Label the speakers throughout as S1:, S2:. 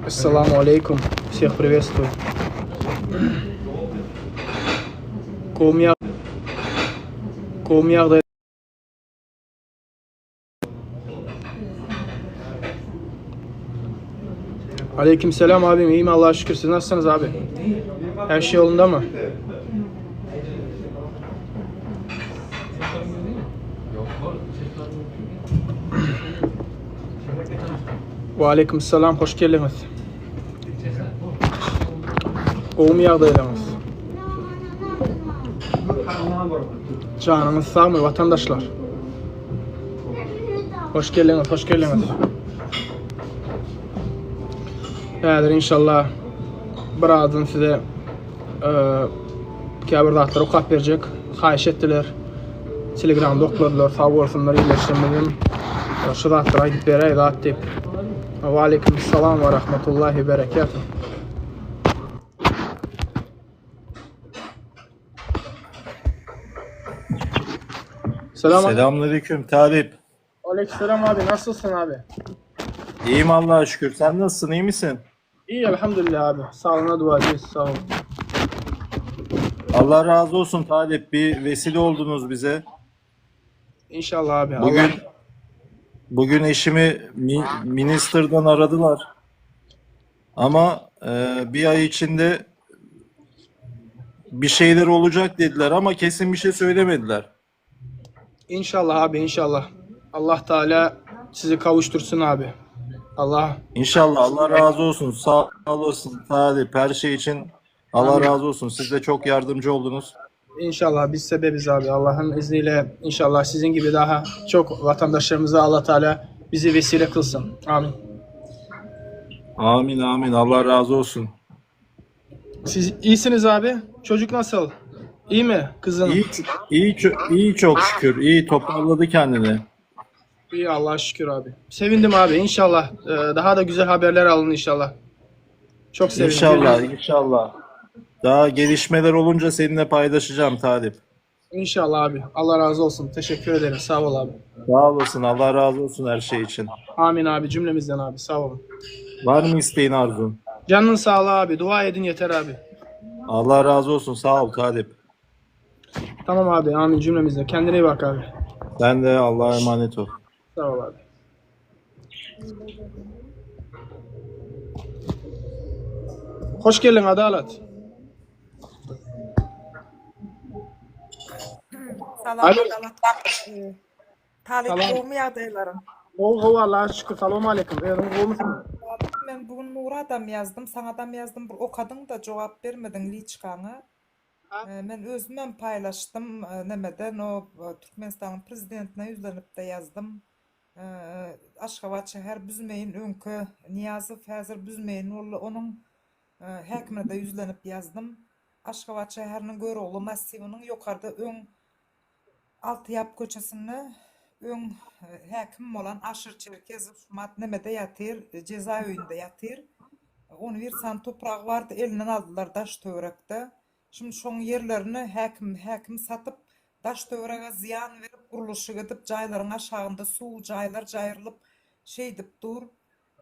S1: Essalamu aleýkum. Всех приветствую. Gowmy Gowmy ýagdaý? Aleyküm selam abim. İyiyim Allah'a şükür. Siz nasılsınız abi? Her şey yolunda mı? Ve aleyküm selam. Hoş geldiniz. Gowmy ýagdaýlaryňyz? Janyňyz sagmy watandaşlar? Hoş geldiňiz, hoş geldiňiz. Häzir inşallah birazdan size e, käbir zatlar okap berjek. Haýyş etdiler. Telegramda okladylar. Sag bolsunlar ildeşlerimizim. Şu zatlary aýdyp beräý zat diýip. Wa aleyküm salam we rahmetullahi berekatuh. Selam.
S2: Selamünaleyküm Talip.
S1: Aleykümselam abi. Nasılsın abi?
S2: İyiyim Allah'a şükür. Sen nasılsın? İyi misin?
S1: İyi elhamdülillah abi. Sağlığına dua ediyoruz. Sağ ol.
S2: Allah razı olsun Talip. Bir vesile oldunuz bize.
S1: İnşallah abi.
S2: Bugün
S1: Allah
S2: bugün eşimi mi, minister'dan aradılar. Ama e, bir ay içinde bir şeyler olacak dediler ama kesin bir şey söylemediler.
S1: İnşallah abi inşallah. Allah Teala sizi kavuştursun abi. Allah
S2: İnşallah Allah razı olsun. Sağ olasın Talip. Her şey için Allah
S1: Amin.
S2: razı olsun. Siz de çok yardımcı oldunuz.
S1: İnşallah biz sebebiz abi. Allah'ın izniyle inşallah sizin gibi daha çok vatandaşlarımıza Allah Teala bizi vesile kılsın. Amin.
S2: Amin amin. Allah razı olsun.
S1: Siz iyisiniz abi. Çocuk nasıl? İyi mi kızın?
S2: İyi, iyi, iyi çok şükür. İyi toparladı kendini.
S1: İyi Allah'a şükür abi. Sevindim abi inşallah. Ee, daha da güzel haberler alın inşallah. Çok sevindim.
S2: İnşallah, inşallah. Daha gelişmeler olunca seninle paylaşacağım Talip.
S1: İnşallah abi. Allah razı olsun. Teşekkür ederim. Sağ ol abi.
S2: Sağ olasın. Allah razı olsun her şey için.
S1: Amin abi cümlemizden abi. Sağ olun.
S2: Var mı isteğin arzun?
S1: Canın sağlığı abi. Dua edin yeter abi.
S2: Allah razı olsun. Sağ ol Talip.
S1: Tamam abi. Amin cümlemizden. Kendine iyi bak abi.
S2: Sen de Allah'a emanet ol.
S1: Sağ ol abi. Hoş geldin Adalet.
S3: Salam
S1: Alo.
S3: Adalat. Talyp
S1: Salam.
S3: gowmy ýagdaýlaryň?
S1: Gowy gowy Allah'a şükür. Salam aleyküm. Özüň gowmysyň?
S3: Talyp men bu gün Nuradam ýazdym, saňadam ýazdym. Bir okadyň-da jogap bermediň liçkaňa. Men özümem paýlaşdym nemeden o Türkmenistanyň prezidentine ýüzlenip-de ýazdym. Aşgabat şäher büzmeýin öňki Nyýazow häzir büzmeýin boldy. Onuň häkimine-de ýüzlenip ýazdym. Aşgabat şäheriniň Görogly massiwiniň ýokarda öň Altyýap köçesinde öň häkim bolan Aşyr Çerkezow şumat nemede ýatyr, jezaöýünde ýatyr. On bir sany topragy bardy, elinden aldylar daş-töwerekde. Şindi şoň ýerlerini häkim häkim satyp, daş-töwerege zyýan berip, gurluşyk edip, jaýlaryň aşagynda suw, jaýlar jaýrylyp, şeýdip dur.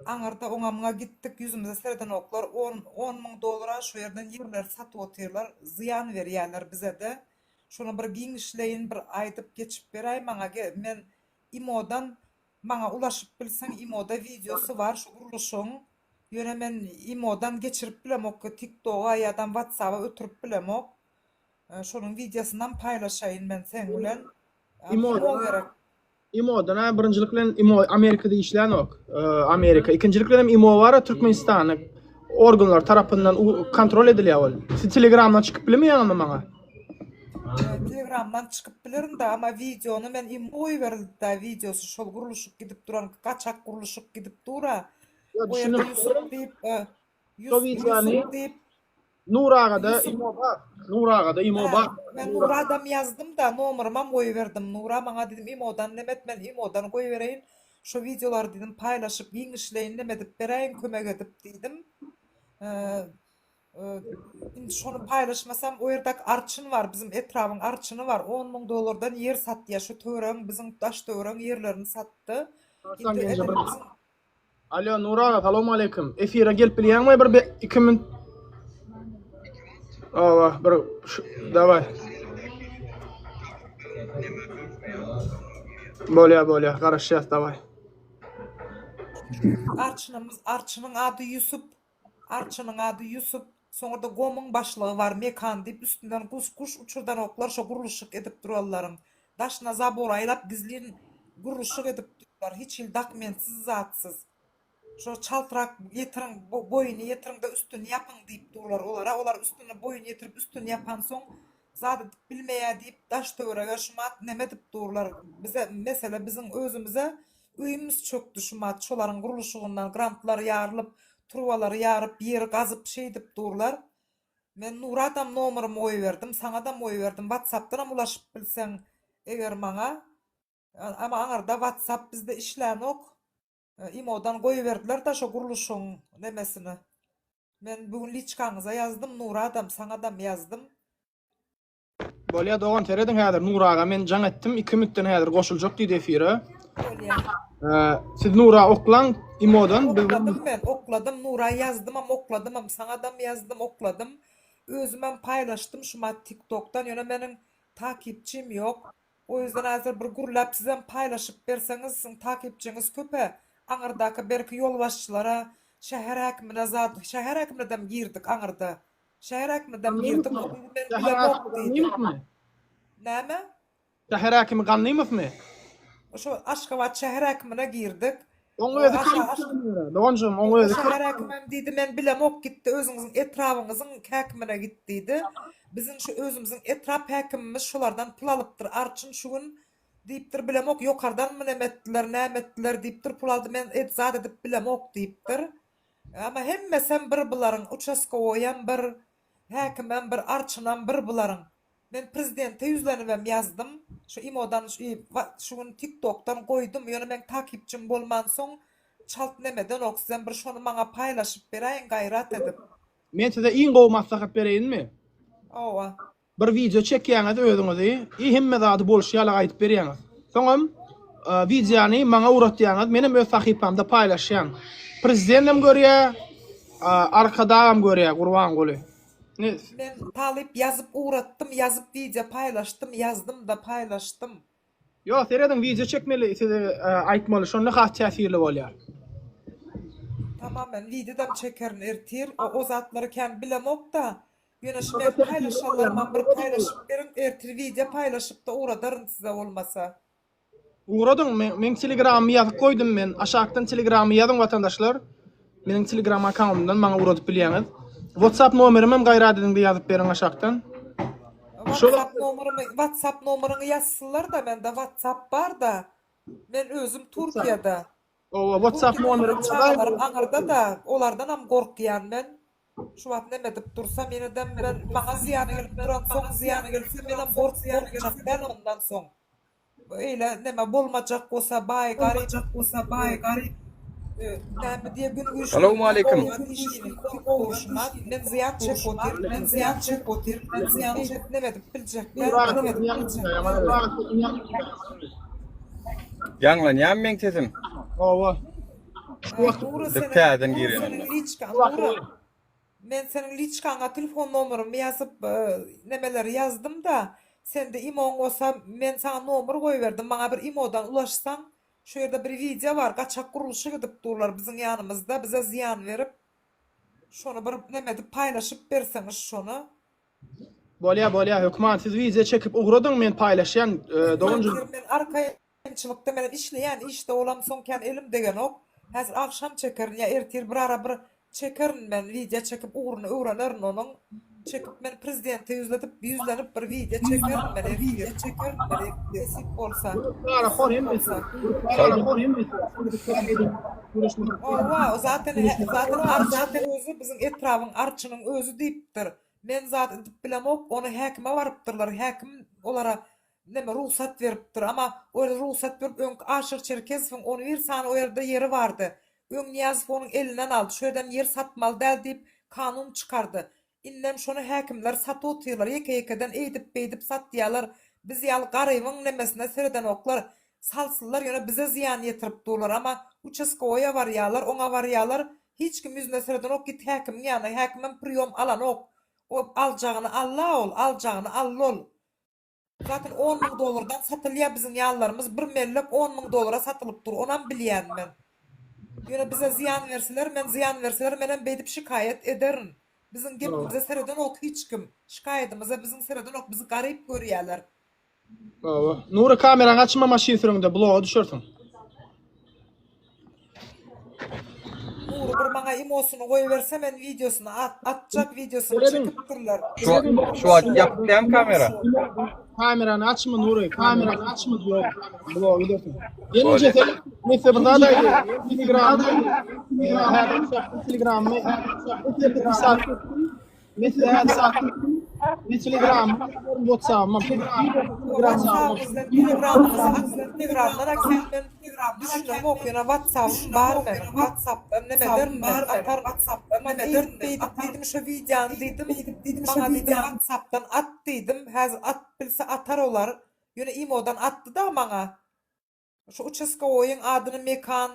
S3: Aňyrda oňa-muňa gitdik, ýüzümize seredenoklar, on, on müň dollara şu ýerden ýerleri satyp otyrlar, zyýan berýärler bize-de. Şony bir giňişleýin bir aýdyp geçip beräý maňa, men imodan maňa ulaşyp bilseň imoda wideosy bar şu gurluşygyň, ýöne men imodan geçirip bilemok, tiktoga ýadam watsaba ötürip bilemok. Şonuň wideosynam paýlaşaýyn men seň bilen.
S1: Imo
S3: Imo gerek.
S1: Imodan ha birinjilik bilen imo Amerikada işlänok. Amerika. Ikinjilik bilen imo bar Türkmenistanda. organlar tarapyndan kontrol edilýär ol. Siz Telegramdan çykyp bilmeýäňizmi maňa?
S3: Telegramdan çykyp bilerin-de, amma wideony men imo goýberildi-dä wideosy şol gurluşyk gidip duran gaçak gurluşyk gidip dur-a. O ýerde Ýusup diýip, Ýusup diýip
S1: Nur agada imo bar. Nur agada imo bar.
S3: Men Nuradam ýazdym-da, nomerymam goýberdim. Nura maňa diýdim imodan neme et, men imodan goýbereýin. Şo wideolary diýdim paýlaşyp giňişleýin neme edip beräýiň kömek edip diýdim. Indi şony paýlaşmasam o ýerdäki arçyn bar, bizim etrabyň arçyny bar. 10 müň dollardan ýer satýar. Şu töweregiň biziň daş töweregiň ýerlerini satdy. Indi edil biziň
S1: Alýo Nur aga salowmaleýkim. Efire gelip bilýäňmi bir 2 minut? Awa bir daway. Bolýa bolýa garaşýas daway.
S3: Arçynymyz arçynyň ady Ýusup. Arçynyň ady Ýusup. Soňra-da GOM-yň başlygy bar Mekan diýip üstünden guş guş uçurdanoklar şo gurluşyk edip duranlaryň. Daşyna zabor aýlap gizlin gurluşyk edip durlar hiç hili dokumentsiz zatsyz. Şo çaltrak ýetiriň boýuny ýetiriňde üstüni ýapyň diýip durlar olara olar üstüne boýuny ýetirip üstüni ýapansoň zat edip bilmeýä diýip daş töwerege şumat neme edip durlar bize mesele biziň özümize öýümiz çökdi şumat şolaryň gurluşygyndan grantlar ýarylyp turbalary ýaryp ýeri gazyp şeýdip durlar men Nuradam nomerymy goýberdim saňadam goýberdim watsapdanam ulaşyp bilseň eger maňa ama aňyrda watsap bizde işlänok imodan goýberdiler-da şo gurluşygyň nemesini Men bu gün liçkaňyza ýazdym Nuradam saňadam ýazdym.
S1: Bolýa dogan serediň häzir Nur aga men jaň etdim 2 minutdan häzir goşuljak diýdi efire.
S3: Bolýa.
S1: Siz Nura oklaň imodan
S3: biz Okladym men okladym Nura ýazdymam okladymam saňadam ýazdym okladym özümem paýlaşdym şumat tiktokdan ýöne meniň takipçim ýok O ýüzden häzir bir gürläp sizem paýlaşyp berseňiz siziň takypçyňyz köpe aňyrdaky berki ýolbaşçylara şäher häkimine zat şäher häkiminedem girdik aňyrda şäher häkiminedem girdik o men bilemok diýdi. Näme?
S1: Şäher häkimi Gandymowmy?
S3: Şo Aşgabat şäher häkimine girdik.
S1: Oň özi korrupsioner. Doganjygym, oň özi
S3: Şäher häkimem diýdi, men bilemok gitdi, özüňiziň etrabyňyzyň häkimine git diýdi. Biziň şu özümiziň etrap häkimimiz şolardan pul alypdyr, arçyn şu gün diýipdir, bilemok ýokardanmy neme etdiler, näme etdiler diýipdir, pul aldy, men et zat edip bilemok diýipdir. Ama hemmesem bir bularyň, uçaskowoýam bir, häkimem bir, arçynam bir bularyň. Men prezidente ýüzlenibem ýazdym. Şu imodan şu gün tiktokdan goýdum. Ýöne meň takipçim bolmansoň çalt nemedenok. Sizem bir şony maňa paýlaşyp beräýiň gaýrat edip.
S1: Men size iň gowy maslahat bereýinmi?
S3: Hawa.
S1: Bir wideo çekýäňiz özüňizi i hemme zady bolşy ýaly aýdyp berýäňiz. Soňam wideony maňa ugratýaňyz, menem öz sahypamda paýlaşýan. Prezidentem görýär, Arkadagam görýär Gurbanguly.
S3: Men talyp ýazyp ugratdym ýazyp wideo paýlaşdym ýazdymda paýlaşdym.
S1: Ýok serediň wideo çekmeli size aýtmaly şonda has täsirli bolýar.
S3: Tamam men wideodam çekerin ertir o zatlary kän bilemokda ýöne şu men paýlaşanlarymam bir paýlaşyp beriň ertir wideo paýlaşypda ugradaryn size bolmasa.
S1: Ugradyň meň telegramymy ýazyp goýdum men aşakdan telegramymy ýazyň watandaşlar meniň telegram akkauntymdan maňa ugradyp bilýäňiz whatsapp nomerimem gaýrat ediňde ýazyp beriň aşakdan
S3: Whatsapp nomerymy whatsapp nomeryňy ýazsynlarda mende whatsapp barda men özüm Türkiýede
S1: Owa whatsapp nomerymy
S3: çagalarym aňyrda-da olardanam gorkýan men Şu wagt neme edip dursam ýenedem men maňa zyýany gelip duransoň zyýany gelse menem gorkjak däl ondan soň. Eýle neme bolmajak bolsa baý garyp bolsa baý garyp näme diýe gün güýçli
S4: Salowmaleýkim.
S3: Men zyýan çekip otyryn men zyýan çekip otyryn men zyýan çekip neme edip biljek däl neme edip biljek
S4: Ýaňlanýarmy meň sesim?
S1: Hawa.
S3: Nura
S4: Biz
S3: seniň
S4: täzeden
S3: Nura
S4: giren
S3: seniň
S4: onda.
S3: liçka Nura men seniň liçkaňa telefon nomerymy ýazyp nemeleri ýazdym-da sende imoň bolsa men saňa nomer goýberdim maňa bir imodan ulaşsaň şu ýerde bir wideo bar gaçak gurluşyk edip durlar biziň ýanymyzda bize zyýan berip şony bir neme edip paýlaşyp berseňiz şony.
S1: Bolýa bolýa hökman siz wideo çekip ugradyň men paýlaşýan doganjygym.
S3: Ertir men arkaýyn Kynçylykda menem işleýän işde bolamsoň kän elim degenok. Häzir agşam çekerin ýa ertir bir ara bir. Çekerin men wideo çekip ugruny öwrenerin onuň. Çekip men prezidente ýüzledip ýüzlenip bir wideo çekerin men ertir. Çekerin men ertir nesip bolsa.
S1: Parahor hemmesi. Parahor hemmesi.
S3: Owa, zaten zaten arçynyň özi biziň etrabyň arçynyň özi diýipdir. Men zat edip bilemok, ony häkime barypdyrlar, häkim olara neme rugsat beripdir. Ama o ýerde rugsat berip öňki Aşyr Çerkezowyň on bir sany o ýerde ýeri bardy. Öň Nyýazow onuň elinden aldy. Şu ýerden ýer satmaly däl diýip kanun çykardy. Indem şony häkimler satyp otyrlar. Ýeke-ýekeden eýdip-beýdip satýalar. Biz ýaly garybyň nemesine seredenoklar. Salsynlar ýöne bize zyýan ýetirip durlar. Ama uçaskowoýa barýalar, oňa barýalar. Hiç kim ýüzüne seredenok git häkimiň ýanyna. Häkimem priýom alanok. O aljagyny alla ol, aljagyny aldy ol. Zaten on müň dollardan satylýa biziň ýalylarymyz bir mellek on müň dollara satylyp dur onam bilýän men. Ýöne bize zyýan berseler men zyýan berseler menem beýdip şikaýat ederin. Biziň gepimize seredenok hiç kim. Şikaýadymyza biziň seredenok bizi garyp görýäler.
S1: Hawa. Nury kameraňy açma maşyn sürüňde bloga düşersiň.
S3: Nury bir maňa imosyny goýberse men wideosyny atjak wideosyny çekipdirler.
S4: Şu şu wagt ýapyk dämi kamera?
S1: Kamerany açma Nury, kamerany açma blog blog gidersiň. Gelince sen nese bir zat aýdy. Telegramda Telegramda Mesela men Telegram, WhatsApp,
S3: Telegramdan men düşünemok ýöne WhatsAppym bar meniň WhatsAppdan neme ederin men atar WhatsAppdan neme ederin diýdim diýdim şu wideony diýdim diýdim maňa diýdim WhatsAppdan at diýdim häzir at bilse atar olar ýöne imodan atdy-da maňa Şu uçaskowoýyň adyny Mekan,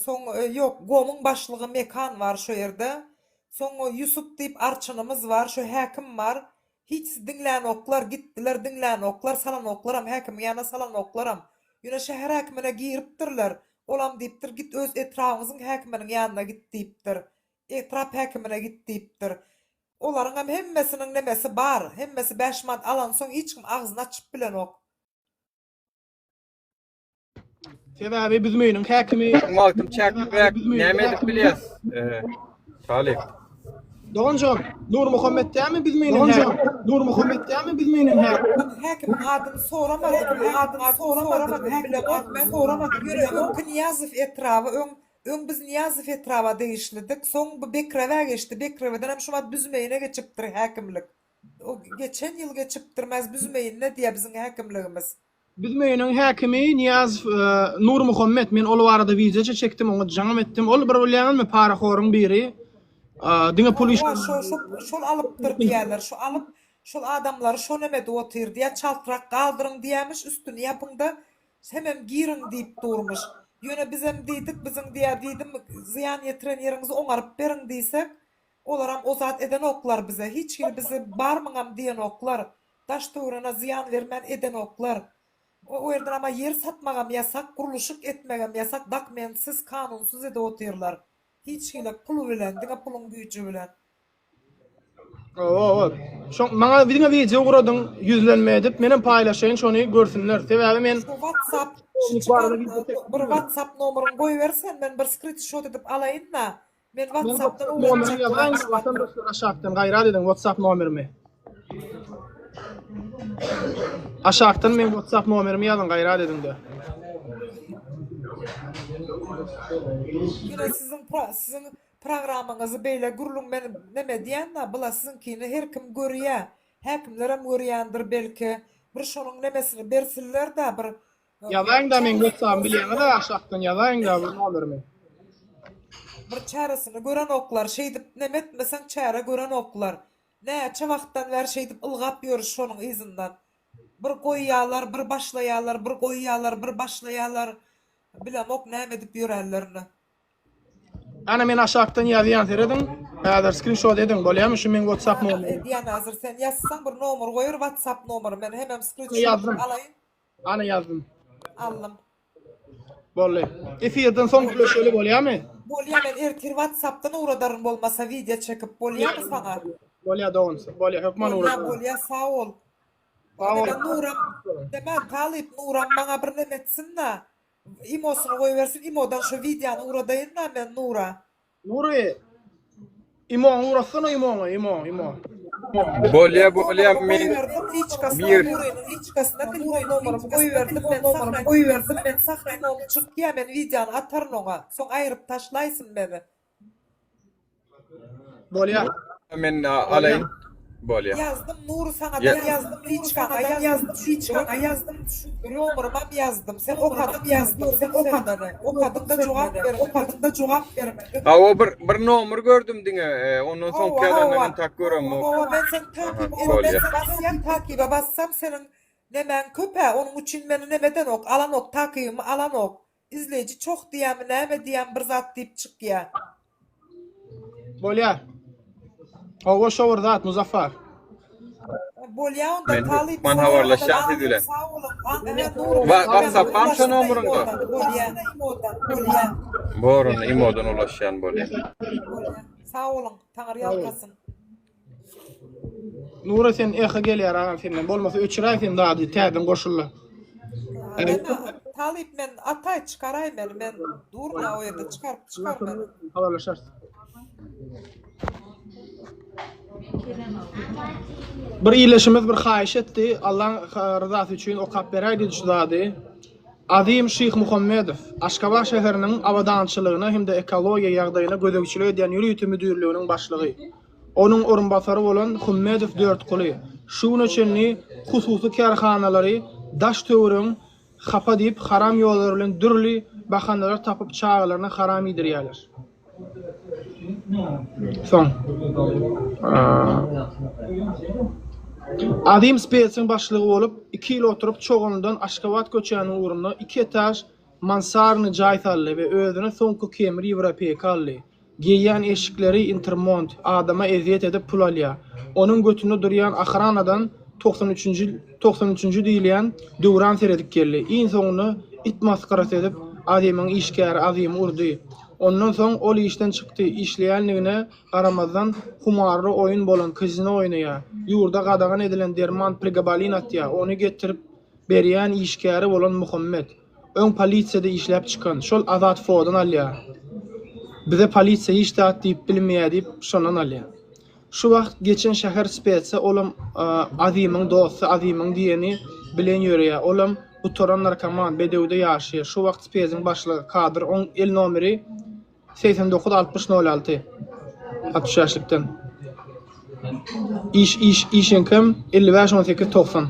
S3: soň ýok, GOM-yň başlygy Mekan bar şo ýerde. Soň Ýusup diýip arçynymyz bar, şo häkim bar. Hiç diňlänoklar, gitdiler diňlänoklar, salanoklaram, häkimiň ýanyna salanoklaram. Ýöne şäher häkimine giripdirler. Olam diýipdir, git öz etrabyňyzyň häkiminiň ýanyna git diýipdir. Etrap häkimine git diýipdir. Olaryňam hemmesiniň nemesi bar, hemmesi bäş manat alansoň hiç kim agzyny açyp bilenok.
S1: Sebäbi Büzmeýiniň häkimi
S4: Wagtym çäkliräk näme edip bilýäs? Talyp.
S1: Doganjan, Nurmuhammet dämi Büzmeýiniň häkimi? Nurmuhammet dämi Büzmeýiniň häkimi?
S3: Häkimiň adyny soramadym, adyny soramadym, bilemok men soramadym. Ýöne öňki Nyýazow etraby öň öň biz Nyýazow etraba degişlidik, soň bu Bekrewä geçdi, Bekrewedenem şu wagt Büzmeýine geçipdir häkimlik. O geçen ýyl geçipdir mäz Büzmeýinde diýýär biziň häkimligimiz.
S1: Büzmeýiniň häkimi Nyýazow Nurmuhammet men ol barada wideoça çekdim oňa jaňam etdim ol bir bilýäňizmi parahoryň biri diňe pul
S3: Hawa şo şo şol alypdyr diýýärler şo alyp şol adamlary şo nemede otyr diýýär çaltrak galdyryň diýýämiş üstüni ýapyňda hemem giriň diýip durmyş ýöne bizem diýdik biziň diýýär diýdim zyýan ýetiren ýeriňizi oňaryp beriň diýsek Olaram o zat edenoklar bize hiç hili bizi barmyňam diýenoklar daş töwerene zyýan bermän edenoklar o ýerden ama ýer satmagam ýasak gurluşyk etmegem ýasak dakmentsiz kanunsyz edip otyrlar hiç hili pul bilen diňe puluň güýji bilen.
S1: Hawa hawa. Şo maňa diňe wideo ugradyň ýüzlenme edip menem paýlaşaýyn şony görsünler. Sebäbi men
S3: Şu whatsapp şu çykan bir whatsapp nomeryňy goýbersen men bir skritşot edip alaýynda Men WhatsAppdan
S1: Nomerimi ýazaýyň watandaşlar aşakdan gaýrat ediň WhatsApp nomerimi. Aşakdan meň WhatsApp nomerimi ýazyň gaýrat ediňde.
S3: Ýöne siziň siziň programmaňyzy beýle gürrüň men neme diýän-da bula siziňkini her kim görýä. Häkimlerem görýändir belki. Bir şonuň nemesini bersinler-dä bir
S1: Ýazaýyňda meň whatsappymy bilýäňiz-ä aşakdan ýazaýyňda bir nomerimi.
S3: Bir çäresini görenoklar şeýdip neme etmeseň çäre görenoklar. Näçe wagtdan bäri şeýdip ylgap ýörüs şonuň yzyndan. Bir goýýalar bir başlaýalar bir goýýalar bir başlaýalar bilemok näme edip ýörenlerini.
S1: Ana men aşakdan ýazýan serediň. Häzir skrinşot ediň bolýamy şu meň whatsapp nomerim.
S3: Edýän häzir sen ýazsaň bir nomer goýur whatsapp nomeri men hemem skrinşot alaýyn.
S1: Ana ýazdym.
S3: Aldym.
S1: Boldy. Efirden soň gürleşeli bolýamy?
S3: Bolýa men ertir whatsappdan ugradaryn bolmasa wideo çekip bolýamy saňa?
S1: Bolýa dogan. Bolýa hökman
S3: ugradaryn. Bolýa bolýa sag bol. Sag bol. Nuram Deme talyp Nuram maňa bir neme etsin-da. Imosyny goýbersin imodan şu wideony ugradaýyn-da men Nura.
S1: Nury. Imoňy ugratsana imoňy, imo, imo.
S4: Bolýa bolýa men
S3: Liçkasyna
S4: bir
S3: Nurynyň liçkasyna telefon nomerymy goýberdim men sahna goýberdim men sahna çykýa men wideony ataryn oňa soň aýryp taşlaýsyn meni.
S1: Bolýa.
S4: Men alaýyn. Bolýa.
S3: Ýazdym Nury saňada ýazdym liçkaňa ýazdym liçkaňa ýazdym nomerymam ýazdym sen okadyň ýazdym sen okadyň okadyňda jogap bermediň okadyňda jogap bermediň.
S4: Hawa bir bir nomer gördüm diňe ondan soňky ýazandan entak göremok.
S3: Hawa men seni takyp
S4: Bolýa.
S3: basýan takyba bassam seniň nemäň köp-ä onuň üçin meni nemedenok alanok takybymy alanok Izleýji çoh diýýämi näme diýýämi bir zat diýip çykýa.
S1: Bolýar. Hawa şo bir zat Muzaffar.
S3: Bolýa onda
S4: Men
S3: talyp
S4: hökman habarlaşýan siz bilen.
S3: Sag boluň.
S4: Whatsappam şo nomeryňda.
S3: Bolýa. Bolýa.
S4: Bor onda imodan ulaşýan bolýa.
S3: Bolýa. Sag boluň. Taňry ýalkasyn.
S1: Nura sen eho gelýär agam senden bolmasa öçüräý sen zady täzeden goşulla.
S3: Talyp men ataý çykaraý meni men durma o ýerde çykaryp çykar meni.
S1: Habarlaşarys. Bir ileşimiz bir haýyş etdi. Allaň ryzasy üçin okap beräý diýdi şu zady. Azim Şyhmuhammedow, Aşgabat şäheriniň abadançylygyna hem-de ekologiýa ýagdaýyna gözegçilik edýän ýörite müdirliginiň başlygy. Onuň orunbasary bolan Hummedow Dörtguly şu güne çenli hususy kärhanalary daş-töweregiň hapa diýip haram ýollar bilen dürli bahanalar tapyp çagalaryna haram iýdirýärler. Soň Azim spesiň başlygy bolup iki ýyl oturyp Çoganlydan Aşgabat köçäniň ugrunda iki etaž mansarnyý jaý saldy we özüne soňky kemir ýewropeýka aldy. Geýýän eşikleri intermont, adama ezýet edip pul alýa. Onuň götünde durýan ahranadan 93 üçünji 93 üçünji diýilýän Döwran seredip geldi. Iň soňunda it masgarasy edip Azymyň işgäri Azymy urdy. Ondan soň ol işden çykdy, işleýänligine garamazdan humarly oýun bolan kazino oýnaýa. Ýurda gadagan edilen derman pregabalin atýa. Ony getirip berýän işgäri bolan Muhammet. Öň polisiýada işläp çykan, şol Azat Fodan alýar. Bize polisiýa hiç zat diýip bilmeýär diýip, şondan alýar. Şu wagt geçen şäher spesi olam Azymyň dosty Azymyň diýeni bilen ýöreýär. Olam gutaran narkoman, Bedewde ýaşaýar. Şu wagt spesiň başlygy Kadyr, oň el nomeri 89 60 06. 60 ýaşlykdan. Iş iş işeňkem 55 18 90.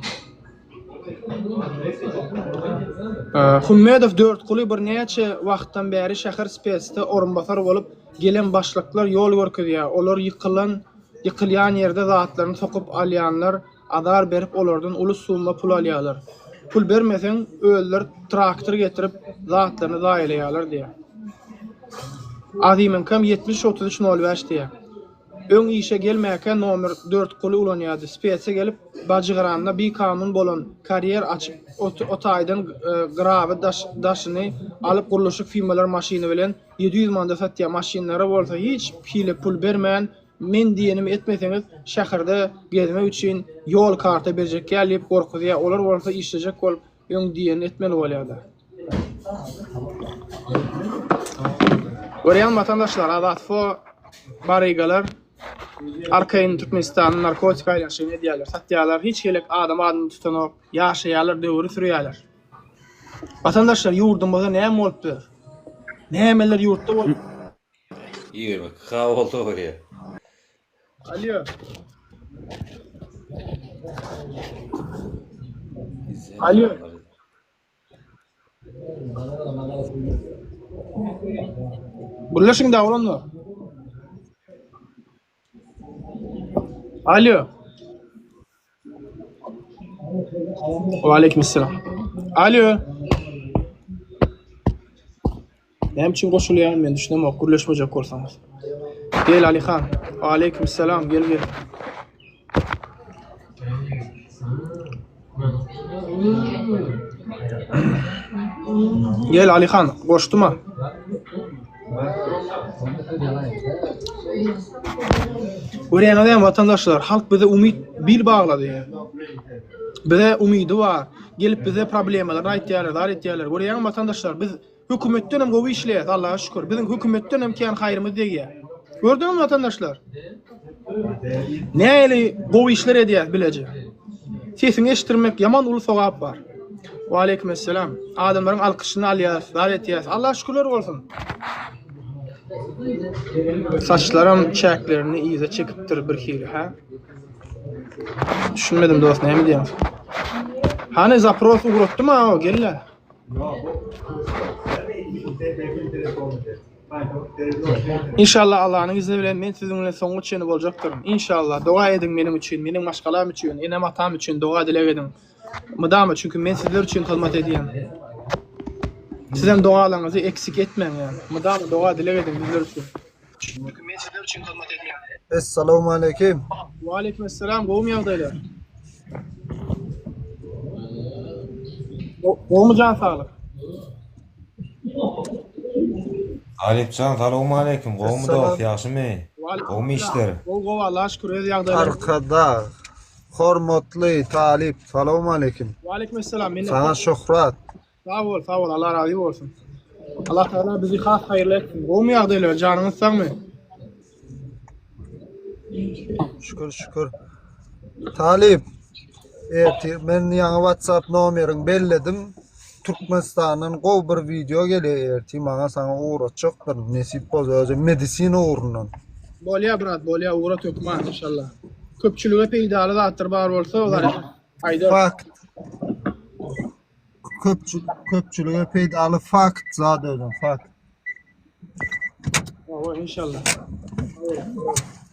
S1: Hummedow Dörtguly birnäçe wagtdan bäri şäher spesde orunbasar bolup gelen başlyklar ýol görkezýär. Olar ýykylan ýykylýan ýerde zatlaryny sokup alýanlar azar berip olardan uly summa pul alýarlar. Pul bermeseň özleri traktor getirip zatlaryny zaýalaýarlar diýýär. Azymyňkam 70 33 05 diýýär. Öň işe gelmäkä nomer Dörtguly ulanýardy. Spese gelip Bajygyranda bikanun bolan karýer açyp o taýdan grawy daşyny alyp gurluşyk firmalar maşyny bilen 700 manada satýar maşynlara bolsa hiç hili pul bermän Men diýenimi etmeseňiz şäherde gezmek üçin ýol karta berjek däl diýip gorkuzýar olar bolsa işlejek bolup öň diýenini etmeli bolýarlar. Görýäňmi watandaşlar Azatfo barygalar arkaýyn Türkmenistanda narkotik aýlanşygyny edýärler satýarlar hiç gelek adam adyny tutanok ýaşaýarlar döwri sürýärler. Watandaşlar ýurdumyzda näme bolup dur? Nämeler ýurtda bolup
S5: 22 K oldu oraya.
S1: Alo. Alo. Gürleşiň da oglanlar. Alo. Waleýkim salam. Alo. Näme üçin goşulýan men düşünemok gürleşmejek bolsaňyz. Gel Alihan. Waleýkim salam gel gel. Gel Alihan goşduma. Görýäňizmi watandaşlar, halk bize umyt bil baglady. Bize umydy bar. Gelip bize problemalaryny aýtýarlar, zar etýärler. Görýäňmi watandaşlar, biz hökümetden hem gowy işleýäs, Allaha şükür. Biziň hökümetden hem kän haýrymyz degýär. Gördüňizmi watandaşlar? Nähili gowy işler edýäs bileje. Sesiňi eşitdirmek ýaman uly sogap bar. Waleýkim esselam. Adamlaryň alkyşyny alýas, zat etýäs. Allaha şükürler bolsun. Saçlaram çäklerini yza çekipdir birhili, hä? Düşünmedim dost, näme diýýäň? Hany zapros ugratdym ha o, gel-le. Inşallah Allanyň izni bilen men siziň bilen soňuna çenli boljakdyryn. Inşallah doga ediň meniň üçin, meniň maşgalam üçin, enem atam üçin doga dileg ediň. Mydama çünki men sizler üçin hyzmat edýän. Sizem dogalaryňyzy eksik etmäň ýani. Mydama doga dileg ediň bizler üçin. Çünki men sizler üçin hyzmat edýän.
S6: Essalawmaleýkim.
S1: Waleýkim esselam gowumy ýagdaýlar? Gowumy jan saglyk?
S5: Talypjan salowmaleýkim gowumy dost ýagşymy? Gowumy işler?
S1: Gowy gowy Allaha şükür öz ýagdaýlar.
S6: Arkadag hormatly talyp salowmaleýkim.
S1: Waleýkim esselam men
S6: Saňa şöhrat.
S1: Sag bol sag bol Allah razy bolsun. Allah Tagala bizi has haýyrly etsin. Gowumy ýagdaýlar janyňyz sagmy?
S6: Şükür şükür. Talyp ertir men ýaňy WhatsApp nomeriň belledim. Türkmenistandan gowy bir wideo gelýär ertir maňa saňa ugratjakdyr. Nesip bolsa özem medisina ugrundan.
S1: Bolýa brat bolýa ugrat hökman inşallah. Köpçülige peýdaly zatlar bar bolsa olary aýdar.
S6: Fakt. Köpçü köpçülige peýdaly fakt zat özem fakt.
S1: Hawa inşallah.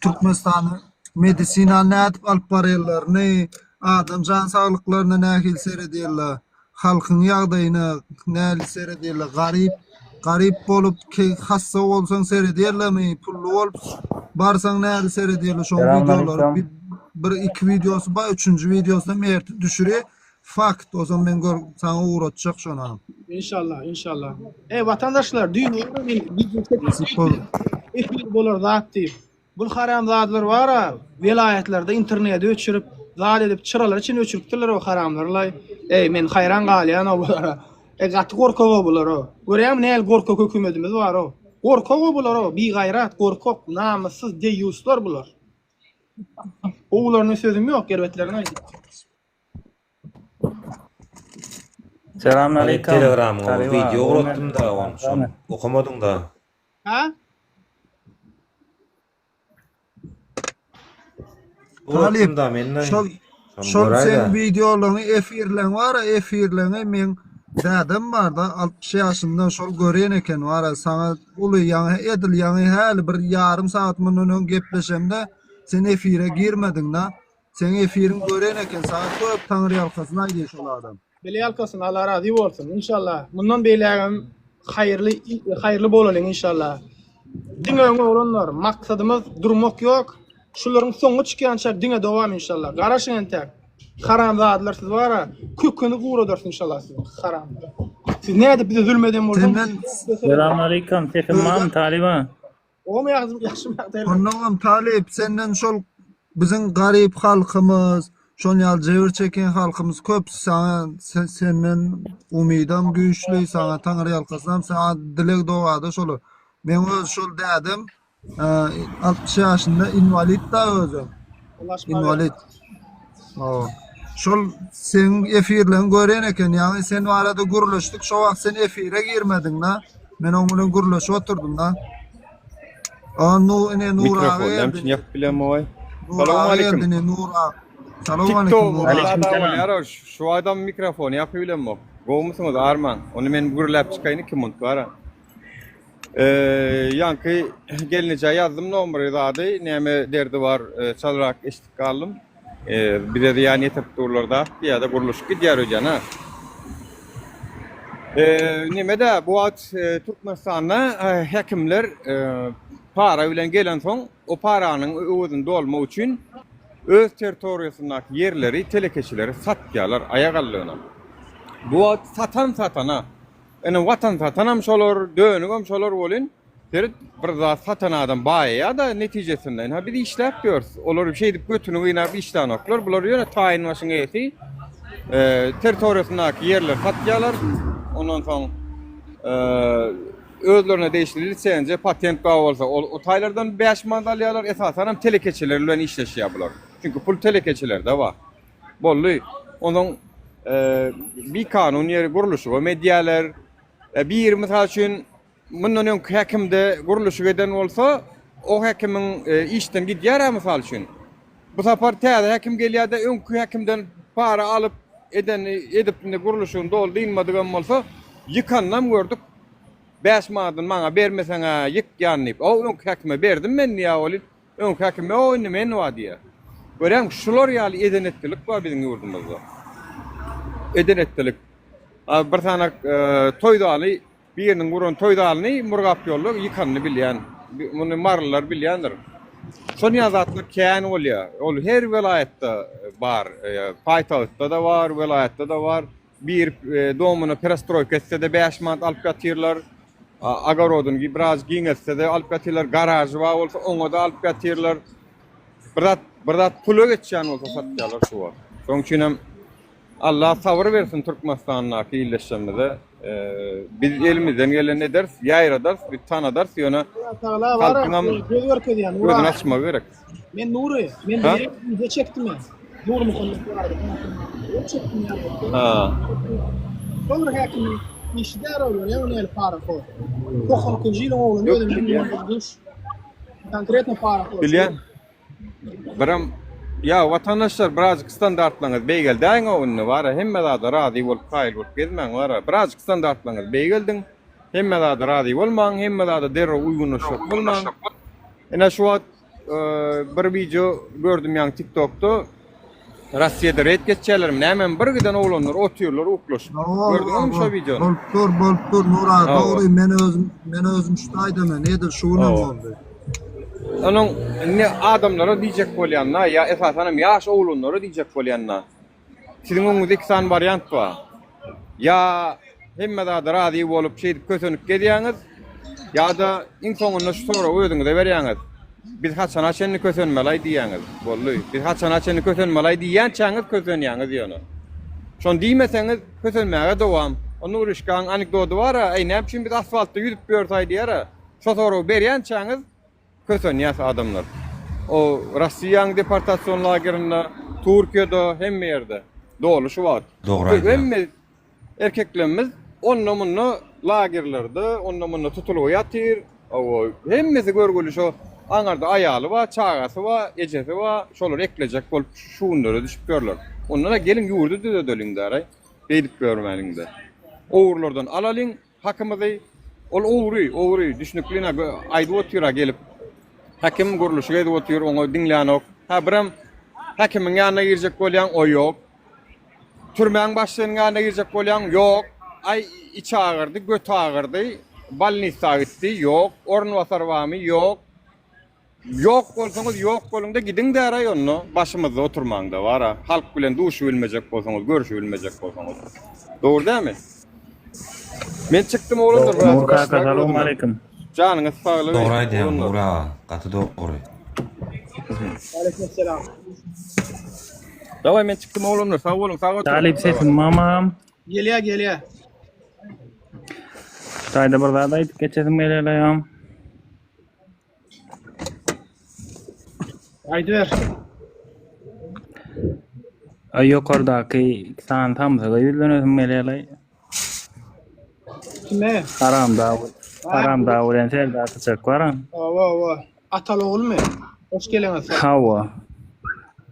S6: Türkmenistany medisina nädip alyp barýanlaryny, adam jan saglyklaryna nähili seredýärler, halkyň ýagdaýyna nähili seredýärler, garyp garyp bolup hassa bolsaň seredýärlermi, pully bolup barsaň nähili seredýärler, şoň wideolary bir, bir iki wideosy bar, üçünji wideosyny ertir düşürýär. Fakt, ozam men gör saňa ugratjak şonam.
S1: Inşallah, inşallah. Ey watandaşlar, düýn men video çekip efir bolar zat diýip. Bul haramzadalar bara welaýatlarda interneti öçürip, zat edip çyralar içini öçüripdirler o haramlarlaý. Ey men haýran galýan o bulara. Ey gaty gorkak o bular o. Görýäňmi nähili gorkak hökümetimiz bar o. Gorkak o bular o, bigaýrat, gorkak, namyssyz deýýuslar bular. Gowularyna sözüm ýok, erbetlerini aýdýan.
S7: Selam
S5: Hany
S7: aleyküm.
S5: telegramyňa
S7: Talyba,
S5: wideo
S7: gowy
S5: ugratdym da ony şony okamadyň da.
S1: Ha?
S6: Talyp,
S5: Ugratdym da men
S6: şol
S5: şony
S6: şol
S5: göräýdä.
S6: seň wideolaryňy efirleň bara efirleňi meň dädem barda 60 ýaşynda şol görýän eken bara saňa uly ýaňy edil ýaňy häli bir ýarym sagat mundan öň gepleşemde sen efire girmediň da Seň efiriň gören eken saňa köp taňryýalkasyn aýdýa şol adam.
S1: Bile ýalkasyn Allah razy bolsun inşallah mundan beýlägem haýyrly haýyrly bolalyň inşallah diňe öňe oglanlar maksadymyz durmak ýok şularyň soňy çykýança diňe dowam inşallah garaşyň entäk haramzadalar siz bara köküni guradarys inşallah siziň haramlar siz nädip bize zulm eden bolsaň
S6: Senden
S7: Selam aleyküm. Sesim barmy Talyba?
S1: Gowmy ýagşymy ýagşymy ýagdaýlar.
S6: Onnoňam Talyp senden şol biziň garyp halkymyz şon ýaly jebir çeken halkymyz köp saňa senden umydam güýçli saňa taňryýalkasynam saňa dileg dogada şolar meň öz şol dädem 60 ýaşynda inwalid da özem inwalid Hawa. Şol seň efirleňi görýän eken, ýagny sen barada gürleşdik, şo wagt sen efire girmediň-da. Men oň bilen gürleşip oturdym-da. A nu ine Nur aga
S4: Mikrofon näme
S6: geldi.
S4: üçin ýapyp bilemok-aý.
S6: Nur aga geldi ine Nur aga. Salam aleyküm Nur aga.
S4: TikTok bolýar şu adam mikrofony ýapyp bilemok. Gowumysyňyz arman. Ony men gürläp çykaýyn 2 munt bara. Ýaňky gelnejä ýazdym nomeri zady näme derdi bar çalrak eşidip galdym. Bize zyýan ýetirip durlar zat diýýärde gurluşyk gidýär öýdýän ha. Neme-de bu wagt Türkmenistanda häkimler para bilen gelensoň o paranyň öwezini dolmak üçin öz territoriýasyndaky ýerleri telekeçilere satýarlar aýak aldygyna. Bu wagt satan satana Ine watan satanam şolar, dönügem şolar welin, seret bir zat satan adam baýaýa-da netijesinde. Ynha biz işläp ýörüs. Olar şeýdip götüni gynap işlänoklar. Bular ýöne taýyn başyň eýesi. Territoriýasyndaky ýerleri satýarlar. Ondan soň. özlerine degişli lisenziýa, patent bar bolsa, ol o taýlardan 5 manat alýarlar. Esasan hem telekeçiler bilen işleşýär bular. Çünki pul telekeçilerde bar. Boldy. Onsoň bikanun ýeri gurluşygam edýärler. Biri mysal üçin mundan öňki häkimde gurluşyk eden bolsa, o häkimiň işden gidýär-ä mysal üçin. Bu sapar täze häkim gelýär-de öňki häkimden para alyp edeni edip indi gurluşygyny doly dynmadygam bolsa, ýykanynam gördük. 5 manadyny maňa bermeseň-ä ýykýan diýip. O öňki häkime berdim men diýýär welin, Öňki häkim ýok indi men bar diýýär. Görýäňmi şular ýaly eden etdilik bar biziň ýurdumyzda. Eden etdilik. A bir sany toý zaly biriniň guran toý zalyny Murgap ýolda ýykanyny bilýän. Muny marylylar bilýändir. Şon ýaly zatlar kän bolýar. Ol her welaýatda bar. Paýtagtda-da bar, welaýatda-da bar. Bir domuna perestroýka etse-de 5 manat alyp ýatyrlar. Ogorodyny biraz giňeltse-de alyp ýatyrlar. Garažy bar bolsa oňa-da alyp ýatyrlar. Bir zat, bir zat pula geçýän bolsa satýarlar şu wagt. Şonuň üçin hem Allah sabyr bersin Türkmenistandaky ildeşlerimize. Biz elimizden geleni ederis, ýaýradarys, biz tanadarys, ýöne halkyň hem
S1: göz görkezýän
S4: gözüni açmagy gerek.
S1: Men Nury, men
S4: Ha?
S1: bir video çekdim men. Nur Muhammet barada. Video çekdim ya.
S4: Ha.
S1: Şol bir häkimiň işi däl olar, ýa ony el parahor. 92-nji ýylyň ogluny
S4: Ýok,
S1: özüne
S4: bilýän.
S1: duş. Konkretno parahor.
S4: Bilýän. Biram ýa watandaşlar birazjyk standartlaryňyzy beýgeldäýiň-ow indi bara hemme zada razy bolup kaýyl bolup gezmäň bara birazjyk standartlaryňyzy beýgeldiň hemme zada razy bolmaň hemme zada derrew uýgunlaşjak bolmaň ine şu wagt bir wideo gördüm ýaňy tiktokda Rossiýada reýd geçýärlermi nämemi bir giden oglanlar otyrlar uklaşyp gördüňizmi şo wideony
S6: Bolup dur, bolup dur Nura, dogry men özüm men özüm şu taýda men edil şu günem boldy.
S4: Onuň indi adamlara diýjek bolýan-da, ýa esasanam ýaş oglanlara diýjek bolýan-da. Siziň öňüňizde iki sany wariant bar. Ýa hemme zada razy bolup şeýdip kösenip gezýäňiz, ýa-da iň soňunda şu soragy özüňize berýäňiz. Biz haçana çenli kösenmelaý diýýäňiz. Boldy. Biz haçana çenli kösenmelaý diýýänçäňiz kösenýäňiz ýöne. Şony diýmeseňiz kösenmäge dowam. O Nuryşkaň anekdody bar-a, Äý näme üçin biz asfaltda ýüzüp ýörsaý diýer-ä. Şo soragy berýänçäňiz Kösenýäs adamlar. O Rossiýaň deportasion lagerinde, Türkiýede, hemme ýerde doly şu wagt.
S5: Dogry aýdýaň.
S4: Hemme erkeklerimiz onda-munda lagerlerde, onda-munda tutulgy ýatyr. Hawa, hemmesi görgüli şo aňarda aýaly bar, çagasy bar, ejesi bar, şolary eklejek bolup şu günlere düşüp ýörler. Onda-da geliň ýurdy düzedeliň däraý. Beýdip ýörmäliň-de. Ogrulardan alalyň, Hakymyzy ol ogry, ogry, düşnükli ina aýdyp otyr-a gelip. Häkim gurluşyk edip otyr, oňa diňlänok. Hä, birem häkimiň ýanyna girjek bolýaň, o ýok. Türmäň başlygynyň ýanyna girjek bolýaň, ýok. Aý, içi agyrdy, göti agyrdy, bolnisa gitdi, ýok. Orunbasar barmy, ýok. Ýok bolsaňyz ýok boluňda gidiň däraý onda başymyzda oturmaňda bara halk bilen duşubilmejek bolsaňyz görüşibilmejek bolsaňyz dogry dämi men çykdym oglanlar biraz
S7: Nur kaka
S4: başrak özüme
S7: salowmaleýkim.
S4: janyňyz saglygy
S5: Dogry aýdýaň
S4: oglanlar
S5: Nur aga, gaty dogry.
S1: Aleyküm selam.
S4: Daway men çykdym oglanlar sag boluň sag oturyň
S7: Talyp sesim mamam.
S1: Gelýär, gelýär.
S7: Taýda bir zat aýdyp geçesim gelýär ýa.
S1: Aýdyber.
S7: Aý ýokardaky iki sany samsyga ýüzlenesim gelýär-laý.
S1: Kime?
S7: Haramdag, Haramdag bilen Serdar Syçak bar-a.
S1: Hawa, hawa. Ataly ogulmy? Hoş geleňiz.
S7: Hawa.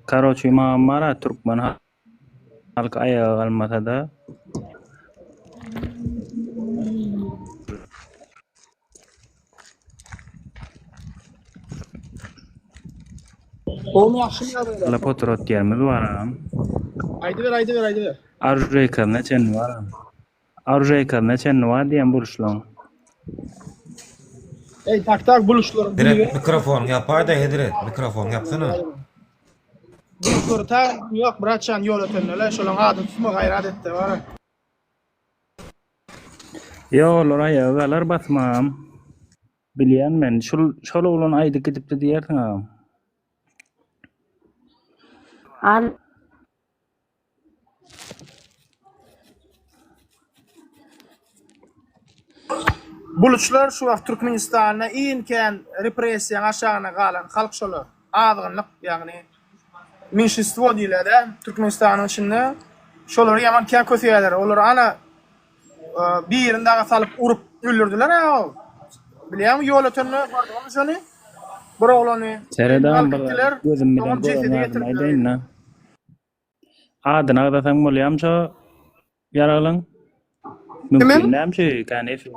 S7: Karoçi magam bar-a türkmen halky aýaga galmasa-da.
S1: Gowmy ýagşymy ýagdaýlar?
S7: Lap oturat ýerimiz bar agam.
S1: Aýdyber aýdyber aýdyber.
S7: Aružeýkasyna çenli bar agam. Aružeýkasyna çenli bar diýen burçlaň.
S1: Eý tak tak buluşlaryň
S5: Hezret
S1: dili.
S5: mikrofonyňy ýapaýda Hezret mikrofonyňy ýapsana.
S1: Buluşlary ta ýok bratjan ýol ötenlere şolaň adyny tutma gaýrat etde bara.
S7: Ýok olar aýaga galar basym agam. Bilýän men. Şul şol oglan aýdyp gidipdi diýersiň agam.
S8: Al.
S1: Buluçlar şu wagt Türkmenistanda iň kän repressiýaň aşagynda galan halk şolar. Azgynlyk ýagny menşinstwo diýilýär-dä Türkmenistanyň içinde. Şolary ýaman kän köseýärler. Olary ana birini daga salyp urup öldürdiler-ä ol. Bilýäňmi ýol ötende gördüňmi şony? Bir oglany
S7: Seredagam
S1: alyp
S7: bir
S1: gitdiler,
S7: gözüm bilen
S1: soňam
S7: gören
S1: jesedi
S7: zadymy
S1: getirdiler.
S7: aýdaýyn-da. Adyny agzasaň bolýamy şo ýaraglyň?
S1: Kimiň?
S7: Mümkin dälmi şu kän efir?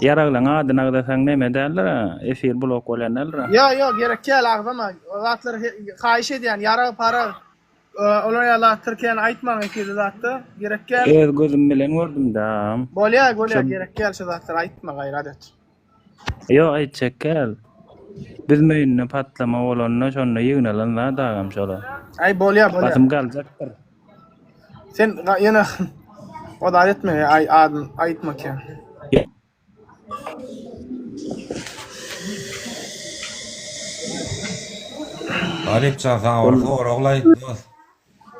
S7: Ýaraglyň adyny agzasaň neme däldir-a, efir blok bolýan däldir-a.
S1: Ýok, ýok, gerek däl agzama. O zatlary haýyş edýän, ýarag parag olar ýaly zatlar kän aýtmaň efirde zatda. Gerek däl.
S7: Öz gözüm bilen gördüm-dä.
S1: Bolýa, bolýa,
S7: Şo
S1: gerek däl şo zatlary aýtma gaýrat et.
S7: Ýok aýtjak däl. Biz möýünde patlama bolanda şonda ýygnalan zat agam şola.
S1: Aý bolýa bolýa.
S7: Basym galjakdyr.
S1: Sen ýene o zat etme aý adyn aýtma kän.
S5: Talypjan saňa bir soraglaý dos.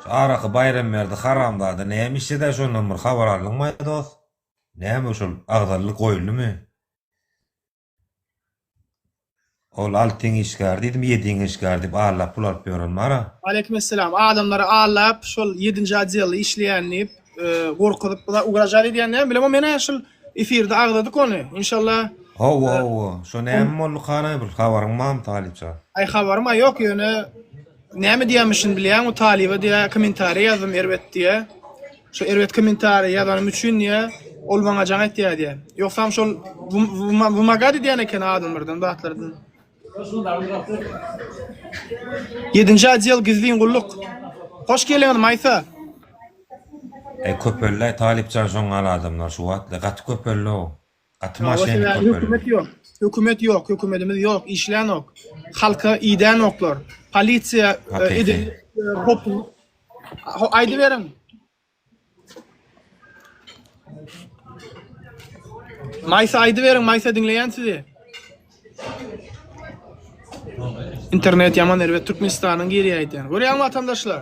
S5: Şu araky Baýramberdi haramzada näme işledä şondan bir habar aldyňmaý dos? Näme şol agzallyk goýuldymy? Ol altyň işgäri diýdim, ýediň işgäri diýip allap pul alyp ýören bar-a.
S1: Aleýkimessalam. Adamlary allap şol ýedinji otdelda işleýän diýip gorkuzyp ugražat edýän näme bilemok men-ä şul efirde agzadyk ony. Inşallah.
S5: Hawa hawa. Şo näme boldukanay bir habaryň barmy Talypjan?
S1: Aý habarym-a ýok ýöne Näme diýýämişin bilýäňmi talyba diýýä kommentariý ýazdym erbet diýýä. Şo erbet kommentariý ýazanym üçin diýýä ol maňa jaň etýä diýýä. Ýogsam şol wymagad edýän eken adamlardan zatlardan. Ýedinji otdel gizlin gulluk. Hoş geldiňiz Maýsa.
S5: Eý köpeldi talypjan şoň ýaly adamlar şu wagt gaty köpeldi-ow. Gaty
S1: Hawa
S5: maşennik
S1: sebäbi
S5: köpeldi.
S1: hökümet ýok. Hökümet ýok, hökümetimiz ýok, işlänok. Halka idänoklar. Polisiýa e,
S5: Hakyky.
S1: edil e, toplum. Ho, aýdyberiň. Maýsa aýdyberiň, Maýsa diňleýän sizi. Internet ýaman erbet Türkmenistanyň girýär aýdýan. Görýäňmi watandaşlar?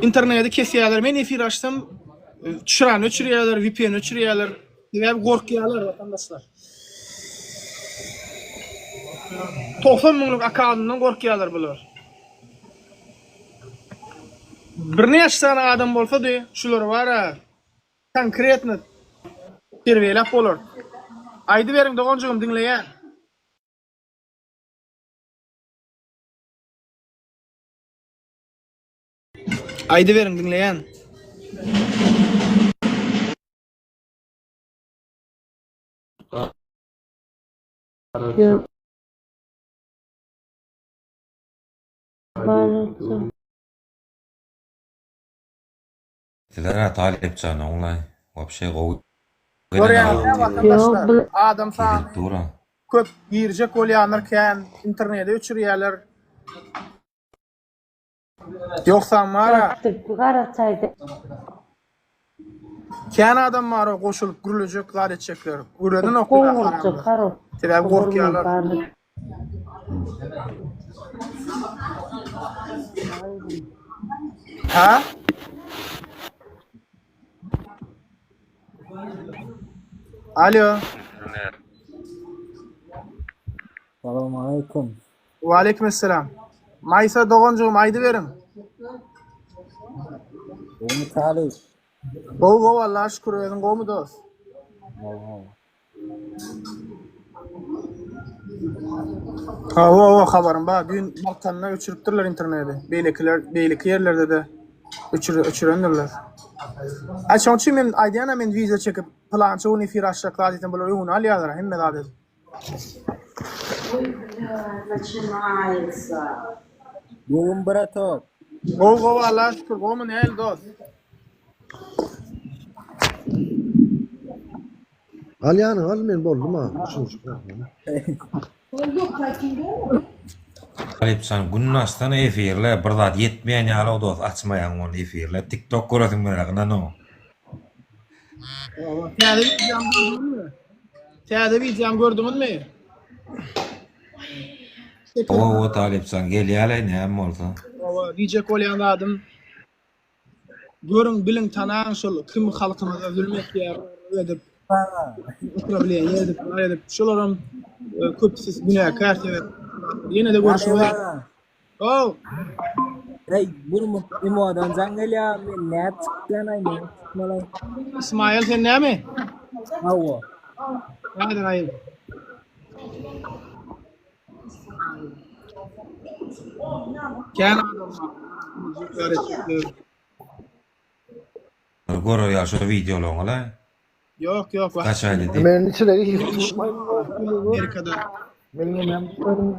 S1: Interneti kesýärler. Men efir açsam, e, çyrany öçürýärler, VPN öçürýärler. Sebäbi gorkýarlar watandaşlar. 90 müňlük akadyndan gorkýarlar bular. Birnäçe sany adam bolsady, şular bar-a konkretno terbiýeläp bolar. Aýdyberiň doganjygym diňleýän. Aýdyberiň diňleýän.
S5: Sizler-ä talypjan oňlaý. Wapşe gowy gelen
S1: Görýäňizmi
S5: agam.
S1: watandaşlar, adam sany
S5: Kesilip dur-a.
S1: köp, girjek bolýanlar kän, interneti öçürýärler. Ýogsam bar-a. Kän adam bar-a goşulyp gürlejek zat etjekler. Gürledenoklar haramlar. Sebäbi gorkýarlar. Hä? Alo.
S7: Salowmaleýkum.
S1: Waleýkim essalam. Maýsa doganjygym aýdyberiň.
S7: Gowmy Talyp?
S1: Gowy gowy Allaha şükür özüň gowmy dos? Hawa hawa habarym bar. Düýn Balkanda öçüripdirler interneti. Beýlekiler beýleki ýerlerde-de öçür öçürendirler. Aý şoň üçin men aýdýanam men wideo çekip pylança gün efir açjak zat diýsem bular öňüni alýarlar hemme zady.
S7: Gowmy bratok?
S1: Gowy gowy Allaha şükür gowmy nähili dos?
S8: Al ýanyňa al men boldum a.
S5: Talypjan gününi açsana efirle bir zat ýetmeýän ýaly dos açmaýaň ony efirle tiktok göresiň geler ynanok.
S1: Täze wideomy gördüňizmi? Täze wideomy gördüňizmi?
S5: Hawa Talypjan gelýäleý näme bolsa.
S1: Hawa, diýjek bolýan zadym görüň, biliň, tanaň şol kim halkymyza zulm etýär, edip. Upravleniýe edip, bar edip, şolaram köpüsi günäkär sebäp. Ýene-de görüşüňiz. Oh!
S9: Ey, bir imodan jaň gelýär, men nädip çykýan-aý, nädip çykmaly?
S1: Ismail sen näme?
S9: Hawa.
S1: Näden aýyl? Kän adam bar.
S5: Görer ýaly şo wideolaryňy-la.
S1: Ýok, ýok.
S5: Gaçaýly diýip.
S8: Men içine
S1: Amerikada.
S8: Men näme tutmadym?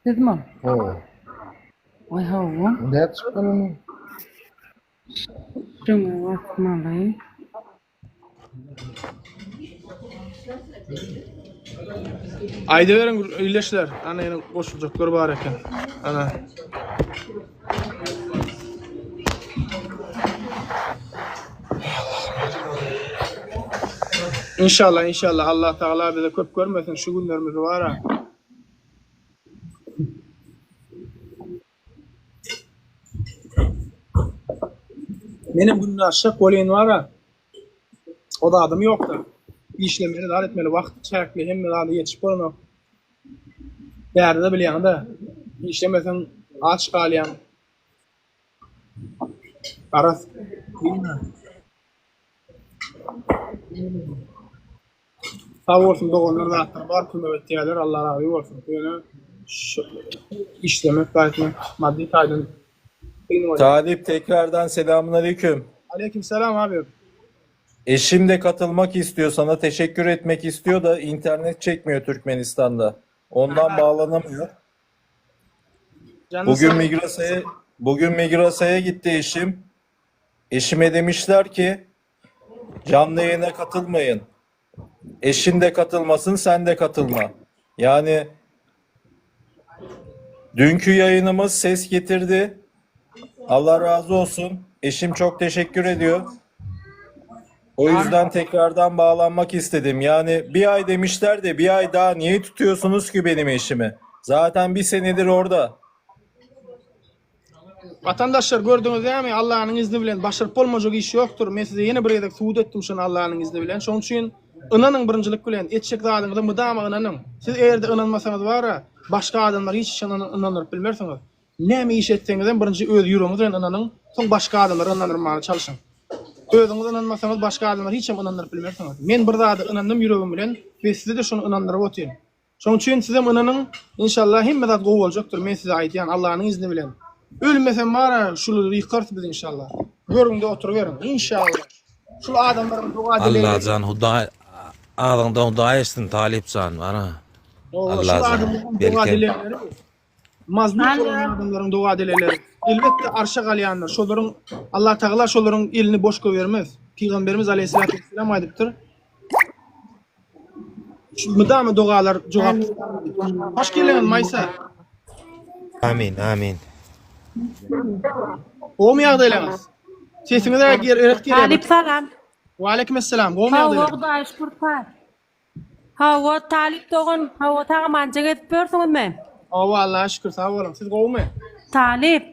S10: Sizmi?
S8: Hawa.
S10: Oý hawa.
S8: Nädip çykdyn ony?
S10: Şuňa basmaly.
S1: Aýdyberiň ildeşler. Ana ýene goşuljaklar bar eken. Ana. Inşallah inşallah Allah Tagala bize köp görmesin şu günlerimizi bara. Menem günde aşak welin bara. O zadym ýokda. Işlemeli zat etmeli wagt çäkli hemme zada ýetişip bolanok. Bärde bilýäňdä. Işlemeseň aç galýaň. Garaz bilmän. Sag bolsun doganlar zatlar bar kömek etýäler Allah razy bolsun ýöne şu işlemek gaýtmak maddy taýdan kyn bolýar.
S2: Talip tekrardan selamun aleyküm.
S1: Aleyküm selam abi.
S2: Eşim de katılmak istiyor sana teşekkür etmek istiyor da internet çekmiyor Türkmenistan'da. Ondan bağlanamıyor.
S1: Canın
S2: Bugün
S1: sağ
S2: Migros'a bugün Migros'a gitti eşim. Eşime demişler ki canlı yayına katılmayın. Eşin de katılmasın, sen de katılma. Yani dünkü yayınımız ses getirdi. Allah razı olsun. Eşim çok teşekkür ediyor. O yüzden tekrardan bağlanmak istedim. Yani bir ay demişler de bir ay daha niye tutuyorsunuz ki benim eşimi? Zaten bir senedir orada.
S1: Watandaşlar gördüňiz dämi Allanyň izni bilen başaryp bolmajak iş ýokdur. Men size ýene bir gezek subut etdim şony Allanyň izni bilen. Şonuň üçin ynanyň birinjilik bilen etjek zadyňyza mydama ynanyň. Siz egerde ynanmasaňyz bara başga adamlary hiç haçan ynandyryp bilmersiňiz. Näme iş etseňizem birinji öz ýüregiňiz bilen ynanyň, soň başga adamlary ynandyrmaga çalşyň. Özüňiz ynanmasaňyz başga adamlary hiç hem ynandyryp bilmersiňiz. Men bir zada ynandym ýüregim bilen we sizi-de şony ynandyryp otyryn. Şonuň üçin sizem ynanyň, inşallah hemme zat gowy boljakdyr, men size aýdýan Allanyň izni bilen. Ölmesem bara şulary ýykarys biz inşallah. Görüňde oturyberiň, inşallah. Şul adamlaryň doga dilegleri.
S5: Allajan Hudaý agzyňdan Hudaý eşitsin Talypjan bara.
S1: Şul
S5: Allajan
S1: adamlaryň doga
S5: belkem.
S1: dilegleri mazlum bolan
S10: Alo.
S1: adamlaryň doga dilegleri elbetde arşa galýandyr. Şolaryň Allah Tagala şolaryň elini boş goýbermez. Pygamberimiz Aleýhissalatu wesselam aýdypdyr. Şu mydama dogalar jogap Hoş geldiňiz Maýsa.
S5: Amin amin.
S1: Gowmy ýagdaýlaryňyz? Sesiňiz ger eret gelýär.
S10: Talyp salam.
S1: Waleýkim esselam. Gowmy
S10: Hawa
S1: ýagdaýlar?
S10: Hudaýa şükür sag. Hawa Talyp dogan, hawa sag-amanja gezip ýörsüňizmi?
S1: Hawa Allaha şükür sag boluň. Siz gowmy?
S10: Talyp.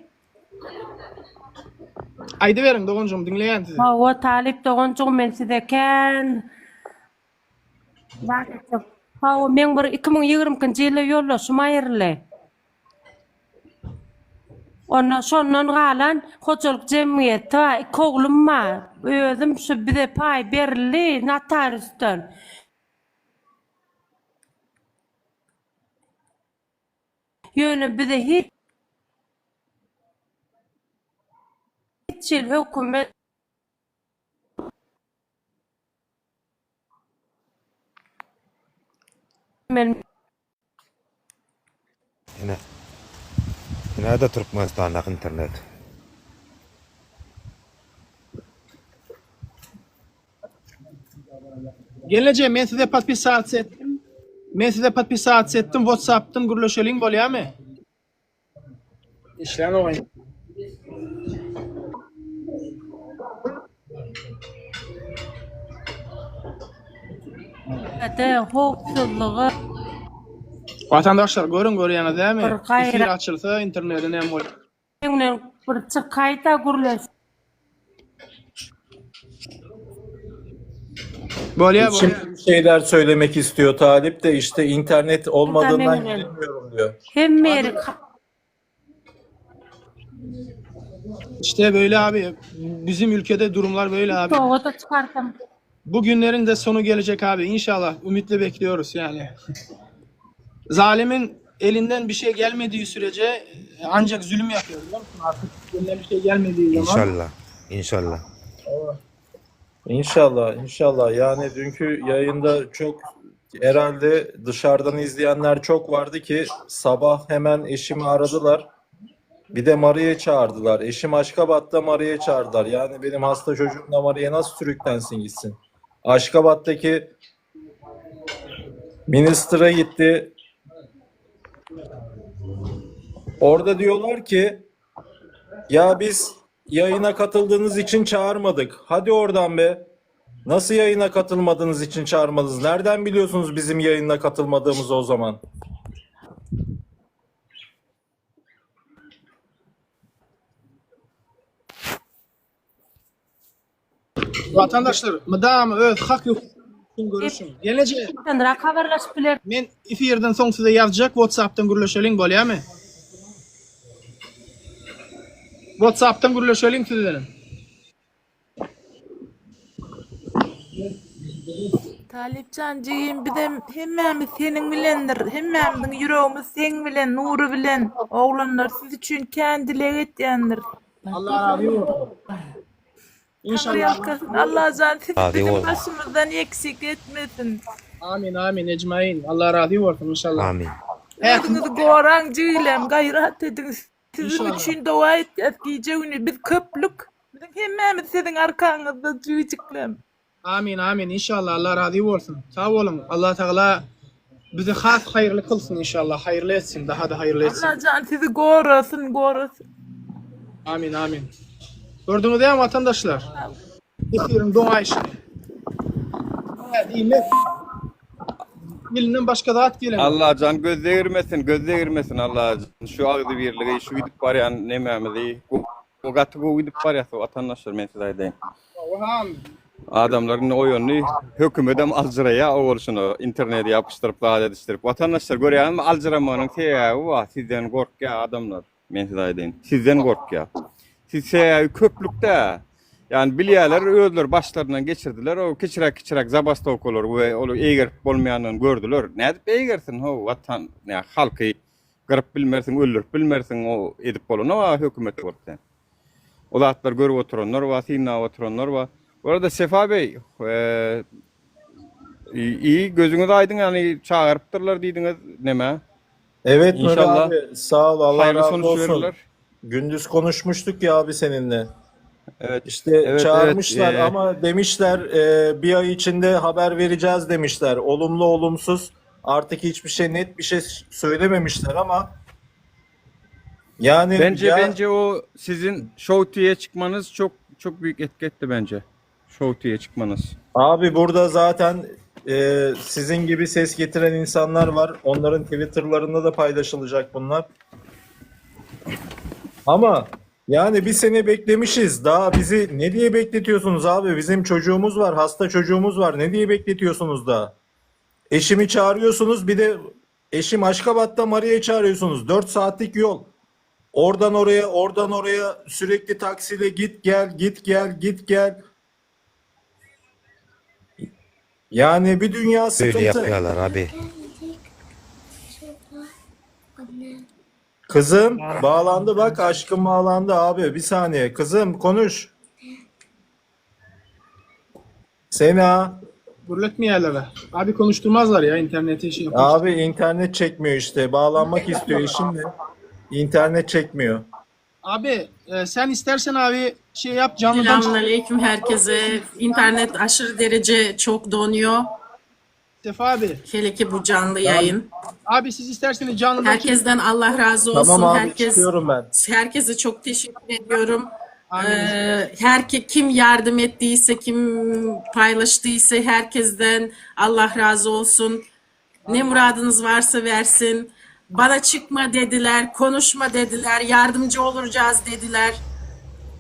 S1: Aýdyberiň doganjygym diňleýän sizi.
S10: Hawa Talyp doganjygym men size kän zat etjek. Hawa meň bir 2022-nji ýylda ýoldaşym aýryldy. Onda şondan galan hojalyk jemgyýeti bar, iki oglum bar. Özüm şu bize paý berildi notariusdan. Ýöne bize hiç hili hökümet
S5: Ine. Ine-de Türkmenistandaky internet.
S1: Gelneje men size podpisasiýa etdim. Men size podpisasiýa etdim WhatsAppdan gürleşeliň bolýamy? Işlän ogaý.
S10: De howpsuzlygy
S1: Watandaşlar görüň görýäňiz dämi?
S10: Bir
S1: Efir
S10: gaýra
S1: açylsa internete näme bolýar?
S10: bilen bir çykaýda gürleş.
S1: Bolýar
S2: Şimdi
S1: bolýar.
S2: bir şeyler söylemek istiyor Talip de işte internet olmadığından
S10: Bilen.
S2: giremiyorum diyor.
S10: Hemme ýeri
S1: İşte böyle abi. Bizim ülkede durumlar böyle abi.
S10: Soga-da çykarsam.
S1: Bu günlerin de sonu gelecek abi inşallah. Ümitle bekliyoruz yani. Zalimin elinden bir şey gelmediği sürece e, ancak zulüm yapıyor biliyor musun? Artık elinden bir şey gelmediği zaman.
S5: Inşallah. Inşallah.
S2: İnşallah, inşallah. Yani dünkü yayında çok herhalde dışarıdan izleyenler çok vardı ki sabah hemen eşimi aradılar. Bir de Mari'ye çağırdılar. Eşim Aşkabat'ta Mari'ye çağırdılar. Yani benim hasta çocuğum da Mari'ye nasıl sürüklensin gitsin? Aşkabat'taki minister'a gitti. Orada diyorlar ki ya biz yayına katıldığınız için çağırmadık. Hadi oradan be. Nasıl yayına katılmadığınız için çağırmadınız? Nereden biliyorsunuz bizim yayına katılmadığımızı o zaman?
S1: Vatandaşlar mydam öz hak hukukun görüşüň. Gelneje
S10: Senrak habarlaşyp biler.
S1: men efirden soň size ýazjak WhatsApp'dan gürleşeliň bolýamy? WhatsApp'dan gürleşeliň siz bilen.
S11: Talypjan jigim bizem hemmämiz seniň bilendir. Hemmämiziň ýüregimiz seň bilen, Nury bilen. Oglanlar siz üçin kän dileg etýändir.
S1: Allah razy bolsun.
S11: Taňry
S1: Inşallah.
S11: ýalkasyn. Allajan sizi
S5: Razy
S11: biziň
S5: bolsun.
S11: başymyzdan eksik etmesin.
S1: Amin amin ecmain. Allah razy bolsun inşallah.
S5: Amin.
S1: Häkim
S11: Özüňizi goraň jigilem, gaýrat ediň. Siziň
S1: inşallah.
S11: üçin doga etýäs gije güni. Biz köplük. Biziň hemmämiz siziň arkaňyzda jigijiklem.
S1: Amin amin inşallah Allah razy bolsun. Sag boluň. Allah Tagala bizi has haýyrly kylsyn inşallah. Haýyrly etsin, daha da haýyrly etsin.
S11: Allajan sizi gorasyn, gorasyn.
S1: Amin amin. Gördüňiz ýa watandaşlar? Efiriň doňaýşyny. Hä, diýmek elinden başga zat gelenok.
S4: Allajan göz degirmesin, göz degirmesin Allajan şu agzybirligi, şu gidip barýan nemämizi Bu gaty gowy gidip barýas watandaşlar men size aýdaýyn.
S1: Oha.
S4: Adamlar indi oýandy, hökümedem aljyraýar o bolşuna interneti ýapyşdyryp zat edişdirip. Watandaşlar görýäňizmi aljyramagynyň sebäbi bar sizden gorkýar adamlar men size aýdaýyn. Sizden gorkýar. Siz sebäbi köplükdä. Ýani bilýärler özleri başlaryndan geçirdiler o kiçiräk kiçiräk zabastowkalary we ol eýgerip bolmaýanyny gördüler. Nädip eýgersin how watan nä halky Gyryp bilmersiň, öldürip bilmersiň, o edip bolanok-a hökümet bolup sen. O zatlary görüp oturanlar bar, synlap oturanlar bar. Bu arada Sefa beý, iyi gözüňiz aýdyň, ýagny çagyrypdyrlar diýdiňiz nämä?
S2: Evet Nuri
S4: İnşallah
S2: abi sağ ol Allah
S4: haýyrly
S2: razı
S4: sonuç
S2: olsun.
S4: verirler.
S2: Gündüz konuşmuştuk ya abi seninle.
S4: Evet.
S2: İşte
S4: Evet, evet.
S2: çağırmışlar
S4: Ee,
S2: ama demişler e, bir ay içinde haber vereceğiz demişler. Olumlu olumsuz artık hiçbir şey net bir şey söylememişler ama yani
S4: Bence
S2: ya
S4: bence o sizin Show TV'ye çıkmanız çok çok büyük etki etti bence. Show TV'ye çıkmanız.
S2: abi burada zaten e, sizin gibi ses getiren insanlar var. Onların Twitter'larında da paylaşılacak bunlar. Ama yani bir sene beklemişiz. Daha bizi ne diye bekletiyorsunuz abi? Bizim çocuğumuz var, hasta çocuğumuz var. Ne diye bekletiyorsunuz da? Eşimi çağırıyorsunuz. Bir de eşim Aşkabat'ta Maria'yı çağırıyorsunuz. 4 saatlik yol. Oradan oraya, oradan oraya sürekli taksiyle git gel, git gel, git gel. Yani bir dünya
S5: Böyle
S2: sıkıntı.
S5: yapýarlar abi.
S2: Kızım bağlandı bak aşkım bağlandı abi. Bir saniye. Kızım konuş. Sena.
S1: Gürletmeýärler. Abi konuşturmazlar ya interneti şey yapmış.
S2: Abi internet çekmiyor işte. Bağlanmak istiyor eşim de. İnternet çekmiyor.
S1: Abi e, sen istersen abi şey yap canlıdan
S12: Selamünaleyküm herkese. İnternet aşırı derece çok donuyor.
S1: Sefa abi.
S12: Hele ki bu canlı yayın.
S1: Abi siz isterseniz canlıdan
S12: Herkesten Allah razı olsun.
S2: Tamam abi
S12: Herkes
S2: çıkıyorum ben.
S12: herkese çok teşekkür ediyorum.
S1: Amin.
S12: Ee, herke kim yardım ettiyse, kim paylaştıysa herkesten Allah razı olsun. Ne muradınız varsa versin. Bana çıkma dediler, konuşma dediler, yardımcı olacağız dediler.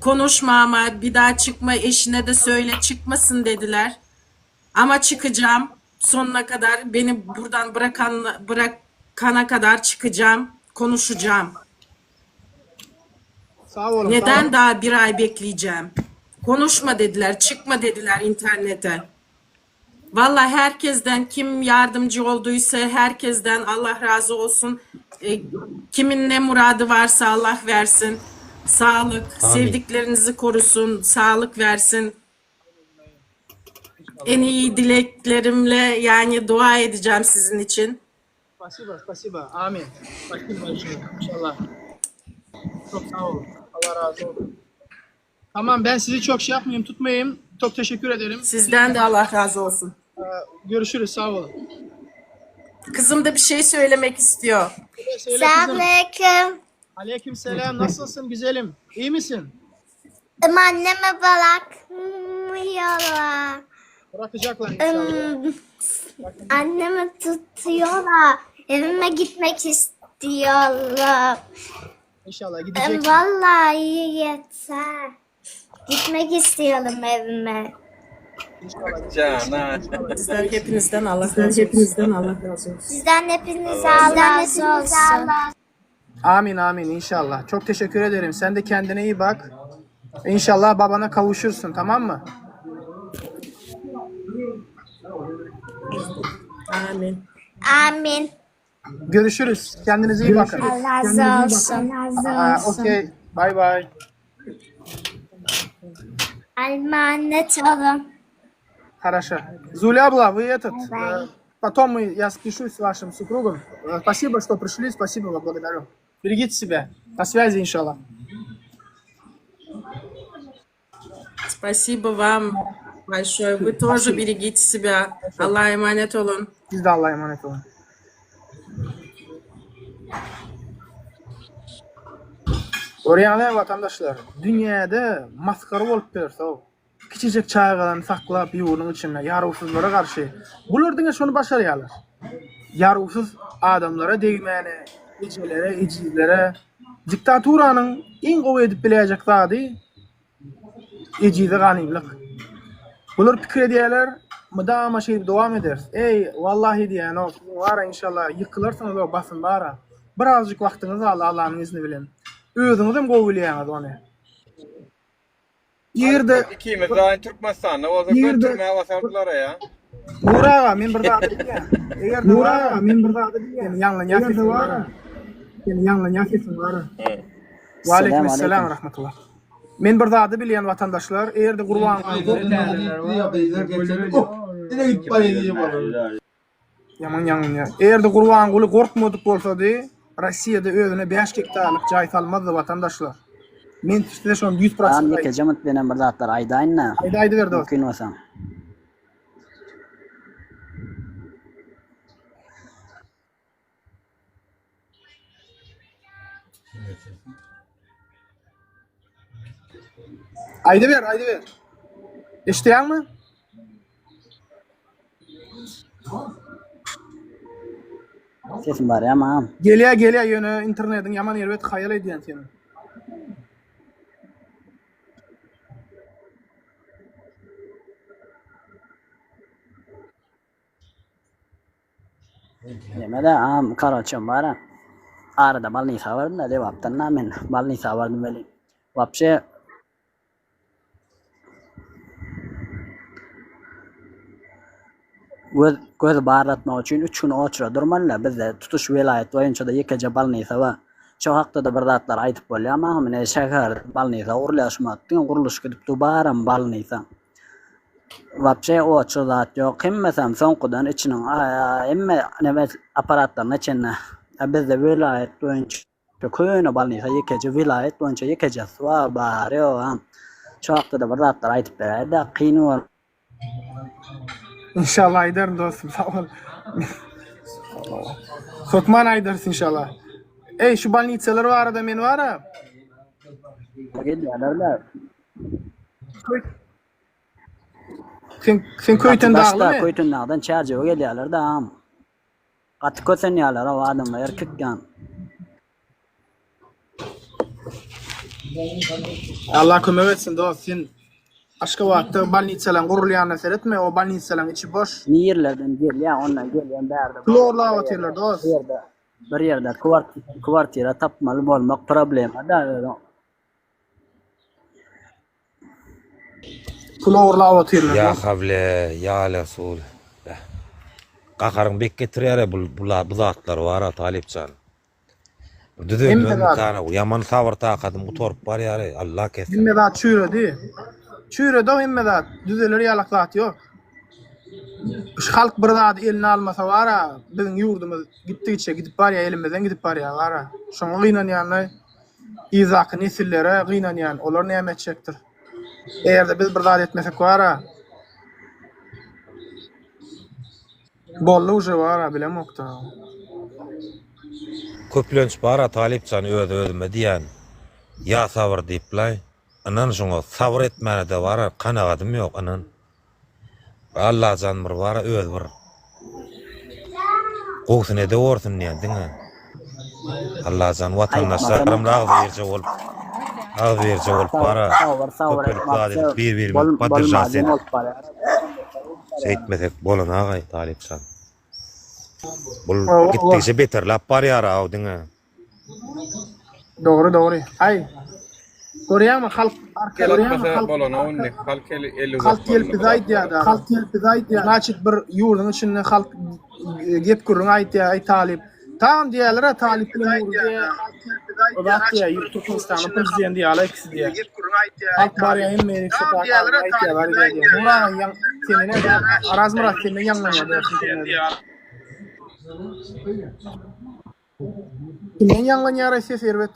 S12: Konuşma ama bir daha çıkma, eşine de söyle çıkmasın dediler. Ama çıkacağım. Sonuna kadar beni buradan bırakan bırakana kadar çıkacağım. Konuşacağım.
S1: Sağ olun. Sağ
S12: Neden
S1: olun.
S12: daha bir ay bekleyeceğim? Konuşma dediler, çıkma dediler internete. Vallahi herkesten kim yardımcı olduysa herkesten Allah razı olsun. E, kimin ne muradı varsa Allah versin. Sağlık,
S5: Amin.
S12: sevdiklerinizi korusun, sağlık versin. En iyi dileklerimle yani dua edeceğim sizin için.
S1: Spasiba, spasiba. Amin. Spasiba большое. İnşallah. Çok sağ olun. Allah razı olsun. Tamam ben sizi çok şey yapmayayım, tutmayayım. Çok teşekkür ederim.
S12: Sizden de Allah razı olsun.
S1: Ee, Görüşürüz. Sağ olun.
S12: Kızım da bir şey söylemek istiyor.
S1: Söyle, söyle kızım.
S13: Selamünaleyküm.
S1: Aleyküm selam. Nasılsın güzelim? İyi misin?
S13: Anneme bırakmıyorlar.
S1: Bırakacaklar inşallah.
S13: Im, Annemi tutuyorlar. Evime gitmek istiyorum.
S1: İnşallah
S13: Im,
S1: gideceksin.
S13: Vallahi yeter. Gitmek istiyorum evime.
S1: İnşallah gideceksin.
S4: Cana.
S12: Sizden hepinizden Allah razı olsun. Hepinizden Allah razı olsun.
S13: Sizden hepinize Allah razı olsun.
S1: Amin amin inşallah. Çok teşekkür ederim. Sen de kendine iyi bak. İnşallah babana kavuşursun tamam mı?
S12: Amin.
S13: Amin.
S1: Görüşürüz. Kendinize iyi bakın.
S13: Allah razı olsun.
S1: Aa, Okey. Bay bay.
S13: Emanet olun.
S1: Хорошо. Зуля abla, вы этот...
S13: Bye.
S1: э, Потом мы, я спишусь с вашим супругом. Э, Спасибо, что пришли. Спасибо, вам благодарю. Берегите себя. На связи, иншаллах.
S12: Спасибо вам большое. Вы тоже берегите себя. Allah'a emanet olun.
S1: Siz de Allah'a emanet olun. Görýäňler watandaşlar, dünýäde masgara bolup berse, kiçijek çagalaryny saklap ýurduň içinde ýarawsyzlara garşy. Bular diňe şony başarýarlar. Ýarawsyz adamlara degmäne, ejelere, ejizlere diktaturanyň iň gowy edip biläýjek zady ejize ganymlyk. Bular pikir edýärler, mydama şeýdip dowam ederis. Eý, wallahi diýýän-ow, siziň bara inşallah ýykylarsyňyz o basym bara. Birazjyk wagtyňyz galdy Allanyň izni bilen. Özüňizem gowy bilýäňiz ony. Ýerde
S4: Ikimiz daýy Türkmenistanda bolsak
S1: Ýerde
S4: götürmä basardylar ya.
S1: Nur aga men bir zat diýýän. Eger Nur aga men bir zat diýýän. Ýaňlanýar sesiň bara. Seni ýaňlanýar sesiň bara. Wa aleyküm esselam rahmetullah. Men bir zady bilýän watandaşlar, eger-de Gurbanguly Ýaman ýaňlanýar. Eger-de Gurbanguly gorkmadyk bolsady, Rossiýada özüne 5 gektarlyk jaý salmazdy watandaşlar. Men size şony 100
S14: Agam
S1: prosent aýdýan.
S14: ýekeje munt menem bir zatlar aýdaýynda.
S1: Aýda aýdyber dost.
S14: Mümkin bolsa.
S1: Aýdyber, aýdyber. Eşidýäňmi?
S14: Sesim barýamy agam?
S1: Gelýär, gelýär, ýöne internetiň ýaman erbet haýal edýän seniň.
S14: Neme-de agam, karoçem bar-a. Arada balnisa bardym-da, Lebapdan-da men balnisa bardym welin. Wapşe Göz göz barlatmak üçin üç gün oçura durmaly-da, bizde tutuş welaýat boýunça-da ýekeje balnisa bar. Şo hakda-da bir zatlar aýdyp bolýarmy agam? Ine şäherde balnisa gurulýar şu wagt diňe gurluşyk gidip dur baram balnisa. Wapşe oçur zat ýok. Hemmesem soňkudan içiniň hemme neme apparatlaryna çenli. A bizde welaýat boýunça köne balnisa ýekeje welaýat boýunça ýekejesi bar bary ýok agam. Şo hakda-da bir zatlar aýdyp beräýdä kyn bor.
S1: Inşallah aýdaryn dostum sag bol. Hökman aýdarys inşallah. Eý şu bolnitsalar barada men bara.
S14: Gelýärler-de.
S1: Sen sen
S14: Gaty
S1: Köýten
S14: daşda
S1: daglymy?
S14: Köýtendagdan Çärjewe gelýärler-de agam. Gaty kösenýärler o adamlar erkek ýan.
S1: Allah kömek etsin dost sen. Aşgabatda bolnisalaryň gurulýanyna seretme, o bolnisalaryň içi boş.
S14: Nirlerden gelýär, ondan gelýän bärde
S1: Pul ogurlap otyrlar dos.
S14: Bir ýerde bir ýerde kwartira tapmaly bolmak problema da özi.
S1: Pul ogurlap otyrlar
S5: Ýa
S1: dos.
S5: hawle, ýa Resul. Beh. Gaharyň bek getirýär-ä bu bu zatlar bar-a Talypjan.
S1: Hemme
S5: Düzelmezmi
S1: zat.
S5: kana bu? Ýaman sabyr takadym gutaryp barýar-eý, Allah kessin.
S1: Hemme zat çüýredi. Çüýredi-ow hemme zat. Düzeler ýalak zat ýok. Şu halk bir zady eline almasa bar-a, biziň ýurdumyz gitdigiçe gidip barýar, elimizden gidip barýar bar-a. Şoňa gynanýan-laý. Yzdaky nesillere gynanýan, olar näme etjekdir? Eger-de biz bir zat etmesek bar-a. Boldy uje bara bilemokda.
S5: Köplenç bara Talypjan öz özüme diýän ýa sabyr diýiplaý ynan şuňa sabyr etmänede bara kanagadym ýok ynan bir Allajan bir bara özi bir gowusyny edeworsin diýän diňe Allajan watandaşlarym agzybirje bolup agzybirje bolup bara köpelip zat edip bir birimizi podderjat edip Şeýtmesek bolanagaý Talypjan. Bul gitdikçe beterläp barýar-aw diňe.
S1: Dogry dogry. Aý. Görýäňmi halk
S4: El
S1: görýäňmi
S4: atmasa
S1: halk
S4: bolanok indi. Halk eli eli
S1: halk gelip
S4: uzatmaly
S1: bize
S4: bu
S1: aýdýar
S4: zatlara.
S1: Halk gelip bize aýdýar. Значит bir ýurduň içinde halk gep gürrüň aýtýar, aý talyp. Tagam diýýärler-ä talyp bilen Nury diýýär. O zat diýýär, Türkmenistanyň prezidenti ýaly ikisi diýýär. Halk barýar hemme ýere şu taýda aýtýarlar diýýär. Nury aga ýaň senden Arazmyrat senden ýaňlanýar dostum. Kimden ýaňlanýar-aý ses erbet?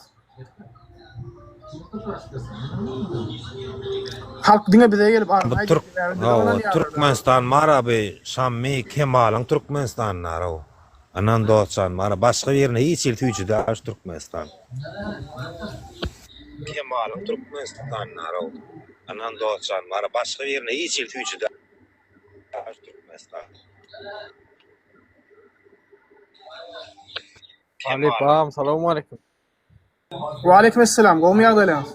S1: Halk diňe bize gelip arza
S5: Bu
S1: aýdyp
S5: türk
S1: sebäbi bize
S5: hawa
S1: ynanýarlar.
S5: Türkmenistan bar abi Şammy Kemalyň Türkmenistanynda o. Ynan dostjan bar başga birine hiç hili süýji däl şu Türkmenistan. Kemalyň Türkmenistanynda o. Ynan dostjan bar başga birine hiç hili süýji däl şu Türkmenistan.
S8: Talyp agam salowmaleýkim.
S1: Waleýkim esselam, gowmy ýagdaýlaryňyz?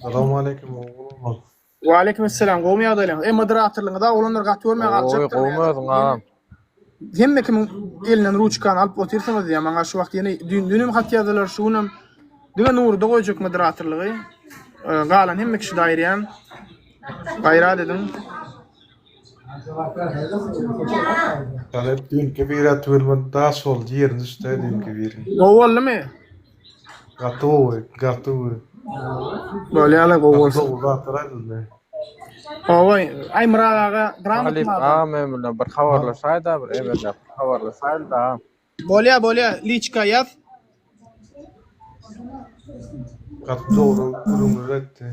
S8: Salowmaleýkim oglanlar.
S1: Waleýkim esselam, gowmy ýagdaýlaryňyz? E moderatorlygyňyza oglanlar gaty görmän
S8: Oý
S1: galjakdyr.
S8: gowmy özüň agam?
S1: Hemme kimiň elinden ruçkany alyp otyrsyňyz diýýär. Maňa şu wagt ýene düýn düýnem hat ýazdylar, şu günem diňe Nuryda goýjak moderatorlygy. E, Galan hemme kişide aýyrýan. Gaýrat ediň.
S8: Talyp düýnki biri tüweleme daş boldy ýerine düşdi düýnki biri.
S1: Gowy boldumy?
S8: Gaty gowy, gaty gowy.
S1: Bolýar-la gowy
S8: Gaty
S1: bolsun.
S8: dogry zatlar aýdyldy.
S1: Hawa, aý Myrat aga gramotny
S8: Talyp
S1: adam.
S8: agam men bilen bir habarlaşaýda bir emelläp bir habarlaşaýyl-da agam.
S1: Bolýar, bolýar, liçka ýaz.
S8: Gaty dogry gürrüňler aýtdy.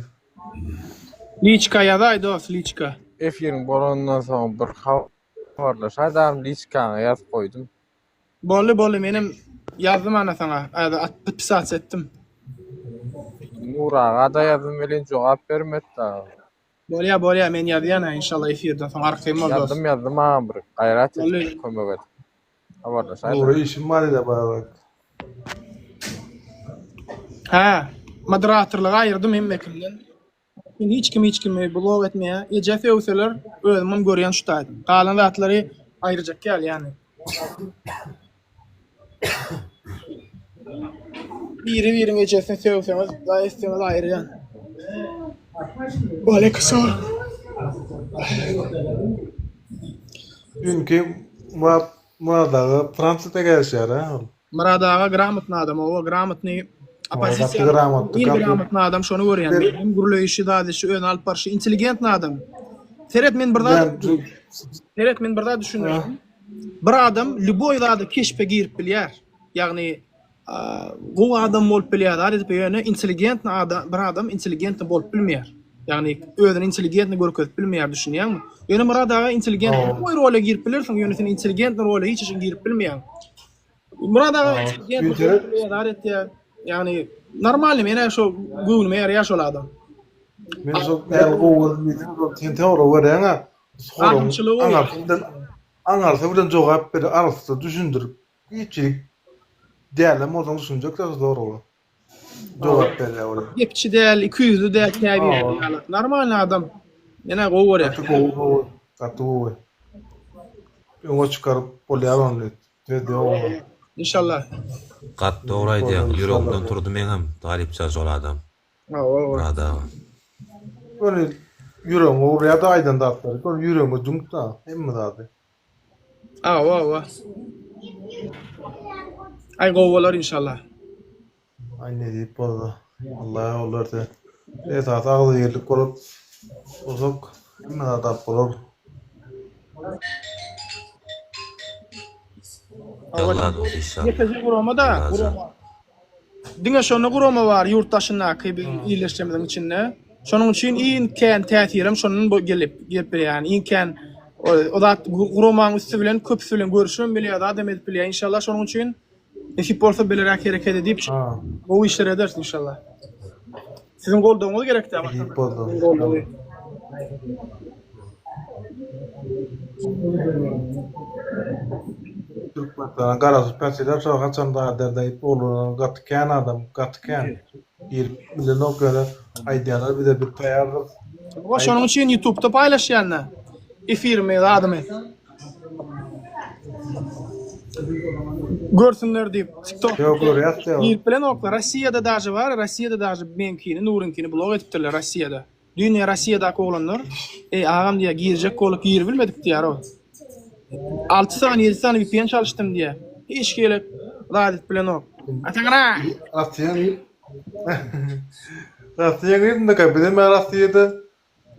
S1: Liçka ýazaý dos, liçka.
S8: Efiriň bolanyndan soň bir habarlaşaýda agam liçkaňa ýazyp goýdum.
S1: Boldy boldy menem ýazdym ana saňa äde at podpisats etdim.
S8: Nur agada ýazdym welin jogap bermedi dagy.
S1: Bolýa bolýa men ýazýan a inşallah efirden soň arkaýyn bol dos.
S8: Ýazdym ýazdym agam bir gaýrat et
S1: Boldy.
S8: bir kömek et. Habarlaşaýda.
S15: Nura işim bar edi baýrak.
S1: Hä moderatorlygy aýyrdym hemmekimden. Men hiç kim hiç kimi blok etmeýär. Eje sögseler özümem görýän şu taýdan. Galan zatlary aýyrjak ýaly ýany. Biri biriň ejesini sögseňiz, daýy etseňiz aýyrýan. Waleýkim
S15: Düýnki Myrat Myrat aga Fransiýada gelişýär hä ol.
S1: Myrat aga gramotny adam owa gramotny
S15: Gaty gramotny
S1: iň
S15: gaty.
S1: gramotny adam şony görýän men hem gürleýşi zat işi özüni alyp barşy inteligentny adam seret men bir zat seret men bir zat düşündirdim bir adam lýuboý zada keşbe girip bilýär ýagny gowy adam bolup bilýär zat edip ýöne inteligentny adam bir adam inteligentny bolup bilmeýär ýagny özüni inteligentny görkezip bilmeýär düşünýäňmi ýöne Myrat aga inteligent lýuboý rola girip bilersiň ýöne sen inteligentny rola hiç haçan girip bilmeýäň Murat aga zar etýär. Ýagny normalny men şo göwnüme ýaraýar şol adam.
S15: Men şo näme gowy görüp diýseň şol sen soraw berýäň-ä. Soragyň aňyrsyndan. Aňarsy bilen jogap ber, arassa düşündirip, hiç dälem bolsaň düşünjek-dä şu soraga. Jogap berýär olar.
S1: Gepçi däl, ikiýüzli däl käbiri ýaly. Normalny adam. Men-ä gowy görýän.
S15: Gaty gowy gowy. Gaty gowy. Öňe çykaryp bolýar ony. Söz ýok oňa.
S1: Inşallah.
S5: Gaty dogry aýdýaň ýüregimden turdy meňem Talypjan şol adam. Myrat aga.
S15: Göni ýüregiňe urýada aýdan zatlary. Göni ýüregiňe jüňk-da hemme zady.
S1: Awa awa. Aý gowy bolar inşallah.
S15: Aý nesip bolsa. Allah ýol berse. Esasy agzybirlik bolup bolsak hemme zat alyp bolar.
S5: Inşallah dos inşallah.
S1: Ýekeje gurama da gurama. Diňe şonda gurama bar ýurt daşyndaky biziň ildeşlerimiziň içinde. Şonuň üçin iň kän täsirem şondan gelip gelip bilýär. Ýani iň kän o zat guramanyň üsti bilen köpüsi bilen görüşibem bilýär, zadam edip bilýär. Inşallah şonuň üçin nesip bolsa beleräk hereket edip gowy işler ederis inşallah. Siziň goldawyňyz gerekdä watandaşlar. Goldawy.
S15: Türkmenistana garaşyp ýatyrlar şo haçan zat eder diýip oglanlar gaty kän adam gaty kän girip bilenok ýöne aýdýarlar bize biz taýýardyrys.
S1: Hawa şonuň üçin ýutubda paýlaşýanda efirimi zadymy. Görsünler diýip tiktok
S15: Ýok görýäs ýa.
S1: Girip bilenoklar Rossiýada daže bar Rossiýada daže meňkini Nuryňkini blok edipdirler Rossiýada. Düýn diýýär Rossiýadaky oglanlar eý agam diýýär girjek bolup giribilmedik diýýär o. 6 sany 7 sany VPN çalyşdym diýýär. Hiç hili zat edip bilenok. Ataňra!
S15: Rossiýa Rossiýa girdim-de bizem Rossiýada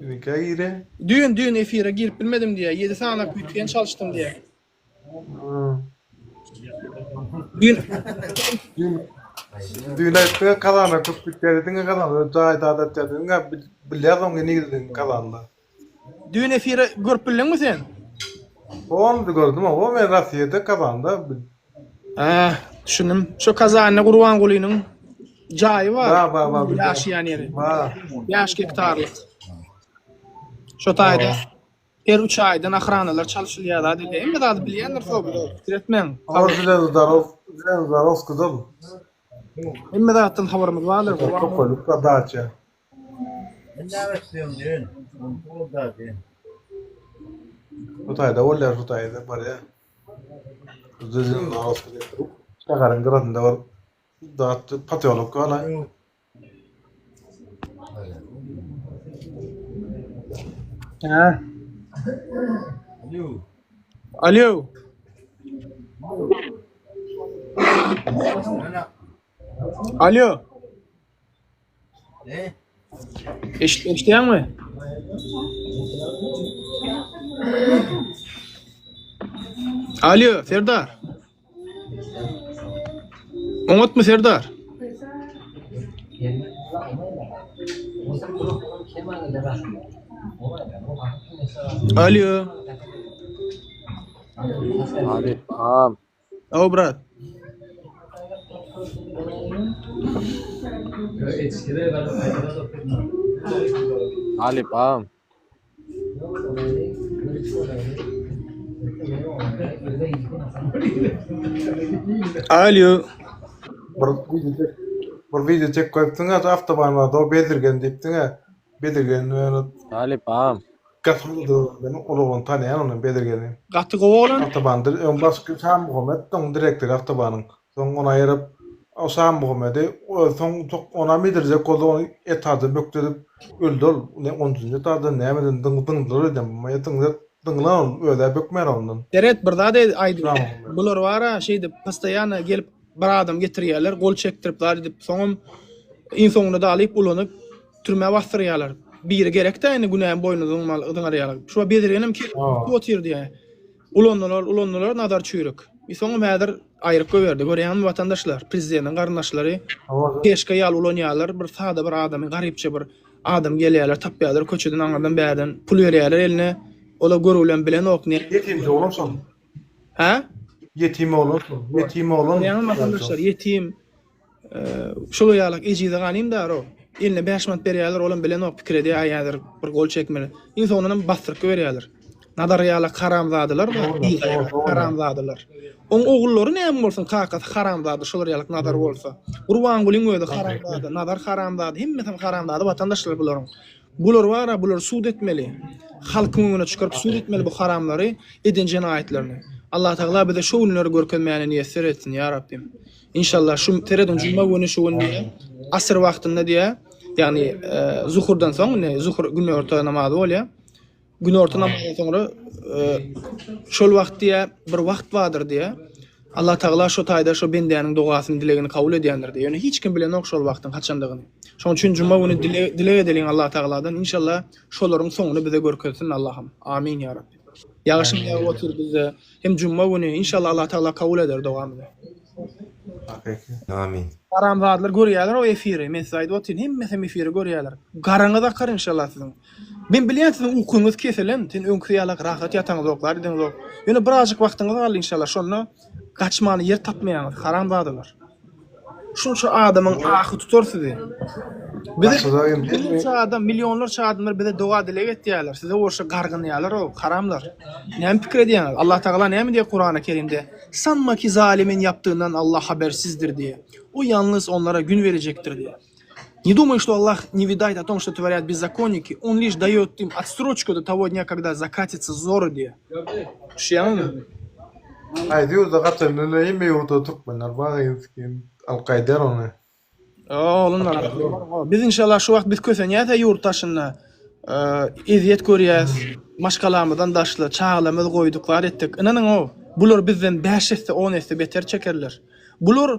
S15: Biziňkä girýä.
S1: Düýn düýn efire girip bilmedim diýýär. 7 sany VPN çalyşdym diýýär. Düýn
S15: Düýn Düýn aýtdyňa Kazana köp gitýär diýdiňä Kazanda jaý zat atýar diýdiňä bilýäs oň nirdedigini Kazanda.
S1: Düýn efire görüp bildiňmi sen?
S15: Ony gördüm owa men Rossiýada Kazanda.
S1: Hä, düşündim. Şo Kazanda Gurbangulynyň jaýy bar.
S15: Ba ba ba.
S1: Ýaşaýan ýeri.
S15: Ba.
S1: 5 gektarlyk. Şo taýda her 3 aýdan ahranalar çalşylýar zat edýär. Hemme zady bilýändir soň pikir etmäň.
S15: Ol Zelezdorov, Zelezdorovskiý dol.
S1: Hemme zatdan habarymyz bardyr.
S15: Tokaýlyk da daça. Bu taýda bolýar, bu taýda barýar. Zelezdorovskiý diýip. Şäheriň gyrasynda bir zat posýolok bar.
S1: Hä? Alo. Alo. Eşit, eşitýäňmi? Alo, Serdar. Oňatmy Serdar? Alo.
S8: Arif agam.
S1: Aw brat.
S8: Talyp agam.
S1: Alo.
S15: Bir video çek, bir video çek goýupsyň a awtobanlarda o bezirgen diýipsiň a. Bezirgen ýöne
S8: Talyp agam.
S15: gaty men ol oglan tanaýan ony bezirgeni.
S1: Gaty gowy oglan.
S15: Awtobanda öň başky Şamuhammet oň direktory awtobanyň. Soň ony aýyryp o Şamuhammedi soň onam ýedirjek boldy ony etaždan bökdedip öldi ol. Ne onunjy etaždan nämeden zyňdylar öýdýän. Zyňlan ol özä bökmän ondan.
S1: Seret bir zat aýdaýyn. Bular bara şeýdip postoýanno gelip bir adam getirýärler gol çekdirip zat edip soňam iň soňunda-da alyp ulanyp Türmä basdyrýarlar. Biri gerek-dä indi günäni boýnuna zyňmaly zyňarýarlar. Şu bezirgenem kelip otyr diýýär. Ulandylar, ulandylar Nazar çüýrük. I soňam häzir aýryp goýberdi. Görýäňmi watandaşlar, prezidentiň garyndaşlary peşka ýaly ulanýarlar. Bir sada bir adamy, garypja bir adam gelýärler, tapýarlar köçeden aňyrdan bärden pul berýärler eline. Ola görülen bilenok ne.
S15: Ýetimje oglan şol.
S1: Hä?
S15: Ýetim oglan şol. Ýetim oglan.
S1: Görýäňmi watandaşlar, ýetim. Şol ýalak ejize ganym daro. Eline 5 manat berýärler, olam bilenok pikir edýär, aý häzir bir gol çekmeli. Iň soňundanam basdyryp goýberýärler. Nazar ýalak haramzadalar bar, bigaýrat haramzadalar. Oň ogullary näme bolsun, kakasy haramzada şolar ýalak Nazar bolsa. Gurbangulyň özi haramzada, Nazar haramzada, hemmesem haramzada watandaşlar bularyň. Bular bara bulary sud etmeli. Halkyň öňüne çykaryp sud etmeli bu haramlary eden jenaýatlaryny. Allah Tagala bize şo günleri görkezmäne miýesser etsin ýa Rabbim. Inşallah şu serediň juma güni şu gün diýe asyr wagtynda diýe ýagny zuhurdan soň indi zuhur günorta namazy bolýar. Günorta namazdan soňra şol wagt diýe bir wagt bardyr diýe. Allah Tagala şo taýda şo bendäniň dogasyny dilegini kabul edýändir diýe. Ýöne hiç kim bilenok şol wagtyň haçandygyny. Şonuň üçin juma güni dileg dileg edeliň Allah Tagaladan inşallah şolaryň soňuny bize görkezsin Allahym. Amin ýa Rabbi. Ýagyşyň ýagyp otyr bizde. Hem juma güni inşallah Allah Tagala kabul eder dogamyzy.
S5: Amin.
S1: Haramzadalar görýäler o efiri. Men size aýdyp otyryn hemmesem efiri görýäler. Garaňyz akar inşallah siziň. Men bilýän siziň ukyňyz kesilen, sen öňküsi ýalak rahat ýataňyzok, zat edeňizok. Ýöne birazjyk wagtyňyz galdy inşallah, şonda gaçmana ýer tapmaýaňyz, haramzadalar. Şunça adamyň ahy tutar sizi. Bize millionlarça adam, millionlarça adamlar bize doga-dileg etýärler, size bolsa gargynýarlar-ow, haramlar. Näme pikir edýäňiz? Allah Tagala näme diýýär Kurany Kerimde? Sanma ki zalimin ýapdygyndan Allah habersizdir diýýär. O ýalňyz onlara gün berejekdir diýýär. Не думай, что Аллах не ведает о том, что творят беззаконники. Он лишь дает им отсрочку до того дня, когда закатится зор diýýär. Düşýäňizmi?
S15: Haýsy ýurda gaçanda hemme ýurda türkmenler bar gyz alyp gaýdar ony.
S1: Oglanlar. Biz inşallah şu wagt biz kösenýäs ýurt daşynda. Ezýet görýäs. Maşgalamyzdan daşla, çagalarymyzy goýduk, zat etdik. Ynanyň-ow, bular bizden 5 esse, 10 esse beter çekerler. Bular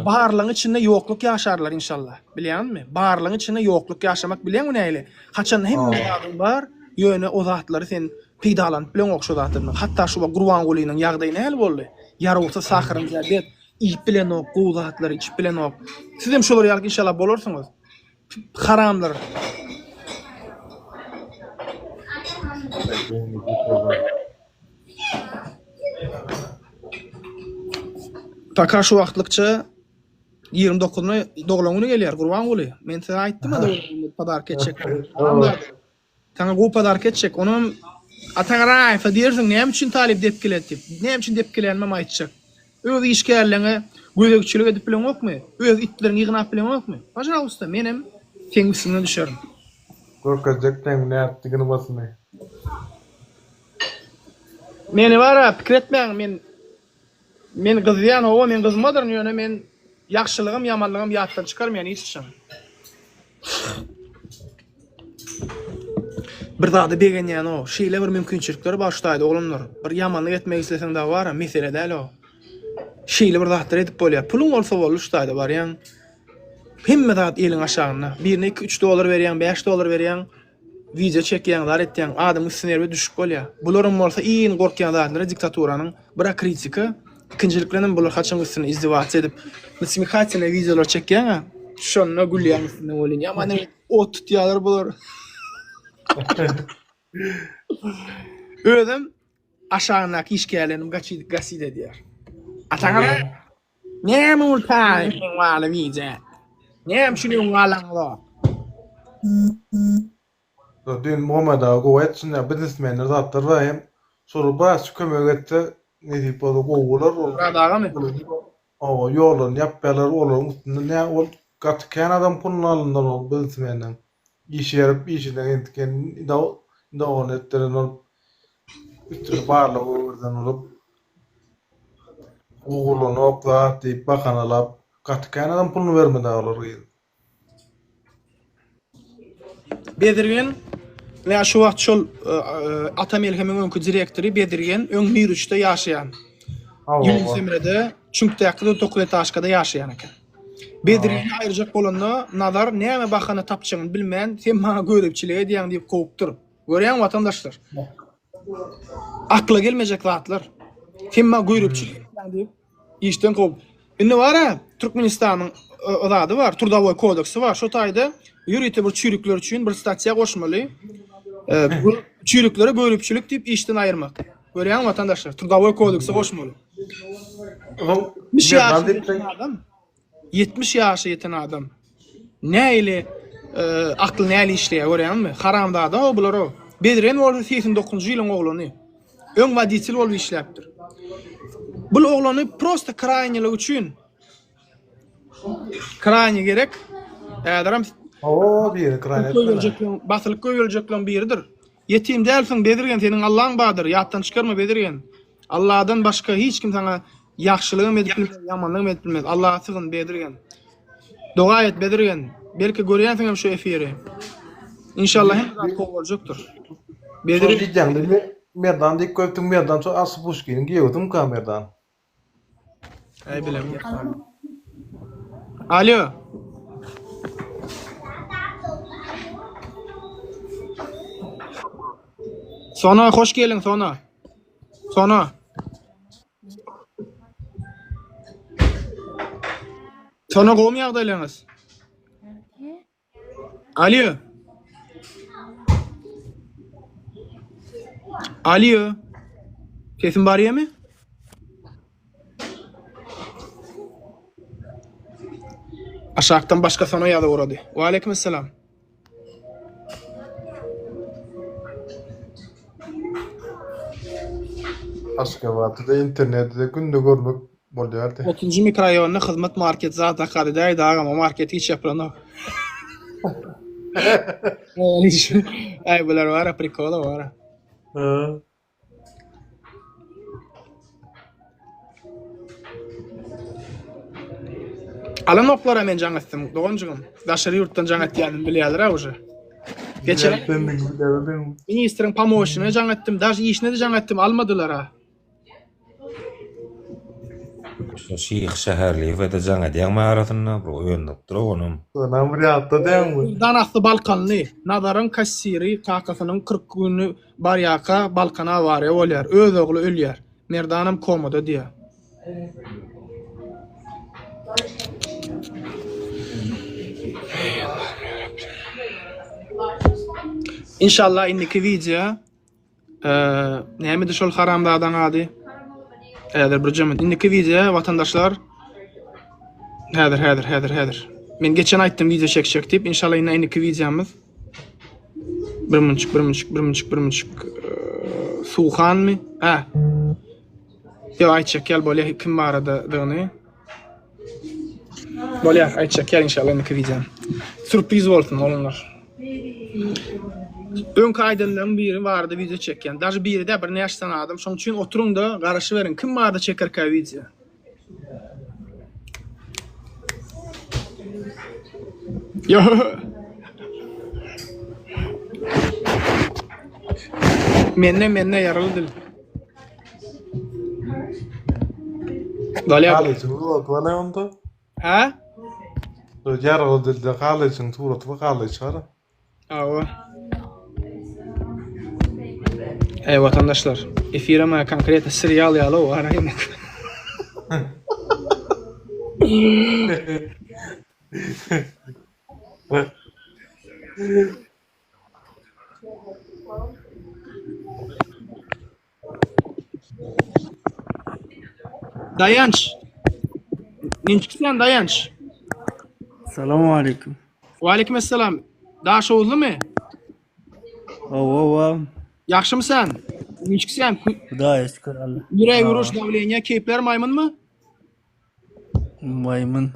S1: barlygyň içinde ýokluk ýaşarlar inşallah. Bilýäňizmi? Barlygyň içinde ýokluk ýaşamak bilýäňmi nähili? Haçan hemme zadyň bar, ýöne o zatlary sen peýdalanyp bileňok şo zatlardan. Hatda şu wagt Gurbangulynyň ýagdaýy nähili boldy? Ýarawsyz sahyryň diabet, iýip bilenok, gowy zatlary içip bilenok. Sizem şolar ýaly inşallah bolarsyňyz. Haramlar. Paka şu wagtlykça 29-na doglan güni gelýär Gurbanguly. Men size aýtdym-a doglan gününe podarka etjek. Saňa gowy podarka etjek. Onam Ata Garaýewe diýersiň näme üçin talyp depgiledi diýip. Näme üçin depgilänimem aýtjak. Öz işgärleňe gözegçilik edip bileňokmy? Öz itleriňi ýygnap bileňokmy? Pažaluysta menem seň üstüňden düşerin.
S15: Görkezjek seň nätdigini basyny.
S1: Meni bara pikir etmäň men men gyzýan hawa men gyzmadyryn ýöne men ýagşylygym ýamanlygym ýatdan çykarmaýan hiç haçan. Bir zada begenýän o şeýle bir mümkinçilikler bar şu taýda oglanlar bir ýamanlyk etmek isleseň dagy bara mesele däl o. Şeýle bir zatlar edip bolýar puluň bolsa boldy şu taýda barýaň hemme zat eliň aşagynda birine 2 3 dollar berýäň 5 dollar berýäň Wideo çekýäň, zar etýäň, adamyň üstüne erbet düşüp bolýar. Bularyň bolsa iň gorkýan zatlary diktaturanyň bir-ä kritika, ikinjilik bilenem bular haçan üstüne izdiwasiýa edip, nasmihatelnyý wideolar çekýäň-ä, şonda gülýäň üstüne welin, ýaman erbet ot tutýarlar bular. Özem aşagyndaky işgärlerini gasid edýär. Ataňa Näme ol taýyň waly wideo? Näme üçin öňe alaňzok?
S15: Düýn Muhammet aga gowy aýtdy biznesmenler zatlar bar hem şolar birazçyk kömek etse nesip bolsa gowy bolar ol.
S1: Myrat agamy?
S15: Hawa ýollaryny ýapýarlar olaryň üstünde nä ol gaty kän adam puluny alyndyr ol biznesmenden iş berip işinden endiken dowam etdiren bolup üstüni barlag öwürden bolup Ogurlanok zat diýip bahanalap gaty kän adam puluny bermedi olar gyz.
S1: Bezirgen Ýa şu wagt şol Ata Melhemiň öňki direktory Bezirgen öň Mir üçde ýaşaýan. Ýunus Emrede çüňkdäki dokuzetaşkada ýaşaýan eken. Bezirgeni aýyrjak bolanda Nazar näme bahana tapjagyny bilmän sen maňa göripçilik edýäň diýip kowupdyr. Görýäňmi watandaşlar? Akla gelmejek zatlar. Sen maňa göripçilik edýäň diýip, işden kowup. Indi bar-a, Türkmenistanyň o zady bar, Trudowoý kodeksi bar. Şo taýda ýörite bir çüýrükler üçin bir statýa goşmaly. Çüýrüklere göripçilik diýip işden aýyrmak. Görýäňmi watandaşlar? Trudowoý kodekse goşmaly. Adam 70 ýaşa ýeten adam. Nähili akly nähili işleýär görýäňmi? Haramzada o bular o. Bedren bolsa 89-njy ýylyň oglany. Öň woditel bolup işläpdir. Bul oglany prosta kraýnylyk üçin kraýny gerek. Häzirem
S15: Oo biri kraýny etmeli.
S1: Basylyp goýberjekleň biridir. Ýetim dälsiň Bezirgen seniň Allaň bardyr ýatdan çykarma Bezirgen. Alladan başga hiç kim saňa ýagşylygam edip bilmez ýamanlygam edip bilmez Allaha sygyn Bezirgen. Doga et Bezirgen. Belki görýänsiňem şu efiri. Inşallah hemme zat gowy boljakdyr.
S15: Şol
S1: Bezirgen.
S15: diýýäňde Merdan diýip goýupdyň Merdan şo Asy Puşkiniň giýewsimika Merdan.
S1: Aý bilemok. Alo. Sona hoş gelin Sona. Sona. Sona gowmy ýagdaýlaryňyz? Alo. Alo. Sesim barýamy? Aşakdan başga sona ýazyp ugrady. Waleýkim esselam.
S15: Aşgabatda-da interneti-de günde görmek bolýardy.
S1: Otuzynjy mikroraýonda Hyzmat market zat zakaz edäýdi agam o market hiç ýapylanok. Aý bular bara prikola bara. Alanoklara men jaň etdim doganjygym. Daşary ýurtdan jaň etýänimi bilýärler-ä uje. Geçen ministriň pomoşnigine jaň etdim, daž işine-de jaň etdim, almadylar-a.
S5: Şu Şyh Şäherliýewe-de jaň edýäňmi arasynda? Bir öndüripdir onam.
S15: Onam bir ýatda däňmi?
S1: Dan asly balkanly. Nazaryň kassiri kakasynyň 40 güni barýaka Balkana awariýa bolýar. Öz ogly ölýär. Merdanam komada diýýär. Inşallah indiki wideo Nämedi şol haramzadaň ady? Häzir bir jemit. Indiki wideo watandaşlar. Häzir, häzir, häzir, häzir. Men geçen aýtdym wideo çekjek diýip. Inşallah indi indiki wideomyz. Bir munçuk, bir munçuk, bir munçuk, bir munçuk. Suhanmy? Hä. Ýok, aýtjak ýaly bolýar kim baradadygyny. Bolýar, aýtjak ýaly inşallah indiki wideom. Sürpriz bolsun oglanlar. Öňki aýdanlaryň biri barada wideo çekýän. Daže biri däl, birnäçe sany adam. Şonuň üçin oturyň-da, garaşyberiň. Kim barada çekerkä wideo? Mende mende ýaraly dil. Bolýar.
S15: Halyçyň suraty bar onda.
S1: Hä?
S15: Ýaraly dilde halyçyň suraty bar, halyç bar.
S1: Hawa. Eý watandaşlar, efirem ha konkretno serial ýaly o ara ýemek. Daýanç. Niçik sen Daýanç?
S7: Salam aleyküm.
S1: Waleýkim esselam. Daşoguzlymy?
S7: Hawa, hawa.
S1: Ýagşymy sen? Niçik sen?
S7: Hudaýa şükür Allah.
S1: Ýürek uruş, dawleniýe, keýpler maýmynmy?
S7: Maýmyn.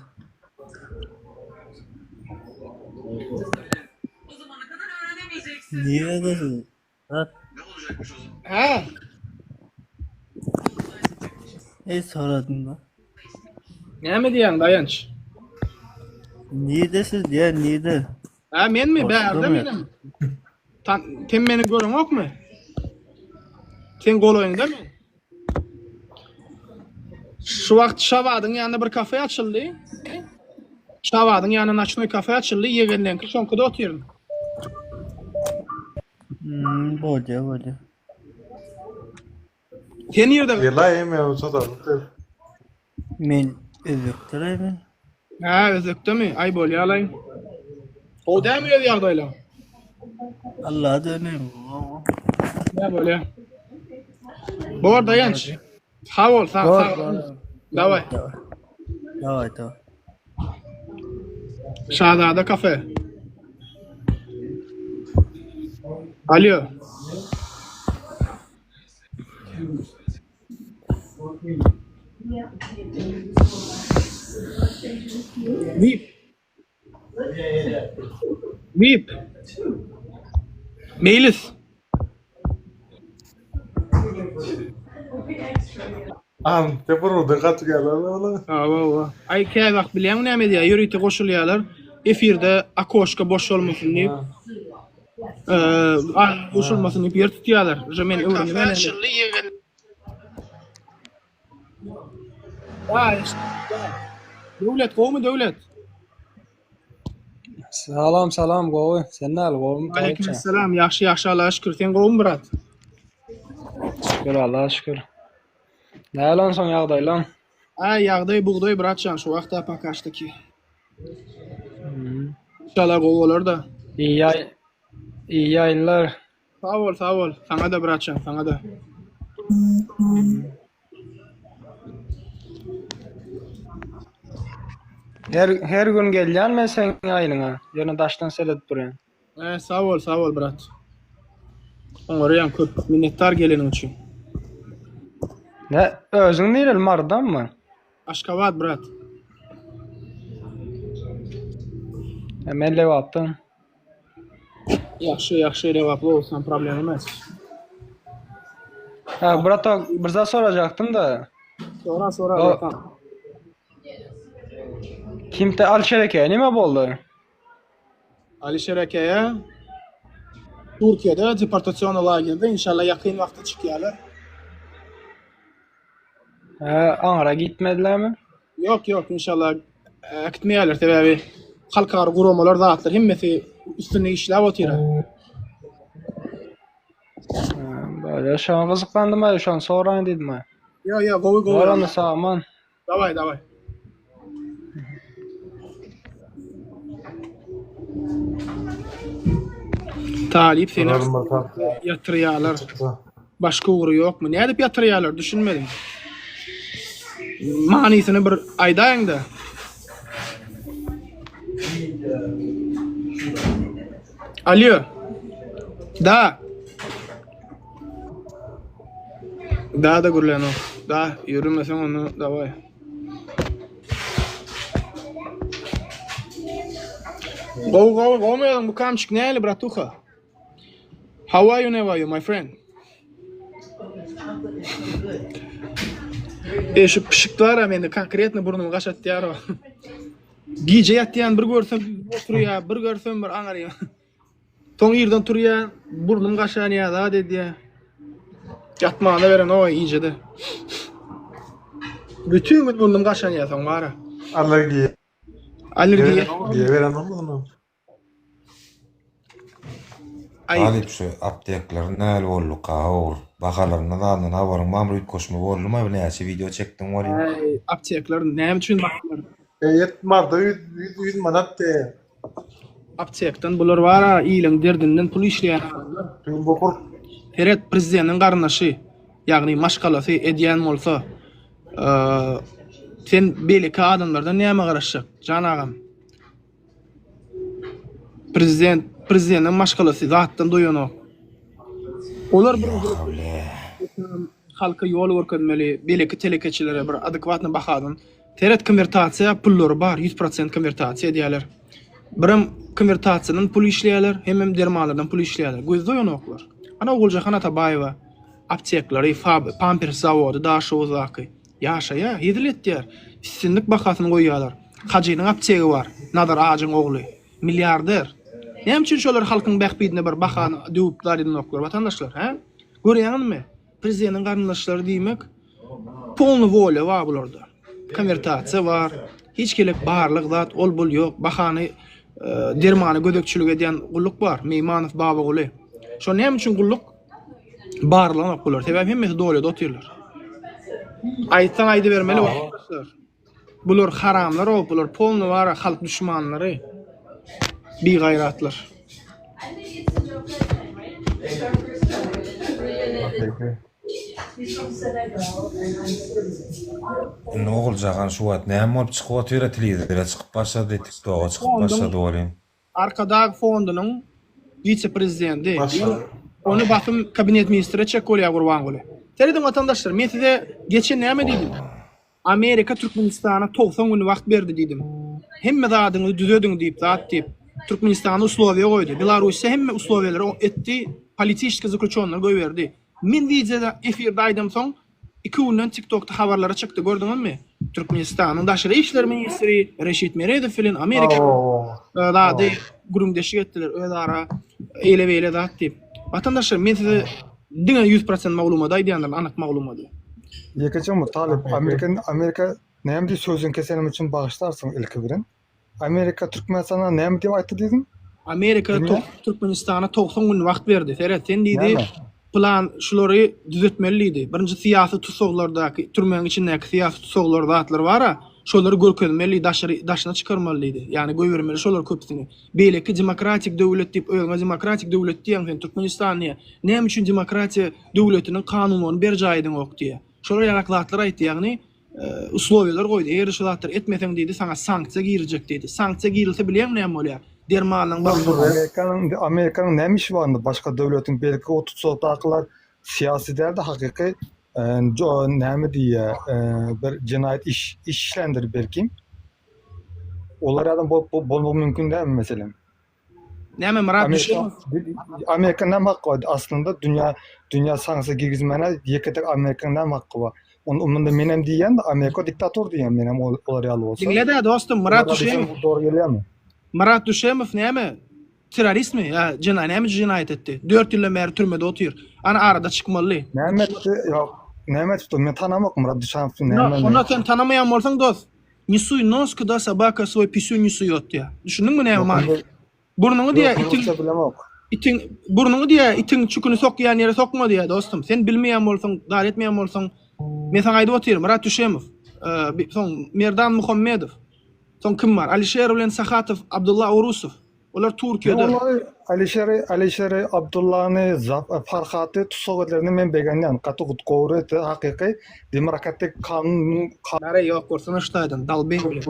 S7: Niredesiň? Zat.
S1: Hä?
S7: Ey soradym da.
S1: Näme diýýäň Daýanç?
S7: Niredesiz diýýän, nirede?
S1: Hä menmi? Bärde
S7: Goşdum.
S1: menem. Tan sen meni göreňokmy? Seň golaýyňda men. Şu wagt Şabadyň ýanynda bir kafe açyldy. Şabadyň ýanynda noçnoý kafe açyldy. Ýegenleňki şoňkuda otyryn.
S7: Hmm, bolýa, bolýa.
S1: Sen nirde?
S15: Ýylaýym ýa sadalyk.
S7: Men Özbekde men.
S1: Hä, Özbekdemi? Aý bolýalaý. Gowy dälmi öz ýagdaýlaň?
S7: Allaha döneýin.
S1: Nä bolýa? Bor daýanç. Sag bol, sag, sag. Daway.
S7: Daway, daway.
S1: Şazada kafe. Alýo. Vip. Vip. Meýlis.
S8: Ante buruldy gaty geldi ola.
S1: Hawa hawa. Aý käwagt bilýäňmi näme edýär? Ýörite goşulýarlar. Efirde okoşka boş bolmasyn diýip. Eee, goşulmasyn diýip ýer tutýarlar. Uje men öwrendim. Döwlet gowmy Döwlet?
S9: Salam salam gowy. Sen näl gowmy?
S1: Aleyküm selam. Ýagşy ýagşy Allaha şükür. Sen gowmy brat?
S9: Şükür Allaha şükür. Näl onsoň ýagdaýlaň?
S1: Aý ýagdaý bugdaý bratjan şu wagta pakaşdaki. İnşallah gowy bolar-da.
S9: Iyi iyi ýaýynlar.
S1: Sag bol sag bol. Saňa-da bratjan saňa-da.
S9: Her her gün gelýän men seň ýaýynyňa. Ýöne daşdan seredip durýan.
S1: He sag bol sag bol brat. Oňarýan köp minnetdar geleniň üçin.
S9: Ne özüň nireli Marydanmy?
S1: Aşgabat brat.
S9: He, men Lebapdan.
S1: Ýagşy ýagşy Lebaply bolsaň problem emes.
S9: Ha bratok bir zat sorajakdym da.
S1: Sora sora
S9: O
S1: bratan.
S9: Kimde Alişer eke nime boldy?
S1: Alişer ekeýe Türkiýede deportasion lagerde inşallah ýakyn wagtda çykýarlar.
S9: He, aňra gitmedilermi?
S1: Ýok ýok inşallah äkitmeýärler sebäbi halkara guramalar zatlar hemmesi üstünde işläp otyr.
S9: Böyle şoňa gyzyklandym aý şony soraýyn diýdim aý.
S1: Ýo ýo gowy gowy.
S9: Bor onda sag aman.
S1: Daway daway. Talyp seni ýatyrýarlar. Başga ugry ýokmy? Nädip ýatyrýarlar düşünmedim. Manysyny bir aýdaýyňda. Alýo. Da. Da da gürlänok. Da ýörümeseň onda dawaý. Gowy gowy gowmy ýazyň bu kamçik näli bratuha? How are you never you my friend? E şu pişik bar mende konkretno burnumy gaşatýar o. Gije ýatýan bir görsem oturýar, bir görsem bir aňarýar. Soň irden turýar, burnum gaşanýar, zat edýär. Ýatmana beren oý gijede. Bütün gün burnum gaşanýar soň bara.
S8: Allergiýa.
S1: Allergiýa.
S8: Diýe beren olmadymy?
S5: Talyp şu aptekler näl bolduka ogul? Bahalaryndan zadyndan habaryň barmy üýtgeşme boldumy näçe wideo çekdiň welin?
S1: Äý aptekler näme üçin bahalar?
S8: Eýet marda 100 100 manat diýe.
S1: Aptekden bular bara iliň derdinden pul işleýän adamlar. Seret prezidentiň garyndaşy ýagny maşgalasy edýän bolsa sen beýleki adamlardan näme garaşjak jan agam. Prezident, prezidentiň maşgalasy zatdan doýanok. Olar bir halka ýol görkezmeli, beýleki telekeçilere bir adekwatny bahadan. Seret konwertasiýa pullary bar, 100% konwertasiýa edýärler. Birem konwertasiýadan pul işleýärler, hemem dermanlardan pul işleýärler. Göz doýanoklar. Ana Oguljahan Atabaýewa apteklary, fab, pampers zawody Daşoguzdaky. Ýaşaýar, hezil etýär. Islendik bahasyny goýýarlar. Hajynyň aptegi bar, Nazar ajyň ogly. Milliarder. Näme üçin şolar halkyň bähbidine bir bahany döwüp zat edenoklar, watandaşlar, hä? Görýäňizmi? Prezidentiň garyndaşlary diýmek, polny wolýa bar bularda. Konwertasiýa bar, hiç gelek barlyk zat ol-bul ýok. Bahany, dermana gözegçilik edýän gulluk bar, Meýmanow Babaguly. Şo näme üçin gulluk? Barlanok bular. Sebäbi hemmesi dolýada otyrlar. Aýtsaň aýdybermeli watandaşlar. Bular haramlar o, bular polny bara halk düşmanlary. Bigaýratlar.
S5: Indi Oguljahan şu wagt näme bolup çykyp otyra telewizora çykyp başlady tiktoga çykyp başlady welin.
S1: Arkadag fondunyň wise-prezidenti. Ony basym kabinet ministri etjek bolýar Gurbanguly. Serediň watandaşlar, men size geçen näme diýdim? Amerika Türkmenistana 90 gün wagt berdi diýdim. Hemme zadyňyzy düzediň diýip, zat diýip. Türkmenistana uslowiýa goýdy. Belarussiýa hemme uslowiýalary etdi, politiçeskiý zakluçenlary goýberdi. Men wideoda efirde aýdamsoň, iki günden TikTokda habarlara çykdy, gördüňizmi? Türkmenistanyň daşary işler ministri Reşit Meredow bilen Amerika zady gürrüňdeşlik etdiler, özara eýle-beýle zat diýip. Watandaşlar, men size diňe 100% maglumaty aýdýandyryn, anyk maglumaty.
S16: Ýekeje umyt, Talyp, Amerika, Amerika näme diýip sözüňi kesenim üçin bagyşlarsyň ilki bilen. Amerika Türkmenistana näme diýip aýtdy diýdiň?
S1: Amerika
S16: Dünýä?
S1: Türkmenistana 90 gün wagt berdi. Seret, sen diýdi,
S16: Näme?
S1: plan şulary düzetmeli diýdi. Birinji syýasy tussaglardaky, türmäň içindäki syýasy tussaglar zatlar bar-a, şolary görkezmeli, daşary daşyna çykarmaly diýdi. Ýagny goýbermeli şolary köpüsini. Beýleki demokratik döwlet diýip özüňe demokratik döwlet diýýäň sen Türkmenistan diýýä. Näme üçin demokratiýa döwletiniň kanunlaryny berjaý edeňok diýýä. Şolar ýalak zatlar aýtdy. Ýagny uslowiýalar goýdy. Eger şu zatlary etmeseň diýdi, saňa sanksiýa giriljek diýdi. Sanksiýa girilse bilýäňmi näme bolýar? Dermanlaryň bahasy
S16: Amerikanyň Amerikanyň näme işi bar indi başga döwletiň belki o tutsagdakylar syýasy dälde hakyky näme diýýä bir jenaýat iş iş işländir belki. Olar ýalam bolmagy mümkin dälmi meselem?
S1: Näme Myrat
S16: Amerika Amerika näme haky bar? Aslynda dünýä dünýä sanksiýa girizmäne ýeke tek Amerikanyň näme haky bar? Onda munda menem diýýän Amerika diktator diýýän menem olar ýaly bolsa.
S1: Diňle-de dostum Myrat Düşemow.
S16: Dogry gelýärmi?
S1: Myrat Düşemow näme? Terroristmi? Ýa jena näme üçin jenaýat etdi? 4 ýyldan bäri türmede otyr. Ana arada çykmaly.
S16: Näme etdi? Ýok. Näme etdi? Men tanamok Myrat Düşemowy näme?
S1: Onda sen tanamaýan bolsaň dost, Ne suý nos kuda sobaka svoý pisýun ne suýot diýýär. Düşündiňmi näme many? Burnuňy diýýär itiň itiň burnuňy diýýär itiň çüküni sokýan ýere sokma diýýär dostum. Sen bilmeýän bolsaň, zat etmeýän bolsaň, men saňa aýdyp otyryn, Myrat Düşemow, soň Merdan Muhammedow, soň kim bar? Alişer bilen Sahatow, Abdulla Orusow. Olar Türkiýede.
S16: Men olary Alişeri, Alişeri, Abdullany, Farhaty tussag edilenine men begenýän. Gaty gowy etdi, hakyky demokratik kanun.
S1: Nare ýok bolsana şu taýdan dalbeý bilen.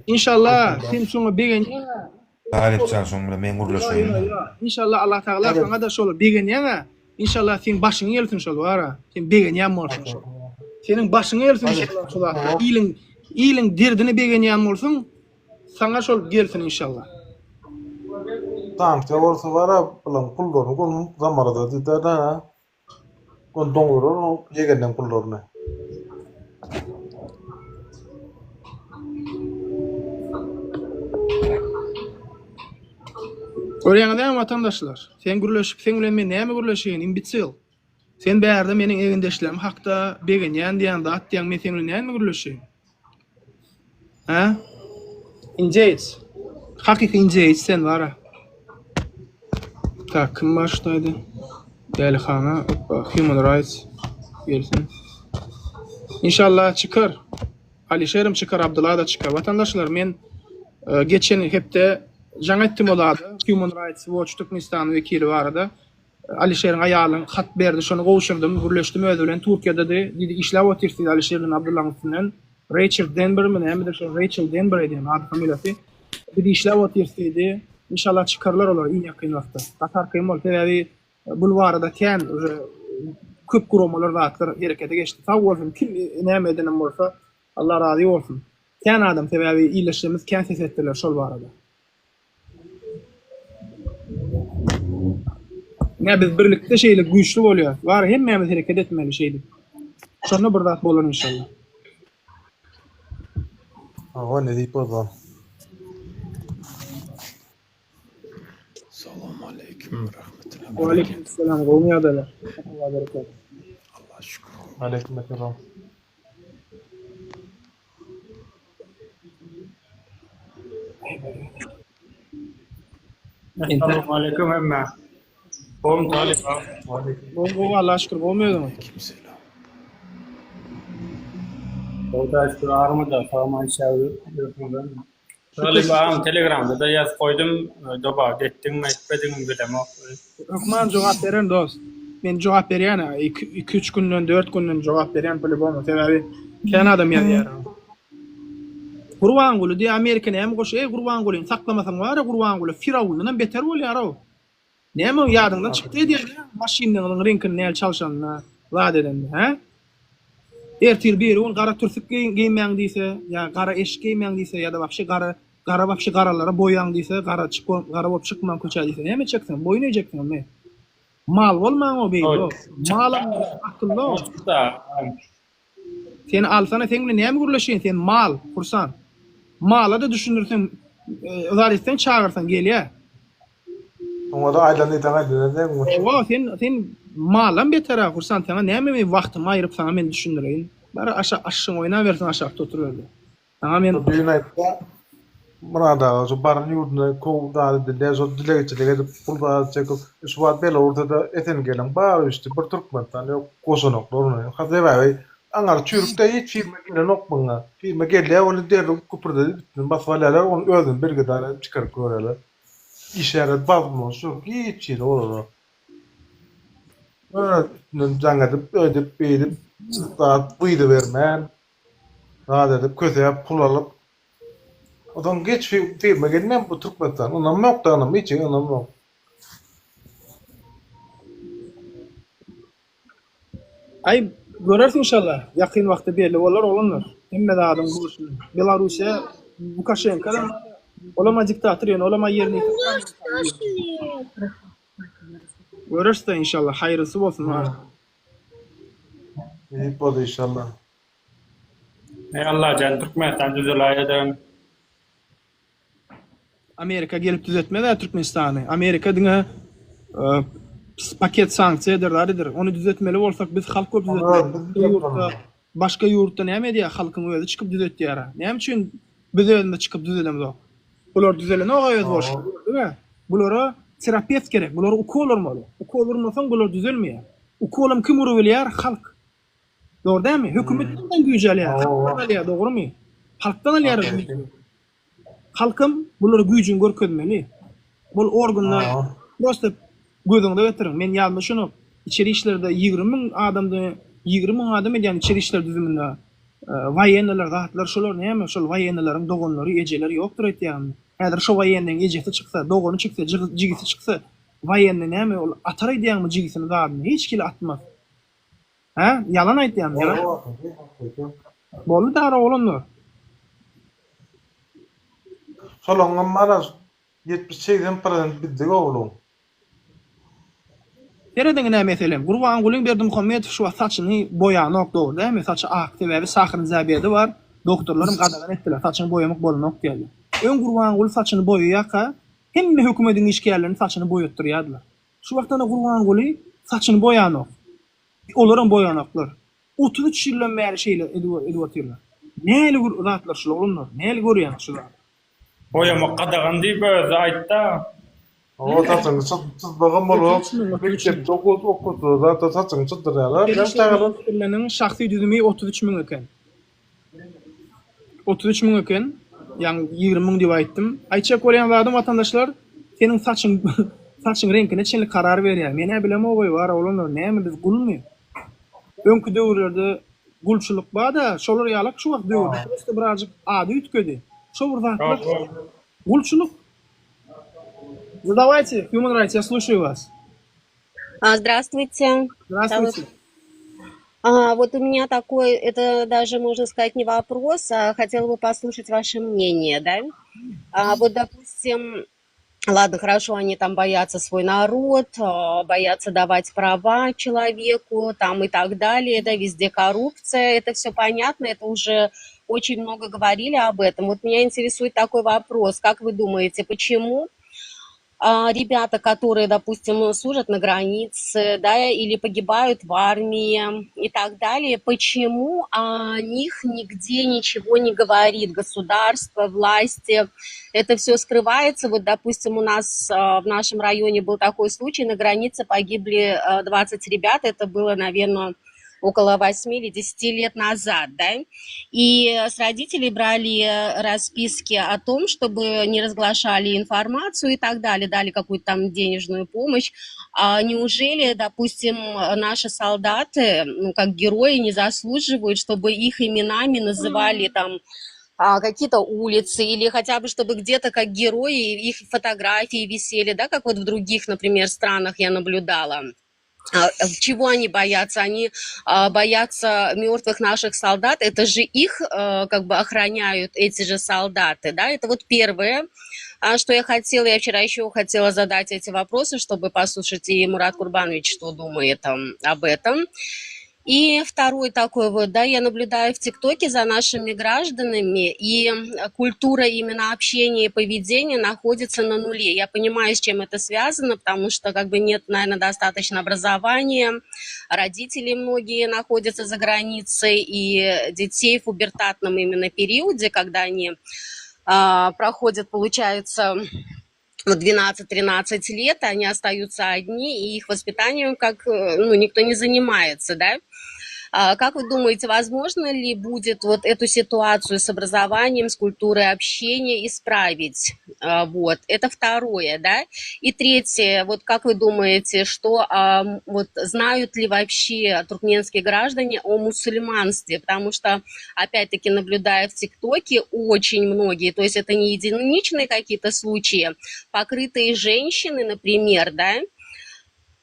S1: Inşallah sen şoňa begenýäňä.
S5: Talypjan şoň bilen men gürleşeýinmi?
S1: Inşallah Allah Tagala saňa-da şol begenýäňä. Inşallah seň başyňa gelsin şol bara. Sen begenýän bolsaň şol. Seniň başyňa gelsin inşallah şol zatlar. Iliň iliň derdine begenýän bolsaň Saňa şol gelsin inşallah.
S15: Sanksiýa bolsa bara bulaň pullaryny gon zamarada diýdä gon doňdurar o ýegenleň pullaryny.
S1: Görýäňiz dämi watandaşlar? Sen gürleşip seň bilen men näme gürleşeýin imbitsil. Sen bärde meniň egindeşlerim hakda begenýän diýýän zat diýýäň men seň bilen näme gürleşeýin? Hä? Injeýiç. Hakyky injeýiç sen bara. Tak, kim bar şu taýda? Dälihana, oppa, Human Rights gelsin. Inşallah çykar. Alişerim çykar, Abdylla da çykar. Watandaşlar, men e, geçen hepde jaň etdim o zada. Human Rights Watch Türkmenistanyň wekili barada. Alişeriň aýalyň hat berdi, şony gowşurdym, gürleşdim özi bilen, Türkiýededi, diýdi, işläp otyrys diýdi Alişer bilen Abdyllaň üstünden. Reýçel Denbermi nämedir şo Reýçel Denber edýän ady familiýasy. Biz işläp otyrys diýdi. Inşallah çykarlar olar iň ýakyn wagtda. Gaty arkaýyn bol, sebäbi bul barada kän uje köp guramalar zatlar herekete geçdi. Sag bolsun kim näme edenem bolsa Allah razy bolsun. Kän adam sebäbi ildeşlerimiz kän ses etdiler şol barada. Ine biz birlikde şeýle güýçli bolýas. Bar hemmämiz hereket etmeli şeýdip. Şonda bir zat bolar inşallah.
S15: Hawa nesip bolsa.
S17: Salam aleýkum we rahmetullahi
S1: We aleýkum salam gowmy ýagdaýlar? Allah bereket.
S17: Allah şükür.
S15: Aleýkum essalam.
S7: Assalamualaikum hemme. Gowmy Talyp aga?
S1: Gowy gowy Allaha şükür gowmy özüňiz?
S17: Aleykümselam.
S7: Gowy şükür armyda sagman işläp ýörsüňizmi? Talyp agam telegramda da ýazyp goýdum, doba etdiňmi etmediňmi bilemok.
S1: Hökman jogap bererin dost. Men jogap berýän 2-3 günden 4 günden jogap berýän poliboma sebäbi kän adam ýazýar. Gurbanguly diýýär Amerika näme goşa eý Gurbangulyny saklamasaň wara Gurbanguly Firawundanam beter bolýarow. Näme o ýadyňdan çykdy edýän maşynyňyzyň reňkini näl çalşanyna, zat edende, hä? Ertir biri gün gara türsük geýmäň diýse, ýa gara eşik geýmäň diýse, ýa-da wapşe gara gara wapşe garalara boýaň diýse, gara çyk gara bolup çykmaň köçä diýse, näme etjeksiň? Boýun egjeksiňmi? Mal bolmaň o beýle. Malam akylly o. Seni alsana seň bilen näme gürleşeýin sen mal Hursan. Mala-da düşündirseň yzar etseň çagyrsaň gelýä.
S15: Oňa-da aýlan diýseň aýdylýa deň.
S1: Hawa sen sen maldan beter-ä Hursan saňa näme men wagtymy aýryp saňa men düşündireýin. Bar aşa aşşyň oýnabersin aşakda oturyberdi. Saňa men.
S15: Düýn aýtda Myrat aga şu baran ýurduna kow zat edilýär şol dilegçilik edip pul zat çekip şu wagt Belarusada SNG-leň bary üsti bir Türkmenistan ýok goşanoklar ony ha sebäbi aňary çüýrükde hiç firma gelenok muňa firma gelýär ony derrew küpürdedip üstünden basyp alýarlar ony özüni bergidar edip çykaryp goýýarlar işgärler bazmos ýok hiç hili olara öz üstünden jaň edip öýdüp beýdip zat wyza bermän Zat edip kösäp pul alyp Onsoň geç firma gelmän bu Türkmenistan ynam ýok da ynam hiç ynam ýok.
S1: Aý göreris inşallah ýakyn wagtda belli bolar oglanlar hemme zadyň bolşuny Belarussiýa Lukaşenka olama diktator ýöne olama ýerini göreris-de inşallah haýyrlysy bolsun.
S15: Nesip bolsa inşallah.
S7: Eý Allajan Türkmenistan düzeläýedem.
S1: Amerika gelip düzetmez-ä Türkmenistany. Amerika diňe paket sanksiýa eder zat eder. Ony düzetmeli bolsak biz halk bolup düzetmeli. Ýurtda başga ýurtda näme edýär halkyň özi çykyp düzetýär-ä. Näme üçin biz özümiz çykyp düzelemzok. Bular düzelenok-a öz bolşy. Gördüň-ä. Bulara terapewt gerek. Bulara ukol urmaly. Ukol urmasaň bular düzelmeýär. Ukolam kim urubilýär? Halk. Dogry dälmi? Hökümet kimden güýç alýar? Halkdan alýar, dogrymy? Halkdan alýar güýji. Halkam bulara güýjüni görkezmeli. Bul organda prosta gözüňize getiriň. Men ýazma şuny. Içeri işlerde 20 müň adamda 20 müň adam edýän içeri işler düzüminde waýenniler zatlar şolar näme? Şol waýennileriň doganlary, ejeleri ýokdur aýtýaryn. Häzir şo waýenniň ejesi çyksa, dogany çyksa, jigisi çyksa, waýenni näme ol atar aýdýaňmy jigisini zadyny? Hiç hili atmaz. Hä? Ýalan aýtýan, ýalan. Boldy dara oglanlar.
S15: Şolaňam bara 70-80 prosent bizde ogluň.
S1: Serediň ine meselem, Gurbangulyň Berdimuhamedow şu wagt saçyny boýanok dogry dälmi? Saçy ak sebäbi sahryny diabedi bar, doktorlaram gadagan etdiler saçyňy boýamak bolanok diýerler. Öň Gurbanguly saçyny boýaýaka hemme hökümediň işgärlerini saçyny boýatdyrýardylar. Şu wagt ana Gurbanguly saçyny boýanok. Olaram boýanoklar. 33 ýyldan bäri şeýle edip otyrlar. Näli gür zatlar şul oglanlar? Näli görýäňiz şu zady?
S7: Boýamak gadagan diýip özi aýtda.
S15: Hawa saçyňy çyzmagam bolanok. Mekdepde okuwçylar zatda saçyňy çyzdyrýarlar.
S1: Içeri işler ministrliginiň şahsy düzümi 33 müň eken. 33 müň eken. Ýaňy 20 müň diýip aýtdym. Aýtjak bolýan zadym watandaşlar, seniň saçyň saçyň reňkine çenli karar berýär. Men-ä bilemog-oý bar oglanlar, näme biz gulmy? Öňki döwürlerde gulçulyk bar-da, şolar ýalak şu wagt döwürde prosta birazjyk ady üýtgedi. Şo bir zatlar gulçulyk. Zadawajte, Human Rights, я слушаю вас.
S18: А, Здравствуйте.
S1: Здравствуйте.
S18: А, вот у меня такой, это даже можно сказать не вопрос, а хотела бы послушать ваше мнение, да? А, вот, допустим, ладно, хорошо, они там боятся свой народ, а, боятся давать права человеку, там и так далее, да, везде коррупция, это все понятно, это уже очень много говорили об этом. Вот меня интересует такой вопрос, как вы думаете, почему а, ребята, которые, допустим, служат на границе, да, или погибают в армии и так далее, почему о них нигде ничего не говорит государство, власти, это все скрывается. Вот, допустим, у нас а, в нашем районе был такой случай, на границе погибли 20 а, ребят, это было, наверное, около 8 или 10 лет назад, да, и с родителей брали расписки о том, чтобы не разглашали информацию и так далее, дали какую-то там денежную помощь. А неужели, допустим, наши солдаты, ну, как герои, не заслуживают, чтобы их именами называли там... а, какие-то улицы или хотя бы чтобы где-то как герои их фотографии висели, да, как вот в других, например, странах я наблюдала. А, чего они боятся? Они а, боятся мертвых наших солдат. Это же их э, как бы охраняют эти же солдаты, да? Это вот первое, а, что я хотела. Я вчера еще хотела задать эти вопросы, чтобы послушать и Мурат Курбанович, что думает об этом. И второй такой вот, да, я наблюдаю в ТикТоке за нашими гражданами, и культура именно общения и поведения находится на нуле. Я понимаю, с чем это связано, потому что как бы нет, наверное, достаточно образования, родители многие находятся за границей, и детей в пубертатном именно периоде, когда они а, проходят, получается, 12-13 лет, они остаются одни, и их воспитанием как, э, ну, никто не занимается, да. А как вы думаете, возможно ли будет вот эту ситуацию с образованием, с культурой общения исправить? А, вот, это второе, да. И третье, вот как вы думаете, что а, вот знают ли вообще туркменские граждане о мусульманстве? Потому что, опять-таки, наблюдая в ТикТоке, очень многие, то есть это не единичные какие-то случаи, покрытые женщины, например, да,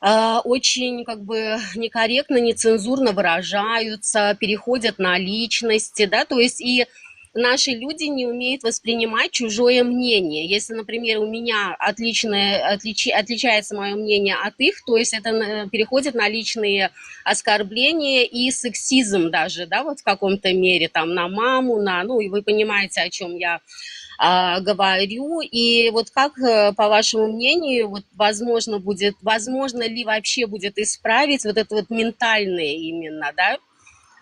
S18: а, очень как бы некорректно, нецензурно выражаются, переходят на личности, да, то есть и наши люди не умеют воспринимать чужое мнение. Если, например, у меня отличное, отличи, отличается мое мнение от их, то есть это переходит на личные оскорбления и сексизм даже, да, вот в каком-то мере, там, на маму, на, ну, и вы понимаете, о чем я а, говорю. И вот как, э, по вашему мнению, вот возможно будет, возможно ли вообще будет исправить вот это вот ментальное именно, да,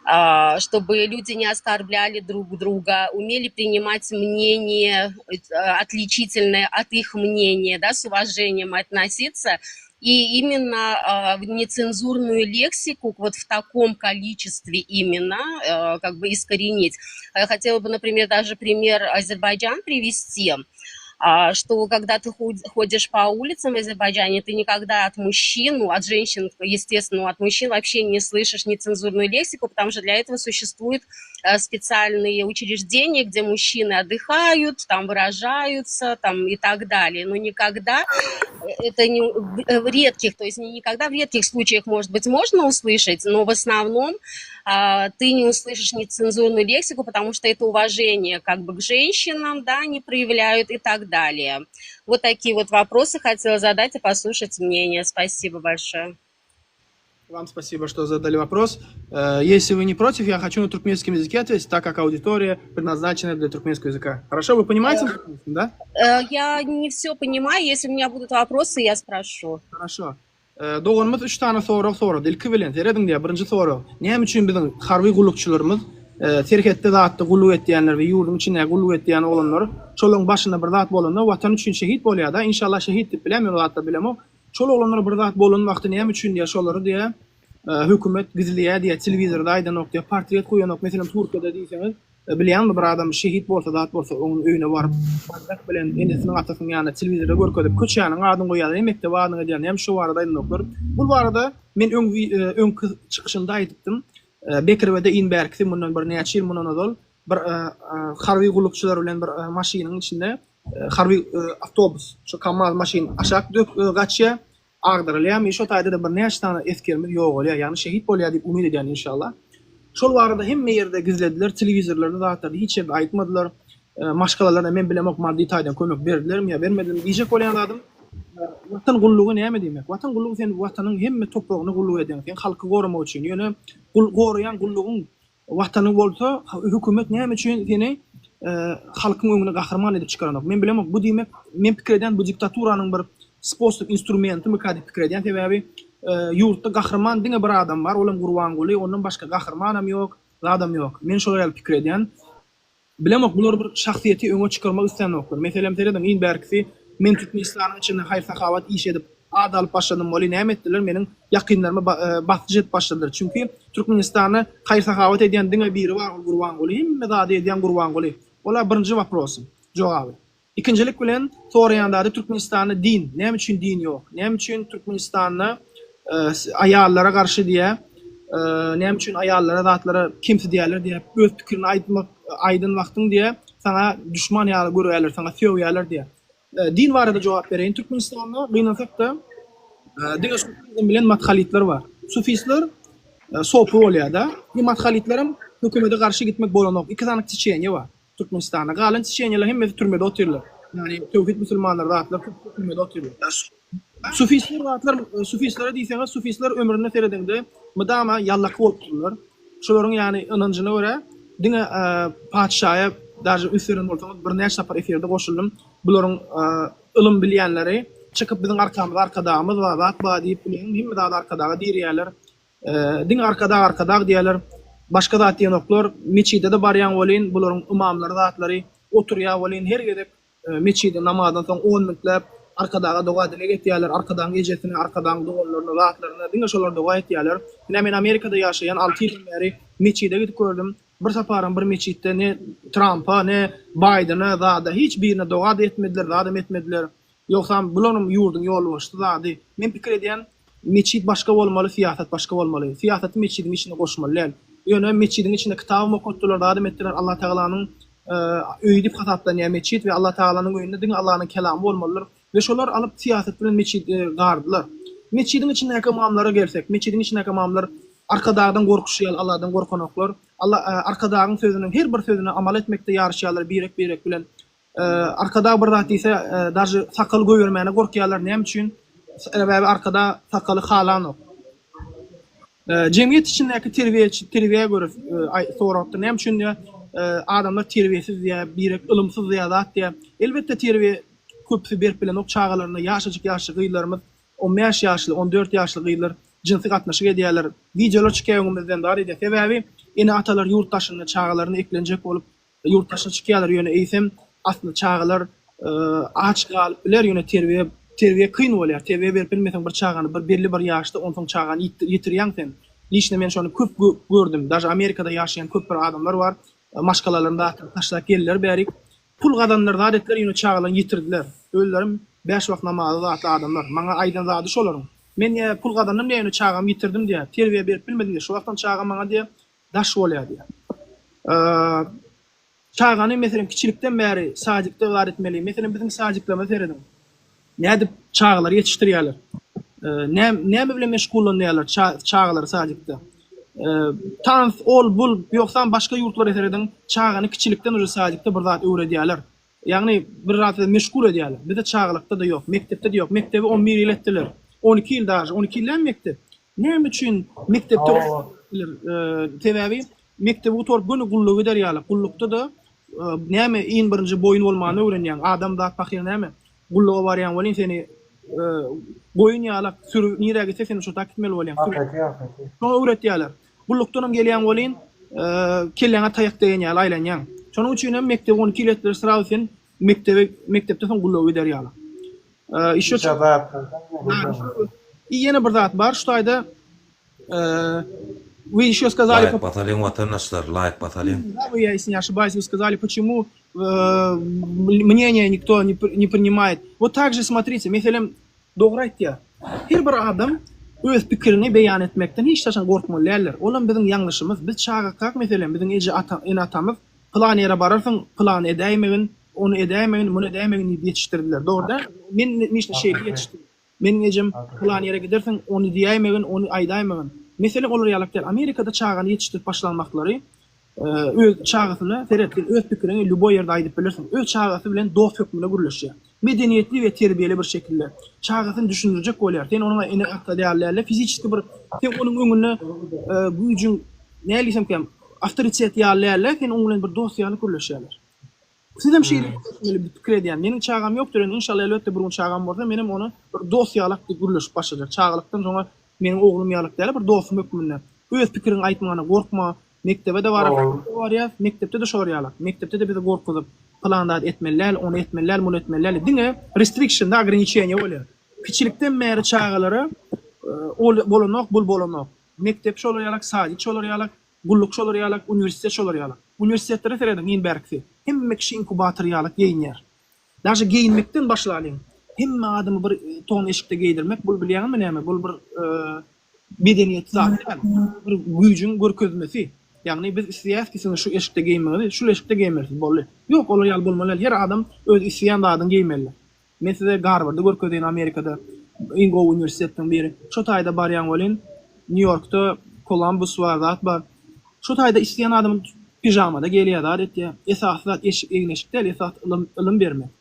S18: а, чтобы люди не оскорбляли друг друга, умели принимать мнение э, отличительное от их мнения, да, с уважением относиться, и именно а, нецензурную лексику вот в таком количестве именно э, как бы искоренить. Я хотела бы, например, даже пример Азербайджан привести. А, что когда ты ходишь по улицам в Азербайджане, ты никогда от мужчин, ну, от женщин, естественно, от мужчин вообще не слышишь нецензурную лексику, потому что для этого существуют э, специальные учреждения, где мужчины отдыхают, там выражаются, там и так далее. Но никогда это не в редких, то есть не никогда в редких случаях, может быть, можно услышать, но в основном а, ты не услышишь нецензурную лексику, потому что это уважение как бы к женщинам, да, они проявляют и так далее. Вот такие вот вопросы хотела задать и послушать мнение. Спасибо большое.
S1: Вам спасибо, что задали вопрос. Э, если вы не против, я хочу на туркменском языке ответить, так как аудитория предназначена для туркменского языка. Хорошо, вы понимаете, да?
S18: Э, я не все понимаю. Если у меня будут вопросы, я спрошу.
S1: Хорошо. E, doganymyz üç sany sorag sorady. Ilki bilen, serediň diýýär, birinji sorag. Näme üçin biziň harby gullukçylarymyz, e, serhetde zatda gulluk etýänler we ýurduň içinde gulluk etýän oglanlar, şolaryň başynda bir zat bolanda watan üçin şehit bolýar-da, inşallah şehit diýip bilýän, men o zatlar bilemok. Şol oglanlara bir zat bolan wagty näme üçin diýýär, şolary diýýär, e, hökümet gizleýär diýýär, telewizorda aýdanok diýýär, portret goýanok. Meselem, Türkiýede diýseňiz, E, bilýäňmi bir adam şehit bolsa zat bolsa onuň öýüne baryp baýdak bilen enesiniň atasynyň ýanynda telewizorda görkezip köçäniň adyny goýýarlar hem mekdep adyny edýär näme şu barada aýdanoklar. Bul barada men öň e, öňki çykyşymda aýdypdym. E, Bekirbede iň bärkisi mundan bir näçe ýyl mundan ozal bir harby gullukçylar bilen bir maşynyň içinde harby awtobus şu KAMAZ maşyn aşak dök gaçýar. Agdarylýarmy şo taýda-da bir näçe sany esgerimiz ýogalýar ýagny şehit bolýar diýip umyt edýän inşallah. Şol barada hemme ýerde gizlediler telewizorlarda zatlarda hiç ýerde aýtmadylar. Maşgalalaryna men bilemok maddy taýdan kömek berdilermi ýa bermedilermi diýjek bolýan zadym Watan gullugy näme diýmek Watan gullugy sen watanyň hemme topragyna gulluk edýäň sen halky goramak üçin ýöne goraýan gullugyň Watany bolsa hökümet näme üçin seni halkyň öňüne gahryman edip çykaranok. Men bilemok bu diýmek men pikir edýän bu diktaturanyň bir sposob instrumentimika diýip pikir edýän sebäbi ýurtda gahryman diňe bir adam bar olam Gurbanguly ondan başga gahrymanam ýok zadam ýok men şolar ýaly pikir edýän. Bilemok bular bir şahsyýeti öňe çykarmak islänoklar. Meselem serediň iň bärkisi men Türkmenistanyň içinde haýyr-sahawat iş edip ad alyp başladym weli näme etdiler meniň ýakynlaryma basyş edip başladylar. Çünki Türkmenistanda haýyr-sahawat edýän diňe biri bar ol Gurbanguly hemme zady edýän Gurbanguly. Ola birinji waprosy jogaby. Ikinjilik bilen soraýan zady Türkmenistanda din näme üçin din ýok? Näme üçin Türkmenistanda aýallara garşy diýä näme üçin aýallara zatlara kemsidýärler diýä öz pikirini aýtmak. aýdan wagtyň diýýär, saňa duşman ýaly görýärler, saňa sögýärler diýýär. Din barada jogap bereýin. Türkmenistanda gynansak-da diňe sufizm bilen mathalitler bar. Sufistler sopy bolýar-da. I mathalitlerem hökümete garşy gitmek bolanok. Iki sany teçeniýe bar Türkmenistanda. Galan teçeniýeleriň hemmesi türmede otyrlar. Ýagny töwhid musulmanlary zatlar köpüsi türmede otyrlar. Sufistler zatlar sufistlere diýseňiz sufistler ömrüne seredeňde mydama ýallaky bolupdyrlar. Şolaryň ýagny ynanjyna görä diňe patyşaýa daže üns beren bolsaňyz birnäçe sapar efirde goşuldym. Bularyň ylym bilýänleri çykyp biziň arkamyzda arkadagymyz bar zat bar diýip bileň hemme zady arkadaga dirýärler. Diňe arkadag arkadag diýýärler. Başga zat diýenoklar. Meçide-de barýaň welin bularyň ymamlary zatlary oturýar welin her gezek Metjide namazdan soň on minutläp Arkadaga doga-dileg etýärler, Arkadagyň ejesine, Arkadagyň doganlaryna, zatlaryna, diňe şolar doga etýärler. Ine, men Amerikada ýaşaýan, alty ýyldan bäri metjide gidip gördüm. Bir saparam bir metjitde ne Trampa, ne Baýdene, zada, hiç birine doga-da etmediler, zadam etmediler. Ýogsam bularam ýurduň ýolbaşçysy zady. Men pikir edýän, Metjit başga bolmaly, syýasat başga bolmaly. Syýasaty metjidiň içine goşmaly däl. Ýöne metjidiň içinde kitabam okatdylar, zadam etdiler. Allatagalanyň öýi diýip hasaplanýar metjit we Allatagalanyň öýünde diňe Allanyň kelamy bolmalydyr. We şolar alyp syýasat bilen metjidi gardylar. Metjidiň içindäki ymamlara gelsek, metjidiň içindäki ymamlar Arkadagdan gorkuşy ýaly Alladan gorkanoklar. Alla Arkadagyň sözüniň her bir sözüne amal etmekde ýaryşýarlar birek-birek bilen. Arkadag bir zat diýse, daže sakal goýbermäne gorkýarlar. Näme üçin? Sebäbi Arkadag sakaly halanok. Jemgyýet içindäki terbiýeçi terbiýä görä sorapdyr. Näme üçin diýýär, adamlar terbiýesiz diýýär, birek ylymsyz diýýär, zat diýýär. Elbetde terbiýe köpüsi berip bilenok çagalaryna. Ýaşajyk ýaşly gyzlarymyz, 15 ýaşly, 14 ýaşly gyzlar jynsy gatnaşyk edýärler. Wideolar çykýar öňümizden zat edýär. Sebäbi ene-atalar ýurt daşynda çagalaryny eklenjek bolup Ýurt daşyna çykýarlar ýöne eýsem aslynda çagalar aç galyp biler ýöne terbiýe terbiýe kyn bolýar terbiýe berip bilmeseň bir çagany bir belli bir ýaşda onsoň çagany ýitirýäň sen liçno men şony köp gördüm daže amerikada ýaşaýan köp bir adamlar bar maşgalalaryny zatlaryny taşlap geldiler bärik pul gazandylar zat etdiler ýöne çagalaryny ýitirdiler özlerem bäş wagt namazy zatly adamlar maňa aýdan zady şolaryň men diýýär pul gazandym diýýär ýöne çagamy ýitirdim diýýär terbiýe berip bilmedim diýýär şu wagtam çagam maňa diýýär daş bolýar diýýär. Çagany meselem kiçilikden bäri sadikde bar etmeli. Meselem biziň sadiklerimize serediň. Nädip çagalary ýetişdirýärler. Näme bilen meşgullanýarlar çagalary sadikde. Tans, ol, bul, ýogsam başga ýurtlara serediň, çagany kiçilikden uje sadikde bir zat öwredýärler. Ýagny bir zat bilen meşgul edýärler. Bizde çagalykda-da ýok, mekdepde-de ýok. Mekdebi on bir ýyl etdiler. 12 ýyl daže, 12 ýyl dälmi mekdep? Näme üçin mekdepde Sebäbi mekdebi gutaryp göni gulluga gider ýaly. Gullukda-da näme iň birinji boýun bolmany öwrenýäň. Adam zat pahyr näme? Gulluga barýaň welin seni goýun ýalak sürü nirä gitse sen şo tak gitmeli bolýaň. Şoňa öwretýärler. Gullukdanam gelýäň welin kelläňe taýak degen ýaly aýlanýaň. Şonuň üçin hem mekdebi 12 ýyl etdiler srazu sen mekdebe mekdepden soň gulluga gider ýaly. Işe I ýene bir zat bar şu taýda Вы еще сказали
S5: Laýk basalyň watandaşlar, laýk basalyň.
S1: Да, вы, я, если не ошибаюсь, вы сказали, почему мнение никто не, не принимает. Вот так же смотрите, meselem, dogry aýtýar. Her bir adam öz pikirini beýan etmekden hiç haçan gorkmaly däldir. Olam biziň ýalňyşymyz. Biz çagakak meselem, biziň eje ata, ene-atamyz pylan ýere bararsyň, pylany edäýmegin, ony edäýmegin, muny edäýmegin diýip ýetişdirdiler. Dogry dälmi? Men lişno şeýle ýetişdim. Meniň ejem pylan ýere gidersiň, ony diýäýmegin, ony aýdaýmagyn. Mesele olar ýalak däl. Amerikada çagany ýetişdirip başlan wagtlary öz çagasyna seret, sen öz pikiriňi lýuboý ýerde aýdyp bilersiň. Öz çagasy bilen dost hökmünde gürleşýär. Medeniýetli we terbiýeli bir şekilde. Çagasyny düşündirjek bolýar. Sen onuň ene-ata däl däl-de, fiziçeski bir sen onuň öňünde güýjüň näl diýsemkäm, awtoritet ýaly däl-de, sen onuň bilen bir dost ýaly gürleşýärler. Sizem şeýle gürleşmeli diýip pikir edýän. Meniň çagam ýokdur, ýöne inşallah elbetde bir gün çagam bolsa, menem ony bir dost ýalak diýip gürleşip başlajak. Çagalykdan soňra meniň oglum ýalak däl, bir dostum hökmünde. Öz pikiriňi aýtmana gorkma. Mekdebe-de bararys, barýas, mekdepde-de şolar ýalak. Mekdepde-de bizi gorkuzyp, pylan zat etmeli däl, ony etmeli däl, muny etmeli däl. Diňe restriction-da ograniçeniýe bolýar. Kiçilikden bäri çagalara ol bolanok, bul bolanok. Mekdep şolar ýalak, sadik şolar ýalak. Gulluk şolar ýalak, uniwersitet şolar ýalak. Uniwersitetlere serediň iň bärkisi. Hemme kişi inkubator ýalak geýinýär. Daže geýinmekden başlalyň. Hemme adamy bir ton eşikde geýdirmek bul bilýäňizmi näme? Bul bir medeniýetli zat däl. Bir güýjüň görkezmesi. Ýagny biz isleýäs ki siziň şu eşikde geýmegiňizi, şul eşikde geýmelisiz, boldy. Ýok, olar ýaly bolmaly däl. Her adam öz isleýän zadyny geýmeli. Men size Garwardy görkezeýin Amerikada iň gowy uniwersitetleriň biri. Şo taýda barýaň welin Nýu-Ýorkda Kolumbus bar, zat bar. Şo taýda isleýän adam pižamada gelýär, zat etýär. Esasy zat eşik, egin-eşik däl, esasy ylym, ylym bermek.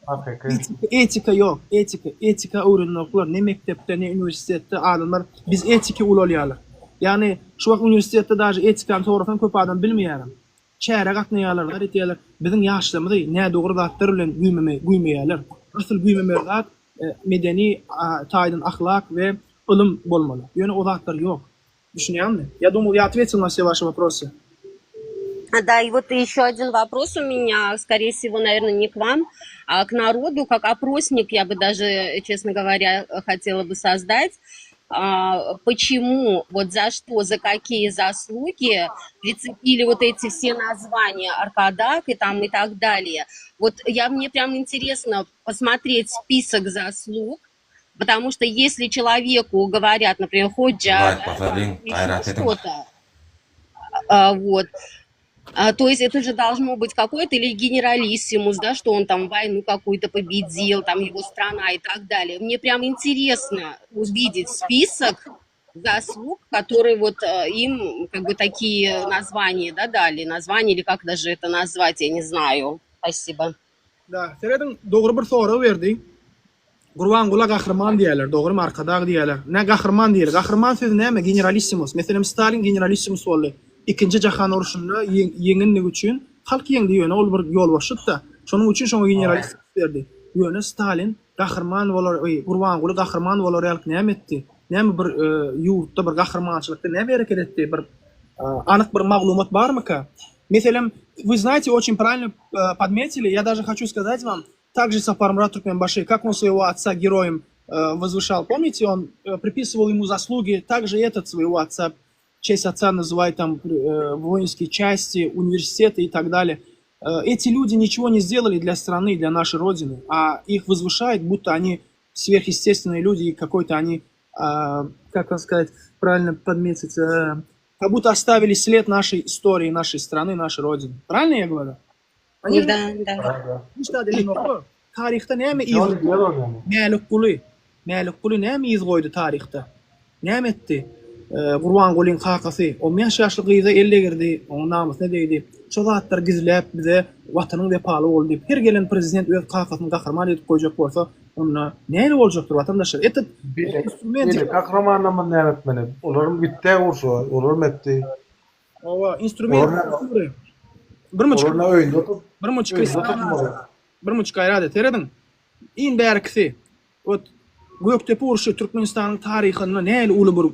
S8: Hakyky.
S1: Etika, etika ýok, etika, etika öwrenenoklar ne mekdepde, ne uniwersitetde adamlar biz etiki ulalýarlar. Ýagny şu wagt uniwersitetde daže etikany sorasaň köp adam bilmeýärem. Çärä gatnaýarlar, zat etýärler. Biziň ýaşlarymyzy nädogry zatlar bilen güýmeme, güýmeýärler. Asyl güýmemeli zat medeni taýdan ahlak we ylym bolmaly. Ýöne o zatlar ýok. Düşünýäňmi? Я думал, я ответил на все ваши вопросы.
S18: Да, и вот еще один вопрос у меня, скорее всего, наверное, не к вам, а к народу, как опросник, я бы даже, честно говоря, хотела бы создать. А, почему, вот за что, за какие заслуги прицепили вот эти все названия Аркадак и там и так далее. Вот я, мне прям интересно посмотреть список заслуг, потому что если человеку говорят, например, Ходжа,
S5: Laýk basalyň, gaýrat ediň.
S18: что-то, а, вот, а, то есть это же должно быть какой-то или генералиссимус, да, что он там войну какую-то победил, там его страна и так далее. Мне прям интересно увидеть список заслуг, которые вот э, им как бы такие названия, да, дали, название или как даже это назвать, я не знаю. Спасибо.
S1: Да, serediň, dogry bir sorag berdi. Gurbangula gahryman diýýärler, dogrymy, Arkadag diýýärler. Nä gahryman diýeli? Gahryman sözi näme? Generalissimus. Meselem, Stalin generalissimus boldy. Ikinji jahan urşunda ýeňenligi üçin halk ýeňdi, ýöne ol bir ýolbaşçydy-da. Şonuň üçin şoňa generalissimus berdi. Ýöne Stalin gahryman bolar, eý, Gurbanguly gahryman bolar ýalyk näme etdi? Näme bir ýurtda bir gahrymançylykda näme hereket etdi? Bir anyk bir maglumat barmyka? Meselem, вы знаете, очень правильно подметили, я даже хочу сказать вам, Также Сапармурат Туркменбаши, как он своего отца героем э, возвышал, помните, он э, приписывал ему заслуги, также этот своего отца, честь отца называет там э, воинские части, университеты и так далее. Э, эти люди ничего не сделали для страны, для нашей Родины, а их возвышают, будто они сверхъестественные люди и какой-то они, э, как вам сказать, правильно подметить, э, как будто оставили след нашей истории, нашей страны, нашей Родины. Правильно я говорю? Они
S18: Да, да.
S1: Hiç zat edenoklar. Taryhda näme yz Mälikguly. Mälikguly näme yz goýdy taryhda? Näme etdi? Gurbangulyň kakasy 15 ýaşly gyza el degirdi, onuň namysyna degdi. Şo zatlary gizläp bize Watanyň wepaly boldy diýip, her gelen prezident öz kakasyny gahryman edip goýjak bolsa, onda nähili boljakdyr watandaşlar? Etet
S15: instrument. Beýle gahrymanlarymyz näme etmeli? Olaram gitdä urşa, olaram etdi.
S1: Owa, instrument Bir muçka.
S15: Olar öýünde oturyp,
S1: bir muçka. Bir muçka gaýrat et. Serediň. Iň bärkisi. Ot Gökdepe urşy Türkmenistanyň taryhynda nähili uly bir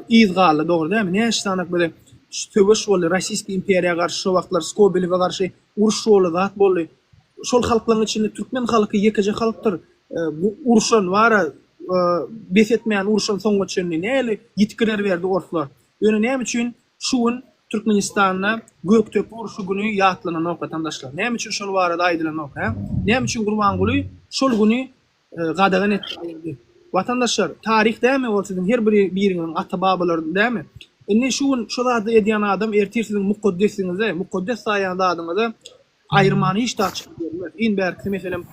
S1: yz galdy, dogry dälmi? Näçe sany böyle söweş boldy, Rossiýski imperiýa garşy şo wagtlar Skobelewe garşy uruş boldy, zat boldy. Şol halklaryň içinde türkmen halky ýekeje halkdyr. Bu urşan bara bes etmän urşan soňuna çenli nähili ýitgiler berdi orslar. Ýöne näme üçin şu gün Türkmenistanda Gökdepe urşy güni ýatlananok watandaşlar? Näme üçin şol barada aýdylanok hä? Näme üçin Gurbanguly şol güni gadagan etdi aýyrdy? Watandaşlar taryh dämi ol siziň her bir biriňiziň ata babalary dämi? Indi şu gün şo zady edýän adam ertir siziň mukaddesiňize mukaddes saýýan zadyňyza aýyrmany hiç zat çykyp bermez. Iň bärkisi meselem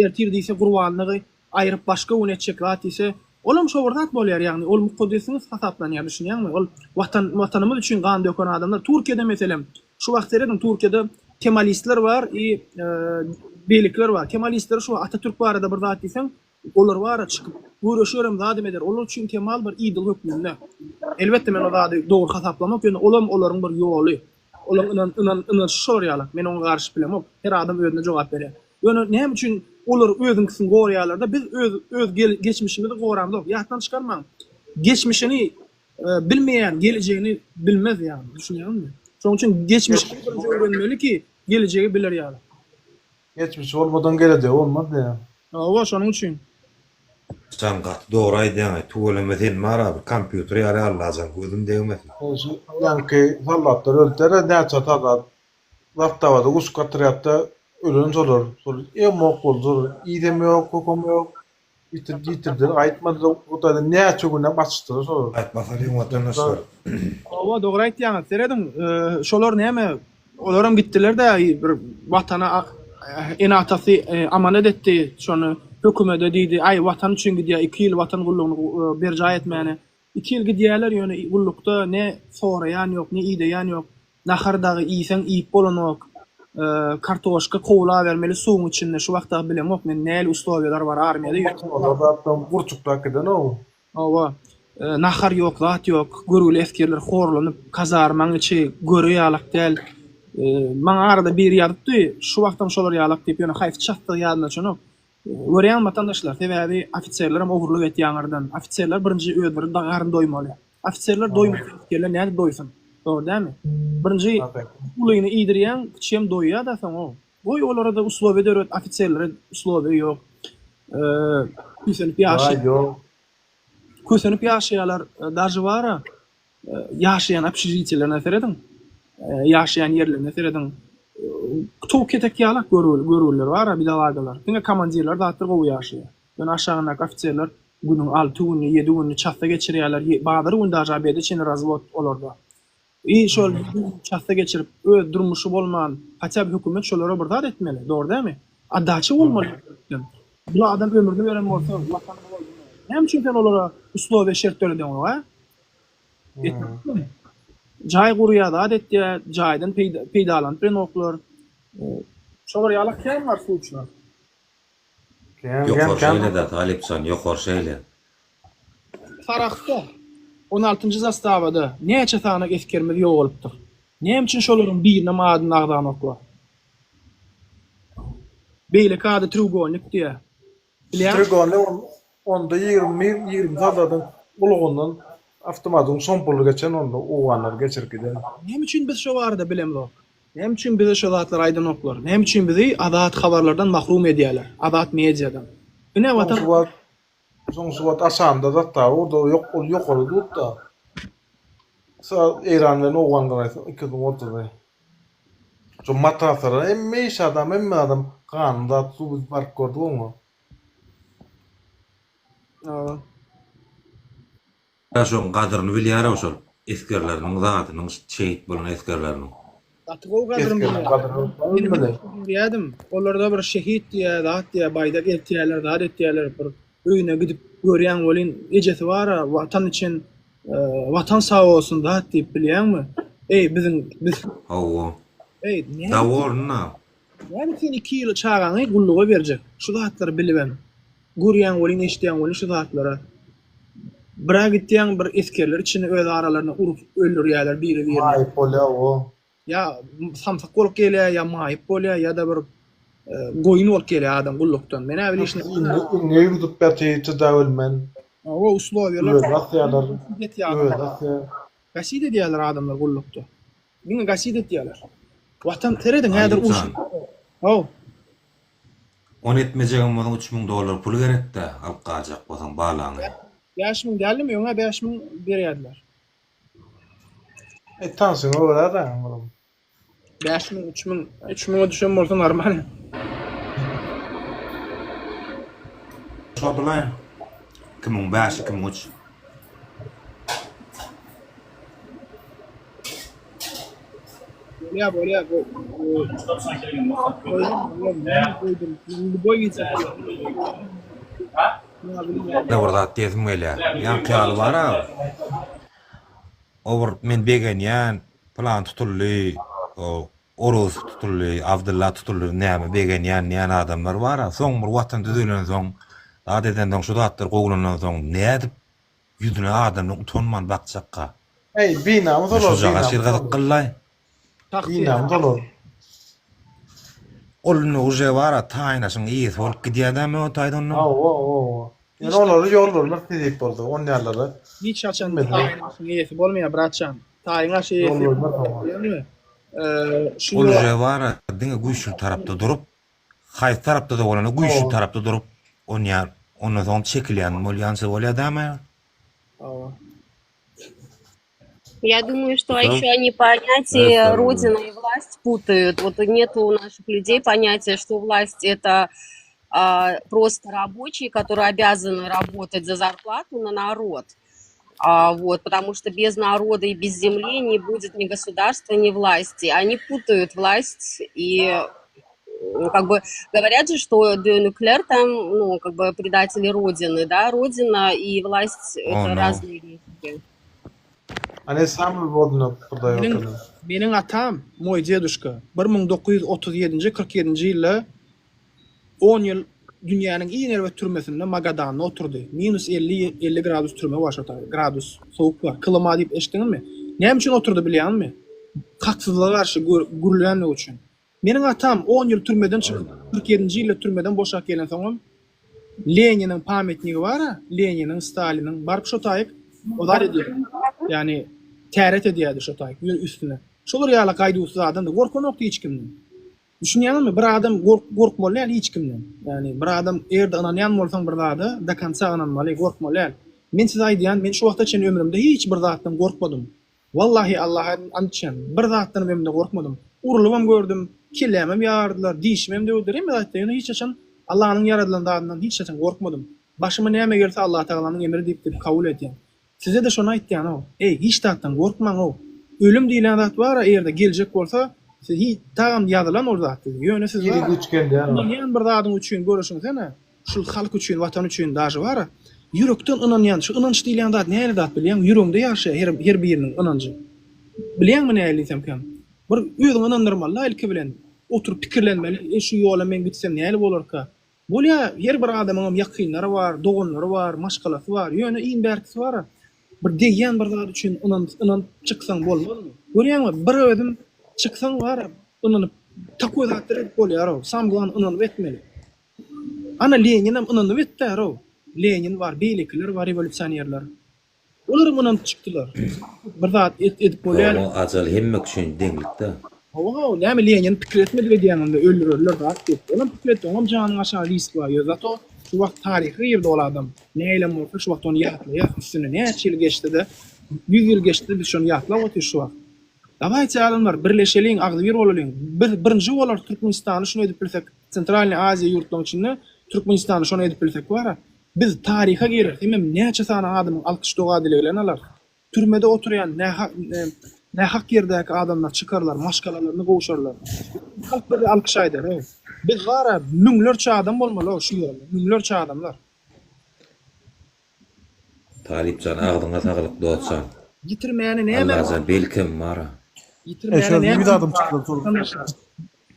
S1: ertir diýse gurbanlygy aýryp başga gün etjek zat diýse, olam şo bir zat bolýar, ýagny ol mukaddesiňiz hasaplanýar, düşünýäňmi? Ol watan, watanymyz üçin gan döken adamlar. Türkiýede meselem, şu wagt serediň Türkiýede kemalistler bar i beýlekiler bar. Kemalistler şu wagt Atatürk barada bir zat diýseň, olar bara çykyp göreşerem zadam eder. Olar üçin Kemal bir idol hökmünde. Elbetde men o zady dogry hasaplamok, ýöne olam olaryň bir ýoly. Olaryň ynan, ynan, ynanşy şolar ýaly. Men oňa garyşyp bilemok. Her adam özüne jogap berýär. Ýöne näme üçin olar özüňkisini goraýarlarda biz öz öz geçmişimizi goramzok. Ýatdan çykarmaň. Geçmişini bilmeýän gelejegini bilmez ýagny düşünýäňizmi? Şonuň üçin geçmişi birinji öwrenmeli ki gelejegi biler ýaly.
S15: Geçmişi bolmadan gelejegi bolmaz diýýän.
S1: Hawa şonuň üçin.
S5: Jan gaty dogry aýdýaňaý tüweleme sen bar a bir kompýuter ýaly Allajan gözüm degmesin.
S15: Şu ýaňky soldatlar ölüpdä näçe soldat Zastawada guşuk otrýadda ölen şolar. Şol emok boldy şolar. Idem ýok, kökem ýok. Ýitirdi ýitirdiler gaýtmadylar o taýda näçe günläp açdylar şolar.
S5: Gaýtmasalyň watandaşlar.
S1: Hawa dogry aýtýaňyz serediň şolar näme olaram gitdilerde bir watana ene atasy amanat etdi şony hökümede diýdi aý watan üçin gidýä iki ýyl watan gullugyny berjaý etmäne Iki ýyl gidýäler ýöne gullukda ne soraýan ýok ne ideýän ýok nahar dagy iýseň iýip bolanok kartoşka kowlabermeli suwuň içinde şu wagt dagy bilemok men näli uslowiýalar bar armiýada ýöne
S15: Olar zatdan gurçuklap gidenow.
S1: Hawa nahar ýok zat ýok görgüli esgerler horlanyp kazarmaň içi göre ýalak däl maňa arada biri ýazypdy şu wagtam şolar ýalak diýip ýöne haýsy çasdygy ýadyma düşenok Görýäňmi watandaşlar, sebäbi ofiserlerem ogurlyk etýär aňyrdan. Ofiserler birinji özleri garyn doýmaly. Ofiserler doýmasa esgerler nädip doýsun? Dogry dälmi? Birinji ulyny iýdirýäň, kiçi hem doýýar-da soň-ow. Goý olara-da uslowiýa döret, ofiserlere uslowiýa ýok. Kösenip ýaşaýar. Kösenip ýaşaýarlar. Daže bar-a, Ýaşaýan obşežitiýalerine serediň. Ýaşaýan ýerlerine serediň. Towuk ketek ýalak görgüliler bar-a, bidalagalar. Diňe komandirler zatlar gowy ýaşaýar. Ýöne aşagyndaky ofiserler günüň alty güni, ýedi gününi çasda geçirýärler. Bazar güni daže obede çenli razwod olarda. I şol ýedi gün çasda geçirip, öz durmuşy bolman, hatýa by hökümet şolara bir zat etmeli, dogry dälmi? Otdaça bolmaly hökümetden. Bu adam ömrüni beren bolsa, watanyny Näme üçin sen olara uslowiýa şert döredeňok, a? Jaý gurýar, zat etýär, jaýdan peýdalanyp bilenoklar. Şolar ýaly kän bar suçlar.
S5: Ýokary şeýle-dä Talypjan, ýokary şeýle.
S1: Sarahsda, on altynjy zastawada näçe sany esgerimiz ýogalypdyr. Näme üçin şolaryň birinem adyny agzanoklar? Beýleki ady treugolnik diýýär. Bilýäňmi?
S15: Trigony onda 21 20 soldatyň gulagyndan awtomatyň şompuly geçen onda owganlar geçirip giden.
S1: Näme üçin biz şo barada bilemzok? Näme üçin bize şo zatlary aýdanoklar? Näme üçin bizi azat habarlardan mahrum edýäler? Azat mediadan. Ine watan.
S15: Soň şu wagt soň şu wagt aşanda zat-da orda ýok ol ýokary dutda. Eýran bilen owgan garaýsa ikisiniň ortasy. Şo matraslara hemme iş adam hemme adam ganly zat suw biz baryp gördük oňa.
S1: Hawa.
S5: Ýa şoň gadryny bilýärow şol esgerleriniň zadynyň şehit bolan esgerleriniň.
S1: Gaty gowy gadryny
S15: Esgeriniň
S1: bilýär.
S15: gadryny
S1: Men
S15: bilmeli.
S1: görýädim. Olarda bir şehit diýýä, zat diýýä, baýdak eltýäler, zat etýäler bir öýüne gidip görýäň welin ejesi bara watan üçin Watan sag bolsun zat diýip bilýäňmi? Eý biziň biz
S5: Hawa.
S1: Eý nädip
S5: Dawolna.
S1: Nädip sen iki ýyl çagaňy gulluga berjek? Şu zatlary bilibem. Görýäň welin eşidýäň welin şu zatlara. Bira gitýäň bir esgerler içinde öz aralarynda urup öldürýäler biri birini.
S15: Maýyp bolýa o.
S1: Ýa samsyk bolup gelýär, ýa maýyp bolýar, ýa-da bir goýun bolup gelýär adam gullukdan. Men-ä bilişine.
S15: Iňňe ýuwdup ýatyr çydabilmän.
S1: Hawa, uslowiýalar.
S15: Özi asýarlar. Özi asýar.
S1: Gasid edýärler adamlar gullukda. Diňe gasid etýärler. Watan serediň häzir uruş. Haw.
S5: Ony etmejegem bolsaň 3000 dollar pul gerekdä alyp galjak bolsaň balaňy.
S1: 5000 dälmi öňä 5000 berýärdiler.
S15: E tanşyňa görä da olam.
S1: 5000, 3000, 3000-e düşen bolsa normal.
S5: Şodylaý. 2005, 2003.
S1: Bolýa, bolýa. Boý gitjek.
S5: Ne bir zat diýesim gelýär. Ýaňky ýaly bar-a. O bir men begenýän, pylan tutuldy, o Oruz tutuldy, Abdylla tutuldy, näme begenýän diýen adamlar bar-a. Soň bir watan düzelensoň, zat edensoň, şu zatlar gowulandan soň nädip ýüzüne adamlaryň utanman bakjakka?
S15: Eý, binamys olar,
S5: Şujagaz
S15: binamys
S5: şir
S15: olar.
S5: gazyk gyllaý.
S15: Binamys olar.
S5: Ol indi uje bar-a, taýnaşyň eýesi bolup gidýär-dä Möwt aýdanda.
S15: Hawa, hawa. Ýöne olary ýollarlar nesip bolsa, onýanlara.
S1: Hiç haçan taýyň aşyň eýesi bolmaýar, bratjan. Taýyň aşy eýesi bolýarmy? Şu
S5: Ol uje bar-a, diňe güýçli tarapda durup, haýsy tarapda-da bolanda güýçli tarapda durup onýar. Ondan soň çekilýän bolýança bolýar dämi?
S1: Hawa.
S18: Я думаю, что еще они понятие Родина и власть путают. Вот нет у наших людей понятия, что власть это... а, просто рабочие, которые обязаны работать за зарплату на народ. А, вот, потому что без народа и без земли не будет ни государства, ни власти. Они путают власть и ну, как бы говорят же, что Дюнуклер там, ну, как бы предатели Родины, да, Родина и власть
S5: Oh
S18: это
S5: no.
S18: разные вещи.
S15: Они сами родину продают.
S1: Meniň
S15: ony.
S1: meniň atam, moý deduşka, 1937-nji, 47-nji ýylda on ýyl dünýäniň iň erbet türmesinde Magadanda oturdy. Minus 50, 50 gradus türme bar şo taýda. Gradus sowuk bar. Klyma diýip eşitdiňizmi? Näme üçin oturdy bilýäňizmi? Haksyzlyga garşy gürlänligi üçin. Meniň atam on ýyl türmeden çykyp, 47-nji ýylda türmeden boşap gelensoňam, Leniniň pametnigi bar-a, Leniniň, Staliniň, baryp şo taýyk o zat edýärdi. Ýagny täret edýärdi şo taýyk, üstüne. Şolar ýaly gaýduwsyz adamdy, gorkanokdy hiç kimden. Düşünýäňizmi, bir adam gorkmaly däl hiç kimden. Ýagny bir adam eger-de ynanýan bolsaň bir zada, do konca ynanmaly, gorkmaly däl. Men size aýdýan, men şu wagta çenli ömrümde hiç bir zatdan gorkmadym. Wallahi Allaha ant içýän, bir zatdan ömrümde gorkmadym. Urlubam gördüm, kellämem ýardylar, dişimem döwdüler, hemme zatda, ýöne hiç haçan Allanyň ýaradylan zadyndan hiç haçan gorkmadym. Başyma näme gelse Allatagalanyň emri diýip diýip kabul edýän. Size-de şony aýtýan-ow. Eý, hiç zatdan gorkmaň-ow. Ölüm diýlen zat bar-a, eger-de geljek bolsa, siz hiç, tagam ýazylan ol zat size. Ýöne siz
S15: Iri
S1: bar-a,
S15: güýç geldi-ä.
S1: ynanýan bir zadyň üçin göreşiňsene. Şul halk üçin, watan üçin daşy bar-a. Ýürekden ynanýan, şu ynanç diýilýän zat nähili zat bilýäňmi? Ýüregiňde ýaşaýar her her biriniň ynanjy. Bilýäňmi nähili diýsemkäm? Bir özüňi ynandyrmaly-da ilki bilen. Oturyp pikirlenmeli, e şu ýola men gitsem nähili bolarka? Bolýa, her bir adamyňam ýakynlary bar, doganlary bar, maşgalasy bar. Ýöne iň bärkisi bar-a, bir degýän bir zat üçin ynanyp ynanyp çyksaň bolmazmy? Görýäňmi, bir özüm çyksaň bar-a, ynanyp takoý zatlar edip bolýar-ow. Sam glawny ynanyp etmeli. Ana Leninem ynanyp etdärow. Lenin bar, beýlekiler bar rewolýusionerler. Olaram ynanyp çykdylar. Bir zat edip bolýar.
S5: Hawa ajal hemme üçin deňlikde.
S1: Hawa hawa näme Lenin pikir etmedik edýäň onda öldürerler zat diýip. Olam pikir etdi oňam janyň aşagy risk bar ýöne zato şu wagt taryha girdi ol adam. Nähilem bolsa şu wagt ony ýatlaýas üstüne näçe ýyl geçsede ýüz ýyl geçsede biz şony ýatlap otyrys şu wagt. Dawaýçy adamlar birleşeliň agzybir bolalyň biz birinji bolarys Türkmenistany şuny edip bilsek Sentralnyý Aziýa ýurtlaryň içinde Türkmenistany şony edip bilsek bara biz taryha gireris hemem näçe sany adamyň alkyş doga dileglerini alarys türmede oturýan nähak nähak ýerdäki adamlar çykarlar maşgalalaryna gowşarlar halk bize alkyş aýdar how biz bara müňlerçe adam bolmaly how şu ýerde müňlerçe adamlar.
S5: Talypjan agzyňa saglyk dostjan.
S1: Ýitirmäne näme
S5: Allajan belkem bara.
S1: Ýitirmäne näme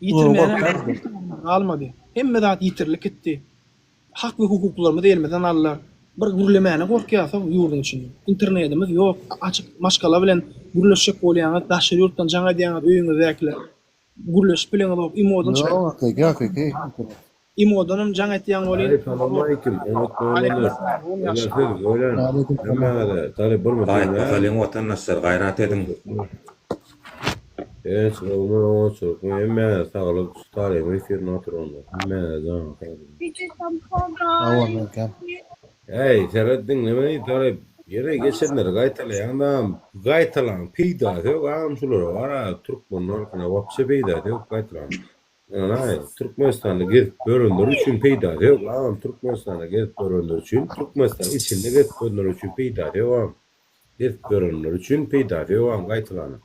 S1: Ýitirmäne galmady. Hemme zat ýitirilip gitdi. Hak we hukuklarymyzy elimizden aldylar. Bir gürlemäne gorkýarsyň ýurduň içinde. Internedimiz ýok. Açyk maşgala bilen gürleşjek bolýaňyz, daşary ýurtdan jaň edýäňiz öýüňizdäkiler. Gürleşip bileňizok. Imodan çykyp.
S6: Ýok, hakyky, hakyky.
S1: Imodanam jaň etýäň welin.
S19: Aý salamaleýkim oňat oglanlar Eger siz öýlen hemmäňize talyp bir
S5: Laýk basalyň watandaşlar gaýrat ediň.
S19: Hiç gowmy oňatçylykmy hemmäňize saglyk şu talybyň efirinde oturanlar hemmäňize janyň saglygy.
S6: Sag bol Melkem.
S19: Äý seret diňlemedi talyp ýene geçenleri gaýtalaýaňdam gaýtalaň peýdasy ýok agam şulara bara türkmen halkyna wapşe peýdasy ýok gaýtalaň Ynanaý, Türkmenistanda gezip ýörenler üçin peýdasy ýok agam Türkmenistanda gezip ýörenler üçin Türkmenistanyň içinde gezip ýörenler üçin peýdasy ýok agam gezip ýörenler üçin peýdasy ýok agam gaýtalanyň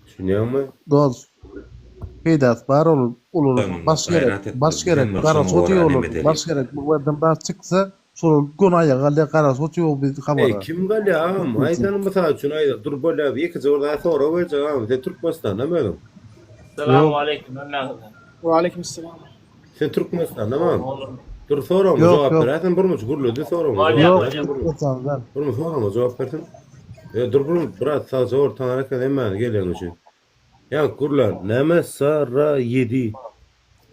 S19: düşünýäňmi?
S6: Dos peýdasy bar ol olara baş gerek baş gerek garaşyp otyr olar baş gerek bu ýerden zat çyksa şolar göni aýaga galýar garaşyp otyr biz
S19: Eý
S6: habara
S19: kim galýar agam aýdany mysal üçin aýda dur bolýa ýekeje bir zat sorag berjek agam sen Türkmenistandamy özüň?
S7: Salam aleýkum hemmäňize.
S1: Waleýkim salam.
S19: Sen Türkmenistandamy agam? Dur soragyma
S6: Ýok
S19: jogap
S6: ýok.
S19: beräýsen birmuç gürledi soragyma jogap
S6: Ýok
S19: beräýsen birmuç.
S6: Türkmenistanda.
S19: Birmuç soragyma jogap bersin. E, dur bir brat sagja bol taňry eken hemmäňiz gelýäň üçin. Ýa gürlän näme saraýedi.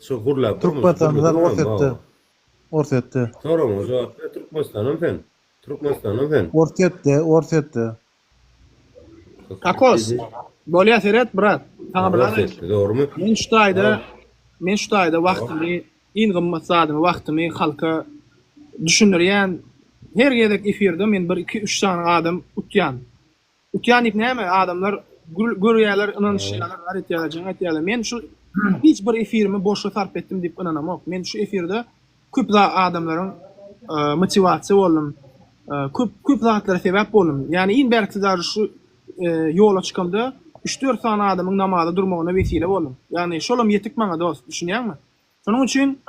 S19: Şo gürläp birmuç
S6: Türkmenistanda
S19: gürlediň agam
S6: Orsýetde.
S19: hawa.
S6: Orsýetde.
S19: Soragyma jogap ber Türkmenistandamy sen? Türkmenistandamy sen?
S6: Orsýetde, Orsýetde.
S1: Kakos. Bolýa seret brat. Saňa bir zat
S19: Orsýetde dogrymy?
S1: Men şu taýda men şu taýda wagtymy iň gymmat zadymy wagtymy halka düşündirýän. Her gezek efirde men bir iki üç sany adam utýan. Utýan diýip näme adamlar görýärler ynanyşýarlar zat etýärler jaň etýärler. Men şu. hiç bir efirimi boşa sarp etdim diýip ynanamok. Men şu efirde köp adamlaryň motiwasiýa boldum. Köp köp zatlara sebäp boldum. Ýani iň bärkisi daže şu ýola çykamda üç-dört sany adamyň namaza durmagyna wesile boldum. Ýagny şolam ýetik maňa dost, düşünýäňmi? Şonuň üçin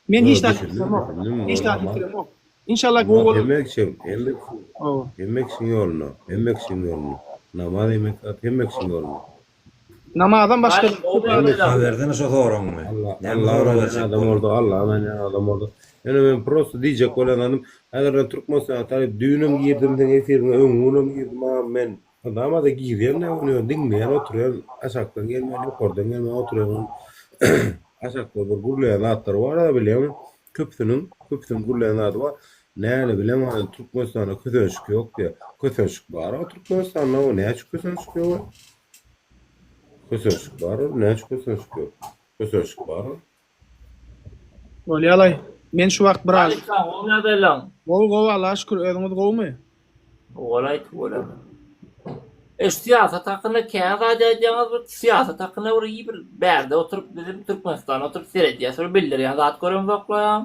S1: men hiç zat ýitiremok. Hiç zat ýitiremok. Inşallah gowy bolar.
S19: Hemme kişiň, hemme kişiň, hemme kişiň ýolunda, hemme kişiň ýolunda. Namaz hemme zat hemme kişiň ýolunda.
S1: Namazdan başga
S5: Haberden şo soragyňy. Näme sorag berjek
S19: Adam orada, Allaha ynanýan adam orada. Ýöne men prosta diýjek bolýan zadym, häzir men Türkmenistana talyp düýnem girdim seň efiriňe, öňňi günem girdim agam men namaza girýän dä ony diňleýän oturýan aşakdan gelmän ýokardan gelmän oturýan aşakda bir gürleýän zatlary bar-a bilýäňmi köpüsiniň köpüsiniň gürleýän zady bar näle bilemok Türkmenistanda kösenşik ýok diýýär kösenşik bar-a Türkmenistanda o näçe kösenşik ýok kösenşik bar ol näçe kösenşik ýok kösenşik bar ol.
S1: Bolýalaý. Men şu wagt biraz.
S20: Halypa gowy ýagdaýlaň.
S1: Gowy gowy Allaha şükür özüňiz gowumy?
S20: Gowalaý tüweleme. E şu syýasat hakynda kän zat aýdýaňyz bu syýasat hakynda bir iyi bir bärde oturyp bizim Türkmenistanda oturyp seredýäs bir bildirýän zat göremzoklaýaň.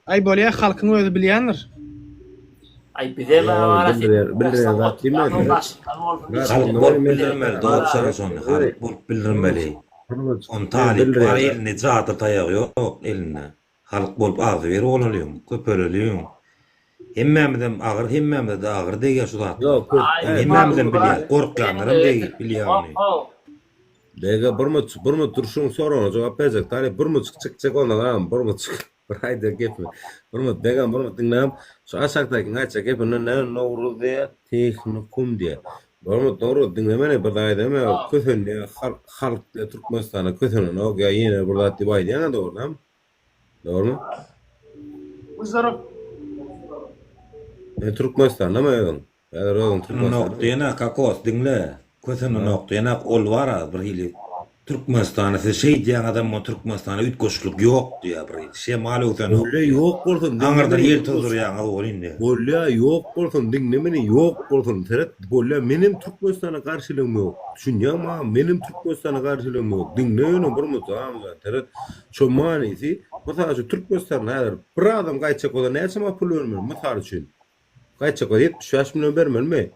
S1: Aý bolýa halkyň özi bilýändir.
S20: Aý bizem
S19: Bildirýän bildirýän zat diýme.
S5: Halk bolup bildirmeli dogry söz şony halk bolup bildirmeli. Ony talyp bar elinde jadyr taýagy ýok elinde. Halk bolup agzybir bolalyň, köpeleliň. Hemmämizem agyr hemmämize-de agyr degýär şu zatlar. Ony hemmämizem bilýäs, gorkýanlaram degip bilýär ony.
S19: Bege bir muç bir muç dur şuň soragyna jogap berjek talyp bir muçuk çykjak ondan agam bir muçuk bir aýdar gepimi bir muç begam bir muç diňläm şu aşakdakyň aýtjak gepinden näme nowruz diýýär tehnikum diýýär bir muç nowruz diňlemeli bir zat aýdama kösenýär halk halk diýýär türkmenistanda kösenenok ýa ýene bir zat diýip aýdýaňa dogry dogrymy
S1: Uzarok.
S19: Sen türkmenistandamy özüň Häzir özüň
S5: Kösenenok diýene kokos diňle. Kösenenok diýene ol bar-a bir hili Türkmenistanda siz şeýdýäňiz emma Türkmenistanda üýtgeşiklik ýok diýýär bir hili. Şemal öwsenok
S19: Bolýa ýok bolsun diňle
S5: Aňyrdan
S19: meni
S5: ýel tozdurýaňyz bol indi.
S19: Bolýa ýok bolsun diňle meni ýok bolsun seret bolýa menem Türkmenistana garşylygym ýok düşünýäňmi agam menem Türkmenistana garşylygym ýok diňle ýöne bir minut agam seret şo manysy mysal üçin Türkmenistanda häzir bir adam gaýtjak bolsa näçe manat pul bermeli mysal üçin Gaýtjak bolsa 75 million bermelimi?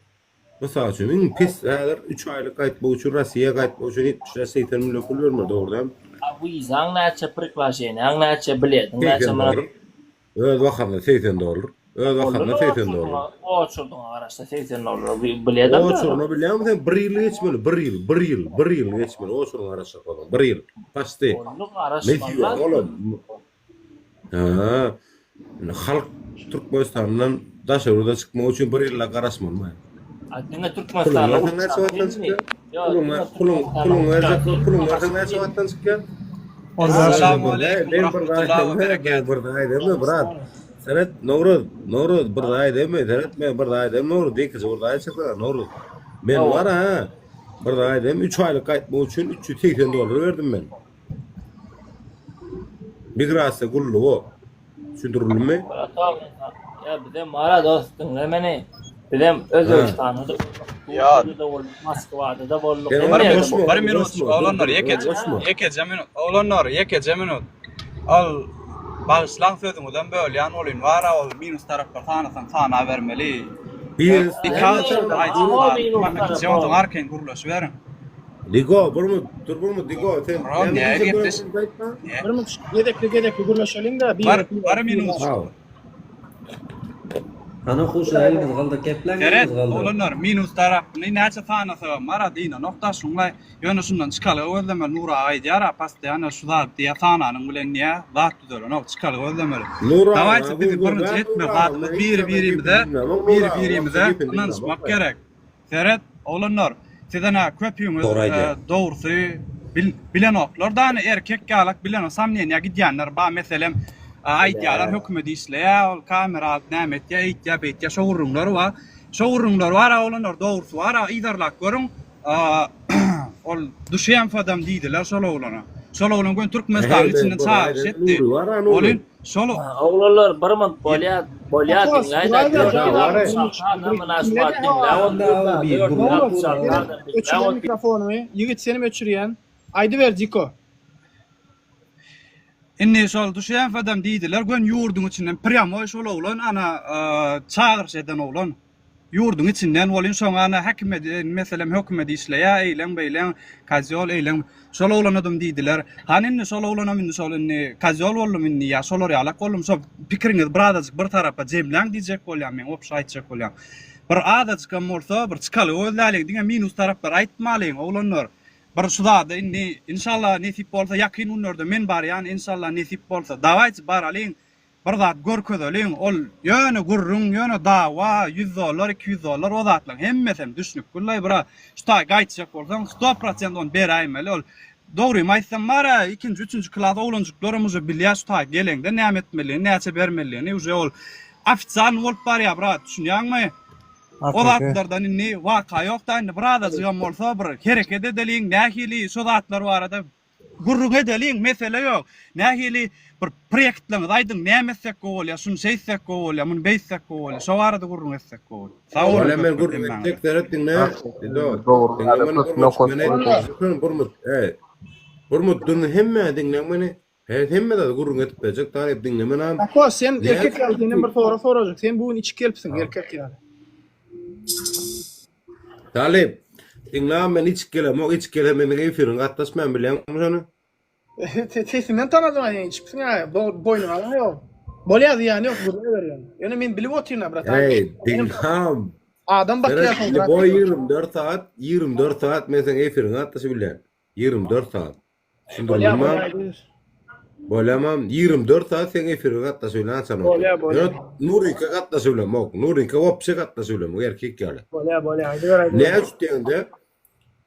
S19: Mysal üçin, iň pes häzir 3 aýlyk gaýtmak üçin Russiýa gaýtmak üçin 75-80 million pul bermeli, dogry dälmi?
S20: A wizaň näçe, priklaženiýaň näçe, bilediň näçe
S19: 80
S20: manat?
S19: dollar. Öz bahasyna 80 dollar. Öz bahasyna 80 dollar.
S20: Oçurdyňa garaşsa 80 dollar bilet alýar.
S19: Oçuryna bilýärmi sen 1 ýyl geçmeli, 1 ýyl, 1 ýyl, 1 ýyl geçmeli oçuryňa garaşjak bolsaň, 1 ýyl. Paçti.
S20: Boldy garaşmaly.
S19: Olam. Hä. Indi halk Türkmenistandan daşary ýurda çykmak üçin bir ýylla garaşmalymy?
S20: A diňe Türkmenistanda
S19: Puluň näçe wagtdan çykýar? Puluň puluň puluň berjek puluň berseň näçe wagtdan çykýar?
S8: Assalamualeykum
S19: Men bir zat aýdaymy, bir zat aýdaymy, brat? Seret, Nowruz, Nowruz, bir zat aýdaymy, seret, men bir zat aýdaymy, Nowruz, ýekeje bir zat aýtjak, Nowruz. Men bar ha, bir zat aýdaymy, 3 aýlyk gaýtmak üçin 380 dollar berdim men. Migrasiýa gullugy düşündirilmi?
S20: Ýa bizem bara dost diňle meni. Bizem Özbegistanda da Türkiýede bolduk, Moskwada da bolduk.
S8: Bir minut, bir minut, oglanlar ýekeje, ýekeje minut, oglanlar ýekeje minut. Ol bagyşlaň sözüňizem bölýän bolýyn. Bara ol minus taraplar sanasaň sanabermeli.
S19: Bir
S8: Aýtjak onsoň arkaýyn gürleşiberiň.
S19: Digo, bir minut, dur bir minut, Digo, sen
S8: Bro,
S19: näme
S8: näme
S19: diýjek
S8: gepleş?
S19: bolýaň, aýtma.
S1: Bir minut, gezekli gezekli gürleşeliň-de, bir
S8: Bir, bir minut.
S19: Haw.
S21: Hany huşa eliňizi galdyryp gepläň
S8: Seret,
S21: eliňizi galdyryp.
S8: oglanlar, minus tarapyny näçe sanasagam bar-a, dynanok-da şuňlaý. Ýöne şundan çykalga gözlemeli, Nury aga aýdýar-a, postoýanno şu zat diýýär, sananyň bilen diýýär, zat düzelenok, çykalga gözlemeli.
S19: Nury aga,
S8: Dawaýçy,
S19: bu
S8: biziň
S19: bu
S8: birinji
S19: ben
S8: etmeli
S19: Nury aga,
S8: zadymyz
S19: men hiç zaman
S8: biri-birimize,
S19: gepini dinlemem, Nury aga, wagtda
S8: biri-birimize
S19: gepini
S8: ynanyşmak
S19: dinlemok.
S8: gerek. Seret, oglanlar, siz-ä köpüňiz
S5: Dogry aýdýar.
S8: dogrusy bilenoklar dany erkek ýalak bilenok samneniýa gidýänler bar meselem aýdýarlar hökümet işleýär ol kamera alyp näme etýär eýtýär beýtýär şo gürrüňler bar şo gürrüňler bar oglanlar dogrusy bar yzarlap görüň ol duşenfadam diýdiler şol oglana şol oglan göni Türkmenistanyň içinden çagyryş etdi ol Şol
S20: Oglanlar bir munt bolýa bolýa diňläýdä
S1: Öçürýän mikrofonyňy ýigit senem öçürýän. Aýdyber Diko.
S8: Indi şol Duşenfedem diýdiler gön ýurduň içinden prýamoý şol oglan ana çagyryş eden oglan. Ýurduň içinden welin şoňa ana häkimedi meselem hökümet işleýä eýleň beýleň kozýol eýleň şol oglanadam diýdiler. Hany indi şol oglanam indi şol indi kozýol boldum indi ýa şolar ýalak boldum şo pikiriňizi birazajyk bir tarapa jemläň diýjek bolýan men opşy aýtjak bolýan. Bir azajykam bolsa bir çykalga gözläliň diňe minus taraplary aýtmalyň oglanlar. Bir şu zady indi inşallah nesip bolsa ýakyn günlerde men barýan inşallah nesip bolsa dawayçy baralyň bir zat görkezeliň ol ýöne gürrüň ýöne dawa ýüz dollar 200 dollar o zatlaryň hemmesem düşnüklilaý bira şu taý gaýtjak bolsaň sto prosent ony beräýmeli ol dogrymy aýtsam bara ikinji üçünji klas oglanjyklaram uje bilýär şu taý geleňde näme etmelidigini näçe bermelidigini uje ol ofitsialny bolup barýar brat düşünýäňmi O zatlardan indi waka ýok-da, indi bir azajygam bolsa bir hereket edeliň, nähili şo zatlar barada gürrüň edeliň, mesele ýok. Nähili bir proýektleňizi aýdyň, näme etsek gowy bolýar, şuny şeýtsek gowy bolýar, muny beýtsek gowy bolýar, şo barada gürrüň etsek gowy bolýar. Sag boluň
S19: Bolýa men
S8: köp köp
S19: gürrüň
S8: hemmäňize.
S19: etsek seret diňle. Dido. Diňle meni bir mut men aýtjak bir mut. Eý. Bir mut durun hemme diňleň meni. Her hemme zady gürrüň edip berjek taryp diňle menam.
S1: Ako sen
S19: Näme
S1: erkek ýaly senden bir sorag sorajak. Sen bu gün içip gelipsiň erkek ýaly.
S19: Talyp, diňle men içip gelemok, içip gelsem men efiriň gatnaşmaýan bilýäňmi şony?
S1: Sesinden tanadym sen içipsiň ha. Boýnuňa alaň ýok. Bolýar zyýany ýok gürrüň ber ýöne. Ýöne men bilip otyryn bratan.
S19: Eý, diňlam.
S1: Adam
S19: Seret,
S1: bakýarsyň brat.
S19: boý 24 sagat, 24 sagat men seň efiriňe gatnaşyp bilýän. 24 sagat.
S1: Bolýar
S19: Düşündirdim
S1: bolýar aýdyber.
S19: Bolýamam 24 sagat seň efiriňe gatnaşyp bilen açan
S1: Bolýar bolýar.
S19: Ýöne Nurika gatnaşyp bilemok. Nurika wopşe gatnaşyp bilemok erkek ýaly.
S1: Bolýar bolýar aýdyber aýdyber.
S19: Näme üçin diýende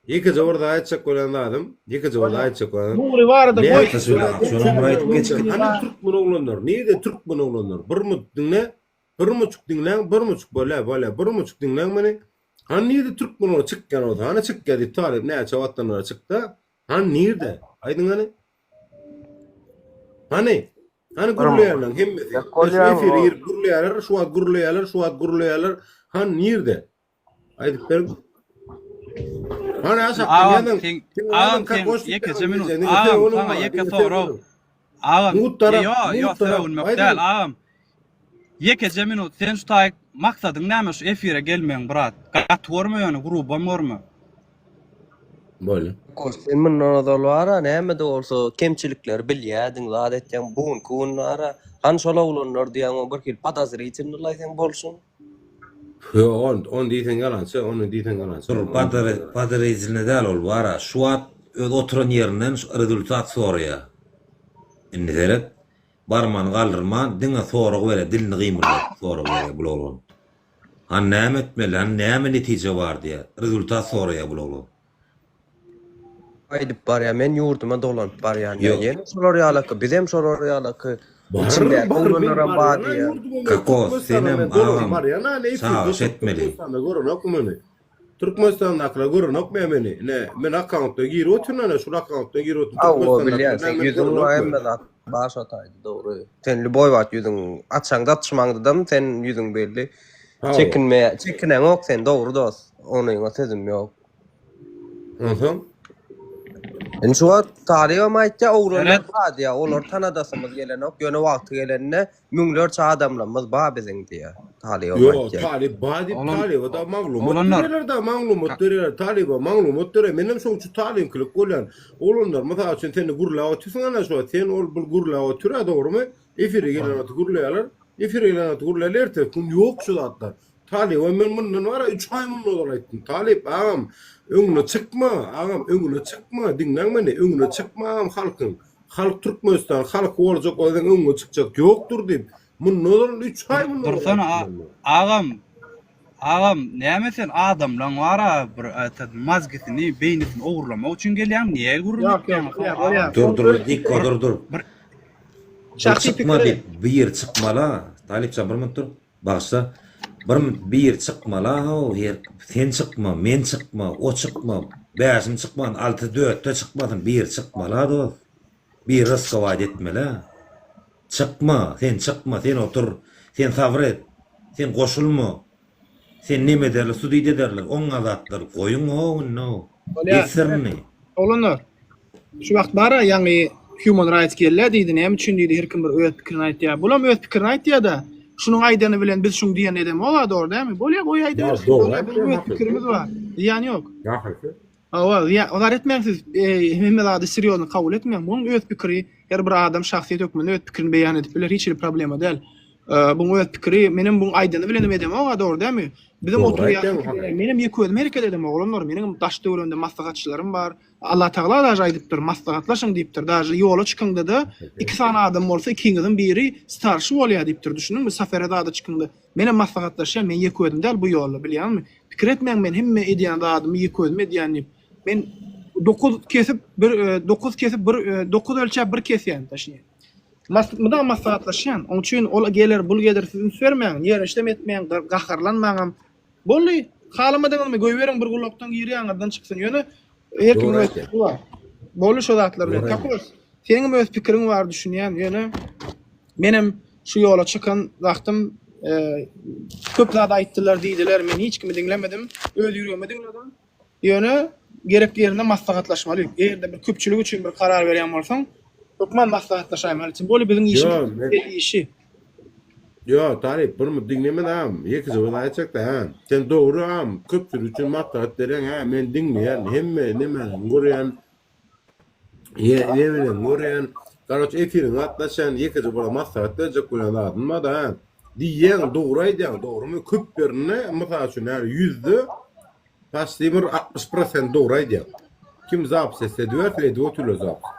S19: ýekeje bir zat aýtjak bolýan zadym, ýekeje bir zat aýtjak bolýan.
S1: Nury barada
S19: Näme
S1: goý.
S5: Gatnaşyp bilemok. Şonam bir aýdyp geçip git.
S19: Hany türkmen oglanlar? Nirede türkmen oglanlar? Bir mut diňle. Bir muçuk diňläň, bir muçuk bolýa, bolýa, bir muçuk diňläň meni. Hany nirde türkmen oglan çykýan bolsa, hany çykýa diýip talyp näçe wagtdan bäri çykda. Hany nirde? Aýdyň hany. Hany? Hany gürleýärler hemmesi. Şu efire girip gürleýärler, şu wagt gürleýärler, şu wagt gürleýärler. Hany nirde? Aýdyp beriň. Hany aşakdan
S8: Agam
S19: ýazyň.
S8: sen
S19: Sen
S8: agam
S19: ýazyň
S8: sen
S19: kokoş
S8: ýekeje minut.
S19: diýýän,
S8: Agam
S19: onuň
S8: saňa
S19: bar,
S8: ýeke
S19: diňe
S8: sorag.
S19: onuň.
S8: Agam
S19: Mut tarap,
S8: ýo ýo
S19: mut tarap.
S8: sögünmek
S19: Aýdyň.
S8: däl agam. Ýekeje minut sen şu taýyk maksadyň näme şu efire gelmegiň brat. Gaty görme ýöne grubam görme.
S19: Bolýa.
S21: Koş sen mundan ozal bara näme-de bolsa kemçilikleri bilýädiň zat etýäň bu günki gün bara hany şol oglanlar diýýäň o bir hili podozritelnylaý seň bolşuň.
S19: Ýok on on diýseň ýalançy ony diýseň ýalançy.
S5: Dur podozritelny däl ol bara şu wagt öz oturan ýerinden şu rezultat soraýa. Indi seret barmany galdyrman diňe sorag berýä dilini gymyldadyp sorag berýä bul oglan. Hany näme etmeli, hany näme netije bar diýýär. Rezultat soraýar bul oglan.
S21: Gaýdyp barýar, men ýurduma dolanyp barýan diýýär.
S5: Ýok.
S21: Ýene şolar ýalaky, bizem şolar ýalaky.
S19: Bar,
S21: Içindäki
S19: bar, men
S21: oglanlaram bar
S19: barýan-a
S21: diýýär.
S19: ýurduma men
S5: Kokos,
S19: Türkmenistana
S5: senem
S19: men dolanyp
S5: agam
S19: barýan-a, ine efirde
S5: çagyryş
S19: oturyp
S5: etmeli.
S19: Türkmenistanda görenokmy meni? Türkmenistandakylar görenokmy meni? Ine, men akkauntda girip otyryn ine, şul akkauntda girip otyryn.
S21: Hawa, bilýän,
S19: Türkmenistandakylar
S21: seň
S19: näme meni
S21: ýüzüň bar,
S19: görenokmy?
S21: hemme zat bar şo taýda, dogry. Sen lýuboý wagt ýüzüň açaňda açmaňdadam sen ýüzüň belli.
S19: Hawa.
S21: Çekinme, çekineňok sen, dogry dost. Onyňa sözüm ýok.
S19: Onsoň?
S21: Indi şu wagt Talybam aýtýar, oglanlar
S8: Seret.
S21: bar diýýär, olary tanadasymyz gelenok, ýöne wagty gelende müňlerçe adamlarymyz bar biziň diýýär. Talybam
S19: Ýok,
S21: aýtýar.
S19: Talyp bar diýip,
S8: Oglan,
S19: Talyba da maglumat
S8: oglanlar.
S19: berýärler da, maglumat berýärler, Talyba maglumat berýär. Menem şoň üçin Talyňkylyk bolýan. Oglanlar, mysal üçin, sen gürläp otyrsyň ana şu wagt, sen ol bul gürläp otyr-a, dogrumy? Efire gelen wagty gürleýärler. Efire gelen wagty gürleýärler, ertesi gün ýok şu zatlar. Talyba men mundan bar-a üç aý mundan ozal aýtdym. Talyp agam, öňüne çykma, agam, öňüne çykma, diňläň meni, öňüne çykma agam halkyň. Halk Türkmenistan halky boljak bolsa seň öňüňe çykjak ýokdur diýip, mundan ozal üç aý mundan ozal
S8: Dursana
S19: aýtdym men.
S8: agam, agam näme sen adamlaň bar-a bir etet mazgisini, beýnisini ogurlamak üçin gelýäňmi? Niýe gürrüň
S1: Ýok,
S8: etýäň
S1: ýok, bolýar,
S8: agam?
S1: bolýar.
S5: Dur dur Dikko dur dur.
S8: Bir
S5: Bir
S1: Şahsy
S5: çykma
S1: pikiri.
S5: diýip bir çykmala. Talypjan bir minut dur. Bagyşla. Bir minut bir çykmala how her sen çykma, men çykma, o çykma, Bäşim çykman, alty dörtde çykmasyn, bir çykmala dost. Bir riskować etmelä. Çykma, sen çykma, sen otur, sen sabyr et, sen goşulma. Sen neme ederler, sudit ederler, oňa zatlar goýuň how indi how.
S1: Bolýar.
S5: Besdir indi.
S1: Oglanlar, şu wagt bar-a ýaňy. Human rights gelýär diýdi, näme üçin diýdi, her kim bir öz pikirini aýtýar. Bulam öz pikirini aýtýar-da. Şunuň aýdany bilen biz şuň diýenini edemok-a, dogry dälmi? Bolýar, goý aýdybersin. Bolýar, biziň öz pikirimiz bar. Zyýany ýok. Hawa, zyýan, zar etmäň siz, hemme zady serýozny kabul etmäň. Munuň öz pikiri, her bir adam şahsyýet hökmünde öz pikirini beýan edip biler, hiç hili problema däl. Buň öz pikiri, menem buň aýdany bilenem edemok-a, dogry dälmi? Bizem oturýas, menem ýeke özüm hereket edemok, oglanlar, meniňem daş-töweregimde maslahatçylarym bar. Allatagala daže aýdypdyr, maslahatlaşyň diýipdir. Daže ýola çykyňda-da iki sany adam bolsa, ikiňiziň biri starşy bolýar diýipdir, düşündiňmi? Safere zada çykyňda. Menem maslahatlaşýan, men ýeke özüm däl bu ýolda, bilýäňmi? Pikir etmäň men hemme edýän zadymy ýeke özüm edýän diýip. Men dokuz kesip bir, dokuz kesip bir, dokuz ölçäp bir kesýän, toçnee. Mydama maslahatlaşýan. Oň üçin ol geler, bul geler siz üns bermäň, ýerleşdem etmäň, gaharlanmaňam. Boldy. Halamadyňyzmy goýberiň bir gulakdan girýär aňyrdan çyksyn. Ýöne her kimiň öz pikiri bar. Boldy şo zatlar bilen. Kakos, seniňem öz pikiriň bar düşünýän. Ýöne menem şu ýola çykan wagtym köp zat aýtdylar diýdiler. Men hiç kimi diňlemedim. Öz ýüregimi diňledim. Ýöne gerek ýerinde maslahatlaşmaly. Eger-de bir köpçülik üçin bir karar berýän bolsaň, hökman maslahatlaşaýmaly. Tim bolýa biziň işimiz el işi.
S19: Ýo, Taryp, bir mut diňlemen agam, ýekeje bir aýtjakda, hä. Sen dogry agam, köpçülik üçin maslahat berýäň, hä, men diňleýän, hemme nemäni görýän, ýe, ne bilen görýän, garoç efiriňe gatnaşýan, ýekeje bir maslahat berjek bolýan zadym bar-da, hä. Diýýäň, dogry aýdýaň, dogrymy, köp ýerinde, mysal üçin, hä, ýüzde Paçti bir 60 prosent dogry aýdýaň. Kim zapis etse edibersin, edip otyrlar zapis.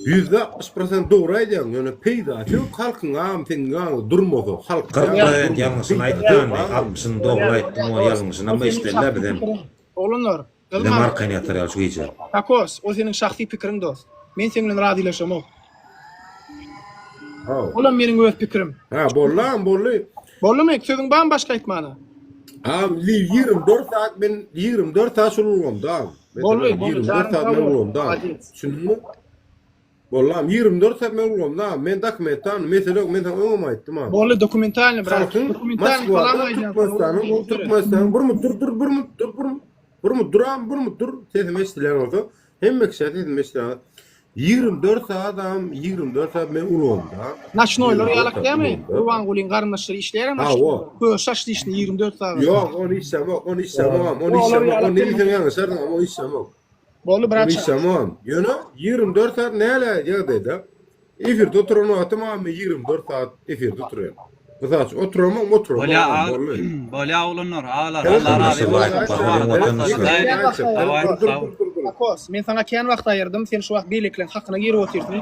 S19: Ýüzde 60 prosent dogry aýdýaň, ýöne peýdasy ýok halkyň agam seň ýanyňda durmasa, halk
S5: 40 prosent ýalňyşyny aýtdamy, 60-yny dogry aýtdyň o ýalňyşynam eşideli bizem.
S1: Oglanlar,
S5: Bizem arkaýyn ýatar ýaly şu gije.
S1: Kakos, o seniň şahsy pikiriň dost. Men seň bilen razylaşamok. Olam meniň öz pikirim.
S19: Ha, boldy agam, boldy.
S1: Boldumy? Sözüň barmy başga aýtmana?
S19: Agam, 24 saat men 24 saat şul ulgamda agam.
S1: Boldy, boldy.
S19: 24 saat men ulgamda. Düşündiňmi? Boldy agam, 24 saat men ulgamda agam. Men dokumentalny, mesele ýok, men saňa öňem aýtdym agam.
S1: Boldy, dokumentalny brat.
S19: Halkyň
S1: Dokumentalny salam
S19: Moskwada
S1: aýdýan.
S19: Türkmenistanyň, Türkmenistanyň bir mut dur dur bir mut dur bir bir mut dur agam, bir mut dur. Sesim eşidilýän bolsa, hemme kişä sesim eşidilýän. 24 saat agam, 24 saat men ulgamda.
S1: Naçnoýlar
S19: 24
S1: ýalak
S19: saat
S1: dämi?
S19: ulgamda.
S1: Gurbangulyň garyndaşlary işleýärem
S19: Hawa.
S1: naçnoýlar. Köşi açdy işini 24 sagat.
S19: Ýok, ony işlämok, ony işlämok agam, ony
S1: Olar
S19: işlämok.
S1: ýalak
S19: Ony
S1: dämi?
S19: diýseň ýalňyşarsyň agam, ony işlämok.
S1: Boldy
S19: Ony
S1: brat.
S19: işlämok. Ýöne 24 saat näle ýagdaýda? Efirde oturan wagtym agam men 24 saat efirde oturýan. Mysal üçin oturamok, oturamok
S8: Bolýa
S19: agam,
S8: ag
S19: boldy.
S8: bolýa oglanlar, agalar,
S19: Dur,
S8: Allah razy
S19: dur,
S8: bolsun.
S19: dur,
S8: Şu arada
S19: dur,
S8: Daway, daway,
S19: dur, dur,
S8: sag bol.
S19: dur, dur.
S1: Kakos, men saňa kän wagt aýyrdym, sen şu wagt beýlekileriň hakyna girip otyrsyň.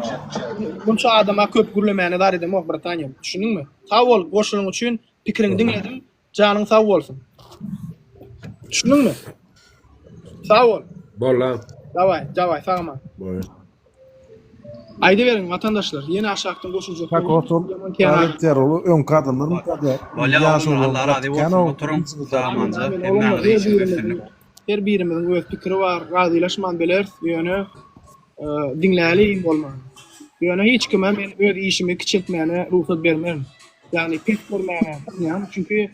S1: Munça adama köp gürlemäne zar edemok, brataniýam. Düşündiňmi? Sag bol, goşulyň üçin, pikiriňi diňledim. Janyň sag bolsun. Düşündiňmi? Sag bol.
S19: Bol lan.
S1: Daway, daway, sag aman.
S19: Bol.
S1: Aýdyberiň watandaşlar, ýene aşakdan goşuljak
S15: Kakos ol Talyp ol öňki adamlar mı tadı?
S8: Bolýa oglanlar, Allah razy bolsun. Oturyň, sag amanja. Hemmäňize işiňizde üstünlik.
S1: Her birimiziň öz pikiri bar, razylaşman bileris, ýöne diňläli iň bolmanda. Ýöne hiç kime men öz işimi kiçeltmäne rugsat bermerin. Ýagny pes görmäne, düşünýäňmi? Çünki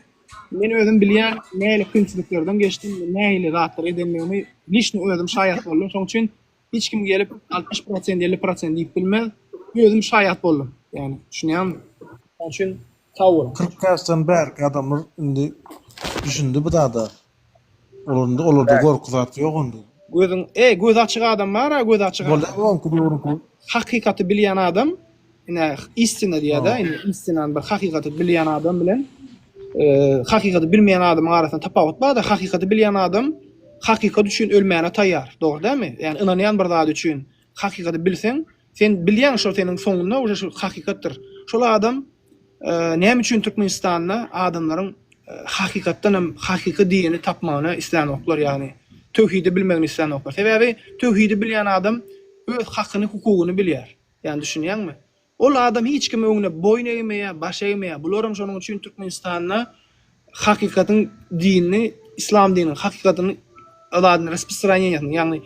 S1: men özüm bilýän nähili kynçylyklardan geçdim, nähili zatlar edendigimi liçno özüm şaýat boldum. Şonuň üçin hiç kim gelip 60 prosent, 50 prosent diýip bilmez. Özüm şaýat boldum. Ýagny düşünýäňmi? Şonuň üçin sag boluň.
S15: 40 ýaşdan bärki adamlar indi düşündi bu zada. Olar indi olarda gorky zat ýok indi.
S1: Gözüň, eý, gözi açyk adam bar-a, gözi açyk adam.
S15: Bolýar oňki döwrüňki.
S1: Hakykaty bilýän adam, ine, istina diýýär-de, indi istinany bir hakykaty bilýän adam bilen hakykaty bilmeýän adamyň arasynda tapawut bar-da, hakykaty bilýän adam hakykat üçin ölmäne taýýar, dogry dälmi? Ýagny ynanýan bir zady üçin hakykaty bilseň, sen bilýäň şol seniň soňunda uje şol hakykatdyr. Şol adam Näme üçin Türkmenistanda adamlaryň hakykatdan hem hakyky dini tapmagyny islänoklar, ýagny töwhidi bilmegini islänoklar. Sebäbi töwhidi bilýän adam öz hakyny, hukugyny bilýär. Ýagny düşünýäňmi? Ol adam hiç kimiň öňünde boýun egmeýär, baş egmeýär. Bularam şonuň üçin Türkmenistanda hakykatyň dinini, islam dininiň hakykatyny, zadyny rasprostraneniýasyny, ýagny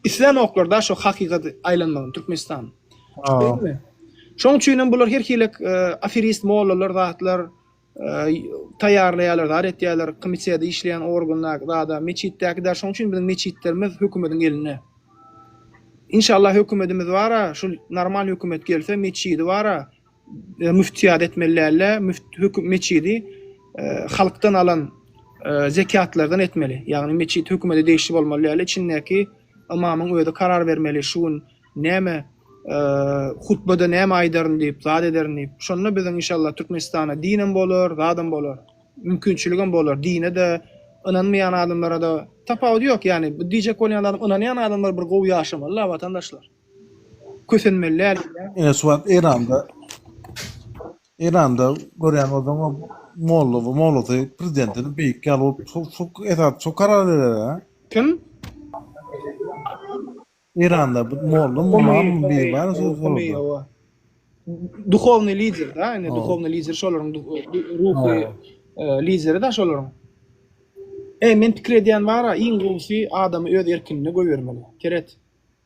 S1: Islänoklar-da şo hakykaty aýlanmagyny Türkmenistan. Şeýlemi? Şoň üçin hem bular her hili aferist mollalar zatlar. taýýarlaýarlar, zat etýärler, komitede işleýän organdaky zada, metjitdäki däl, şonuň üçin biziň metjitlerimiz hökümediň elinde. Inşallah hökümedimiz bara, şu normal hökümet gelse, metjidi bara, müftiýat etmeli dälde, müft höküm metjidi halkdan alan zekatlardan etmeli. Ýagny metjit hökümede degişli bolmaly dälde, içindäki ymamyň özi karar bermeli, şu gün näme hutbada näme aýdaryn diýip, zat ederin diýip. Şonda biziň inşallah Türkmenistana dinem bolar, zadam bolar. Mümkinçiligem bolar. Dine-de ynanmaýan adamlara-da tapawudy ýok. Ýagny bu diýjek bolýan zadym ynanýan adamlar bir gowy ýaşamaly-la watandaşlar. Kösenmeli däl.
S15: Ine şu wagt Eýranda Eýranda görýän bolsaň o molla mollasy prezidentden beýik ýaly bolup şu şu esas şu karar berer ha.
S1: Kim?
S15: Eýranda bir molla mumam biri bar şu
S1: Homeýni owa. Duhownyý lider da, indi duhownyý lider şolaryň ruhy lideri da şolaryň. E men pikir edýän bara iň gowusy adamy öz erkinde goýbermeli. Seret.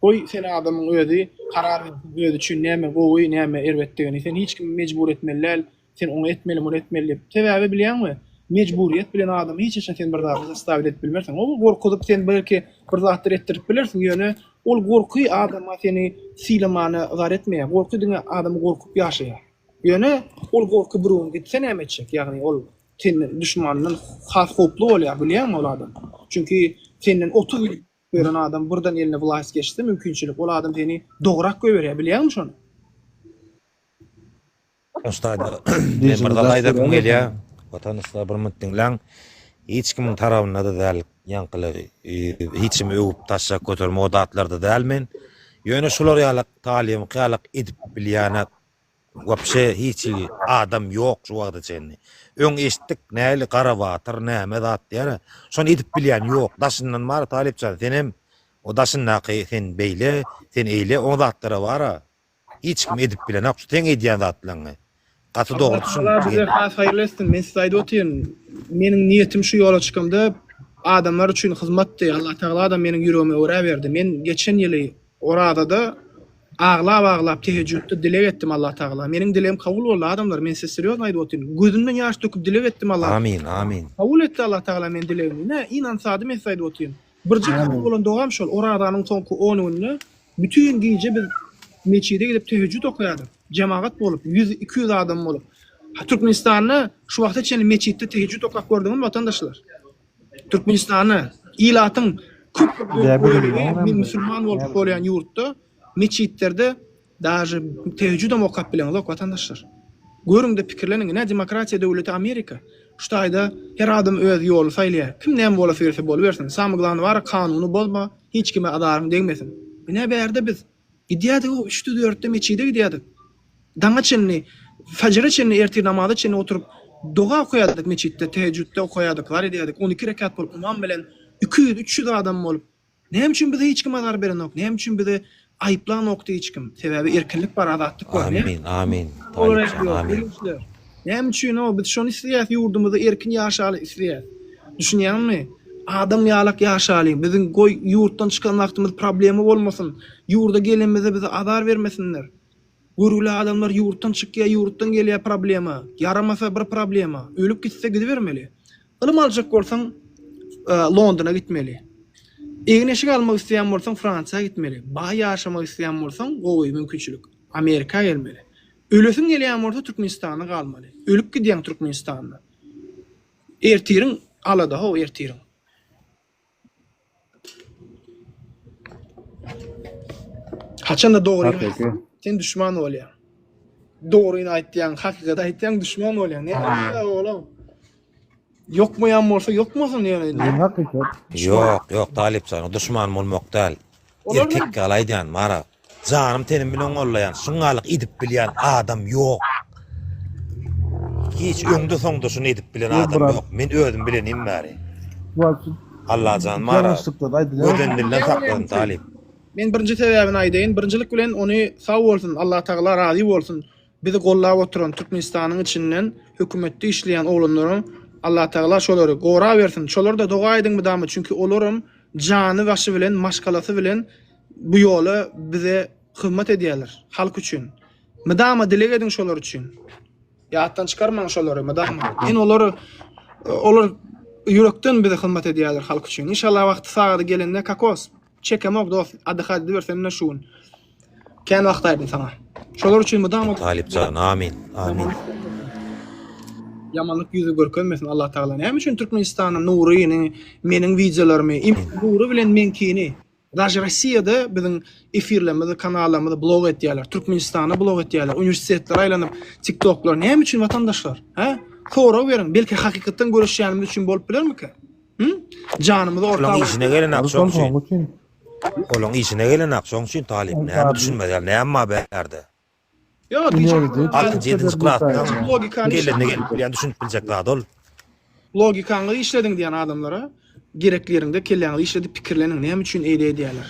S1: Goý sen adamyň özi karar bersin özi üçin näme gowy näme erbetdigini. Sen hiç kimi mejbur etmeli däl. Sen ony etmeli, muny etmeli diýip. Sebäbi bilýäňmi, mejburyýet bilen adamy hiç haçan sen bir zada zastavit edip bilmersiň. Ol gorkuzyp sen belki bir zatlar etdirip bilersiň, ýöne ol gorky adama seni sylamana yzar etmeýär. Gorky diňe adamy gorkup ýaşaýar. Ýöne ol gorky bir gün gitse näme etjek? Ýagny ol senden duşmanyndan has howply bolýar, bilýäňmi ol adam? Çünki senden 30 ýyl gören adam birden eline wlaýst geçse mümkinçilik ol adam seni dograk goýberýär, bilýäňmi şony?
S5: Başda men bir zat aýdasym gelýär. Watandaşlar bir minut diňläň. Hiç kimiň tarabynda-da däl, ýaňkyly hiç kimi öwüp taşlak göterme o zatlarda däl men. Ýöne şular ýalak talybyňky ýalak edip bilýäne wapşe hiç hili adam ýok şu wagta çenli. Öň eşitdik nähili Garabatyr näme zat diýýär. Şony edip bilýän ýok. Daşyndan bar Talypjan senem o daşyndaky sen beýle, sen eýle o zatlara bar-a. Hiç kim edip bilenok şu seň edýän zatlaňňy. Gaty dogry
S1: Allah
S5: düşündüm.
S1: bize has haýyrly etsin. Men size aýdyp otyryn. Meniň niýetim şu ýola çykamda adamlar üçin hyzmatdy. Allah Tagala-da meniň ýüregime görä berdi. Men geçen ýyly Orazada aglap-aglap tehejjütde dileg etdim Allah Tagala. Meniň dilegim kabul boldy adamlar. Men size serýozno aýdyp otyryn. Gözümden ýaş döküp dileg etdim Allah.
S5: Amin amin.
S1: Kabul etdi Allah Tagala meniň dilegimi. Ine, ynansady men size aýdyp otyryn. Birje kabul bolan dogam şol, Orazanyň soňky on gününde bütin gije biz metjide gidip tehejjüt okaýardyk. Jemagat bolup, ýüz, 200 adam bolup. Türkmenistanda şu wagta çenli metjitde tehejjüt okap gördüňizmi watandaşlar? Türkmenistanda ilatyň köp bir bölegi musulman bolup bolýan ýurtda metjitlerde Daže tehejjüdem okap bileňzok watandaşlar. Görüňde pikirleniň ine demokratiýa döwleti Amerika. Şu taýda her adam öz ýoly saýlaýar. Kim näme bolasy gelse bolubersin. Samy glany bara kanuny bozma, hiç kime azaryň degmesin. Ine bärde biz gidýädik o üçde dörtde metjide gidýädik. Daňa çenli, fajra çenli ertir namaza çenli oturyp doga okaýardyk metjitde, tehejjütde okaýardyk, zar edýärdik. 12 rekat bolup ymam bilen 200, 300 adam bolup Näme üçin bize hiç kim azar berenok? Näme üçin bizi aýyplanokdy hiç kim? Sebäbi erkinlik bar, azatlyk bar.
S5: Amin, amin. Talypjan, amin.
S1: Näme üçin o biz şony isleýäs, ýurdumyzda erkin ýaşaly isleýäs. Düşünýäňmi? Adam ýalak ýaşalyň. Biziň goý ýurtdan çykan wagtymyz problema bolmasyn. Ýurda gelenimizde bize azar bermesinler. Görgüli adamlar ýurtdan çykýar, ýurtdan gelýär problema. Ýaramasa bir problema. Ölüp gitse gidibermeli. Ylym aljak bolsaň Londona gitmeli. Egin-eşik almak isleýän bolsaň Fransiýa gitmeli. Baý ýaşamak isleýän bolsaň gowy mümkinçilik. Amerika gelmeli. Ölesiň gelýän bolsa Türkmenistanda galmaly. Ölüp gidýäň Türkmenistanda. Ertiriň alada how ertiriň. Haçanda dogryňy aýtsaň, sen düşman bolýaň. Dogryny aýtýaň, hakykaty aýtýaň, düşman bolýaň. Näme oglum? Ýokmaýan bolsa ýokmasyn ýöne.
S5: Ýok, ýok, Talypjan, duşman bolmak däl. Erkek ýaly aýdýan, mara. Janym tenim bilen gollaýan, şuňňalyk edip bilýän adam ýok. Hiç öňde soňda şuny edip bilen adam ýok. Men özüm bilenim bäri. Allajan mara gözden dilden saklasyn talyp.
S1: Men birinji sebäbini aýdaýyn. Birinjilik bilen ony sag bolsun, Allatagala razy bolsun. Bizi gollap oturan Türkmenistanyň içinden hökümetde işleýän oglanlaryň Allatagala şolary gorabersin. Şolarda doga ediň mydama çünki olaram jany başy bilen maşgalasy bilen Bu ýola bize hyzmat edýärler, halk üçin. Mydama dileg ediň şolar üçin. Ýatdan çykarmaň şolary mydama. Men olary olar ýürekden bize hyzmat edýärler halk üçin. Inşallah wagty sagady gelende kokos çekemok dost adyha ediber sen şu gün. Kän wagt aýdym saňa. Şolar üçin mydama
S5: Talypjan amin amin.
S1: Ýamanlyk ýüzi görkezmesin Allah Tagala. Näme üçin Türkmenistanda Nuryny, meniň wideolarymy, Nury bilen meňkini Daže Rossiýada biziň efirlerimizi, kanallarymyzy blok etýärler. Türkmenistanda blok etýärler. Uniwersitetlere aýlanyp TikToklar näme üçin watandaşlar? Hä? Sorag beriň. Belki hakykatdan göreşýänimiz üçin bolup bilermikä? Hı? Janymyzy orta
S5: Olaň işine gelenak şoň üçin. Olaň işine gelenak şoň üçin talyp. Näme düşünmez ýaly näme bar bärde?
S1: Ýok, diýjek.
S5: Altynjy, ýedinji klasda gelende gelip bilýän, düşünip biljek zat ol.
S1: Logikaňyzy işlediň diýen adamlara gerekli ýerinde kelläňizi işledip pikirleniň, näme üçin eýle edýärler.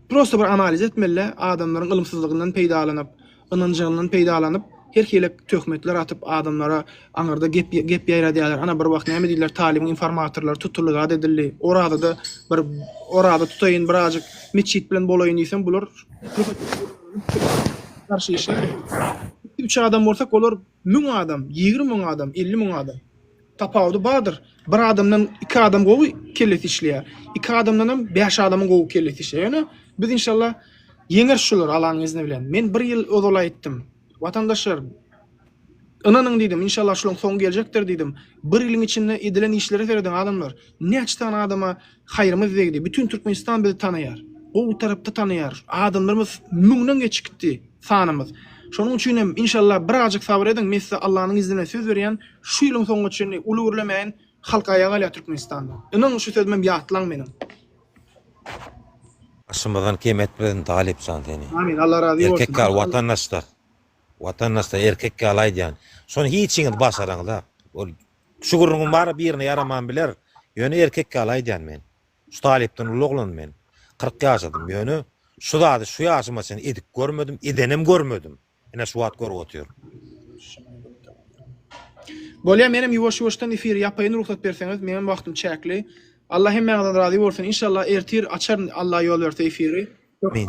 S1: Prosta bir analiz etmeli, adamlaryň ylymsyzlygyndan peýdalanyp, ynanjygyndan peýdalanyp, her hili töhmetler atyp adamlara aňyrda gep gep ýaýradýarlar. Ana bir wagt näme diýdiler, talybyň informatorlary tutuldy, zat edildi. Orazada bir oraza tutaýyn, birazjyk metjit bilen bolaýyn diýsem, bular Garşy işler. Üç adam bolsak olar 1000 adam, 20 müň adam, 50 müň adam. Tapawudy bardyr. Bir adamdan iki adam gowy kellesi işleýär. Iki adamdan hem bäş adamyň gowy kellesi işleýär. Ýöne biz inşallah ýeňeris şulary Allanyň izni bilen. Men bir ýyl ozal aýtdym. Watandaşlar Ynanyň diýdim, inşallah şulaň soňy geljekdir diýdim. Bir ýylyň içinde edilen işlere serediň adamlar. Näçe sany adama haýrymyz degdi. Bütin Türkmenistan bizi tanaýar. Gowy tarapda tanaýar. Adamlarymyz müňden geçip gitdi sanymyz. Şonuň üçin hem inşallah birazjyk sabyr ediň. Men size Allanyň iznine söz berýän, şu ýylyň soňuna çenli uly gürlemäýin, halk aýaga galýar Türkmenistanda. Ynanyň şu sözümem ýatlaň meniň.
S5: Başymyzdan kem etmesin Talypjan seni.
S1: Amin Allah razy bolsun.
S5: Erkek gal watandaşlar. Watandaşlar erkek ýaly aýdýan. Şony hiçiňiz başaraňyzak. Ol şu gürrüňiň bary birine ýaraman biler. Ýöne erkek ýaly aýdýan men. Şu talypdan uly oglan men. 40 ýaşadym. Ýöne şu zady şu ýaşyma çenli edip görmedim, edenem görmedim. Ine şu wagt görüp otyryn.
S1: Bolýa menem ýuwaş ýuwaşdan efiri ýapaýyn rugsat berseňiz meňem wagtym çäkli. Allah hemmäňizden razy bolsun inşallah ertir açaryn Allah ýol berse efiri.
S5: Amin.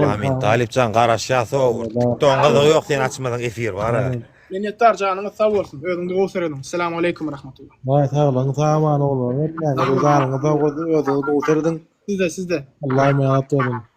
S5: Amin. Talypjan garaşýas o. TikTogyň gyzygy ýok sen açmasaň efir bar.
S1: Minnetdar janyňyz sag bolsun. Özüňize gowy serediň. Assalamu aleýkum rahmetullah.
S15: Baý saglygyň sag aman oglanlar. Hemmäňize janyňyz sag bolsun özüňiz gowy serediň.
S1: Sizde sizde.
S15: Allaha emanet boluň.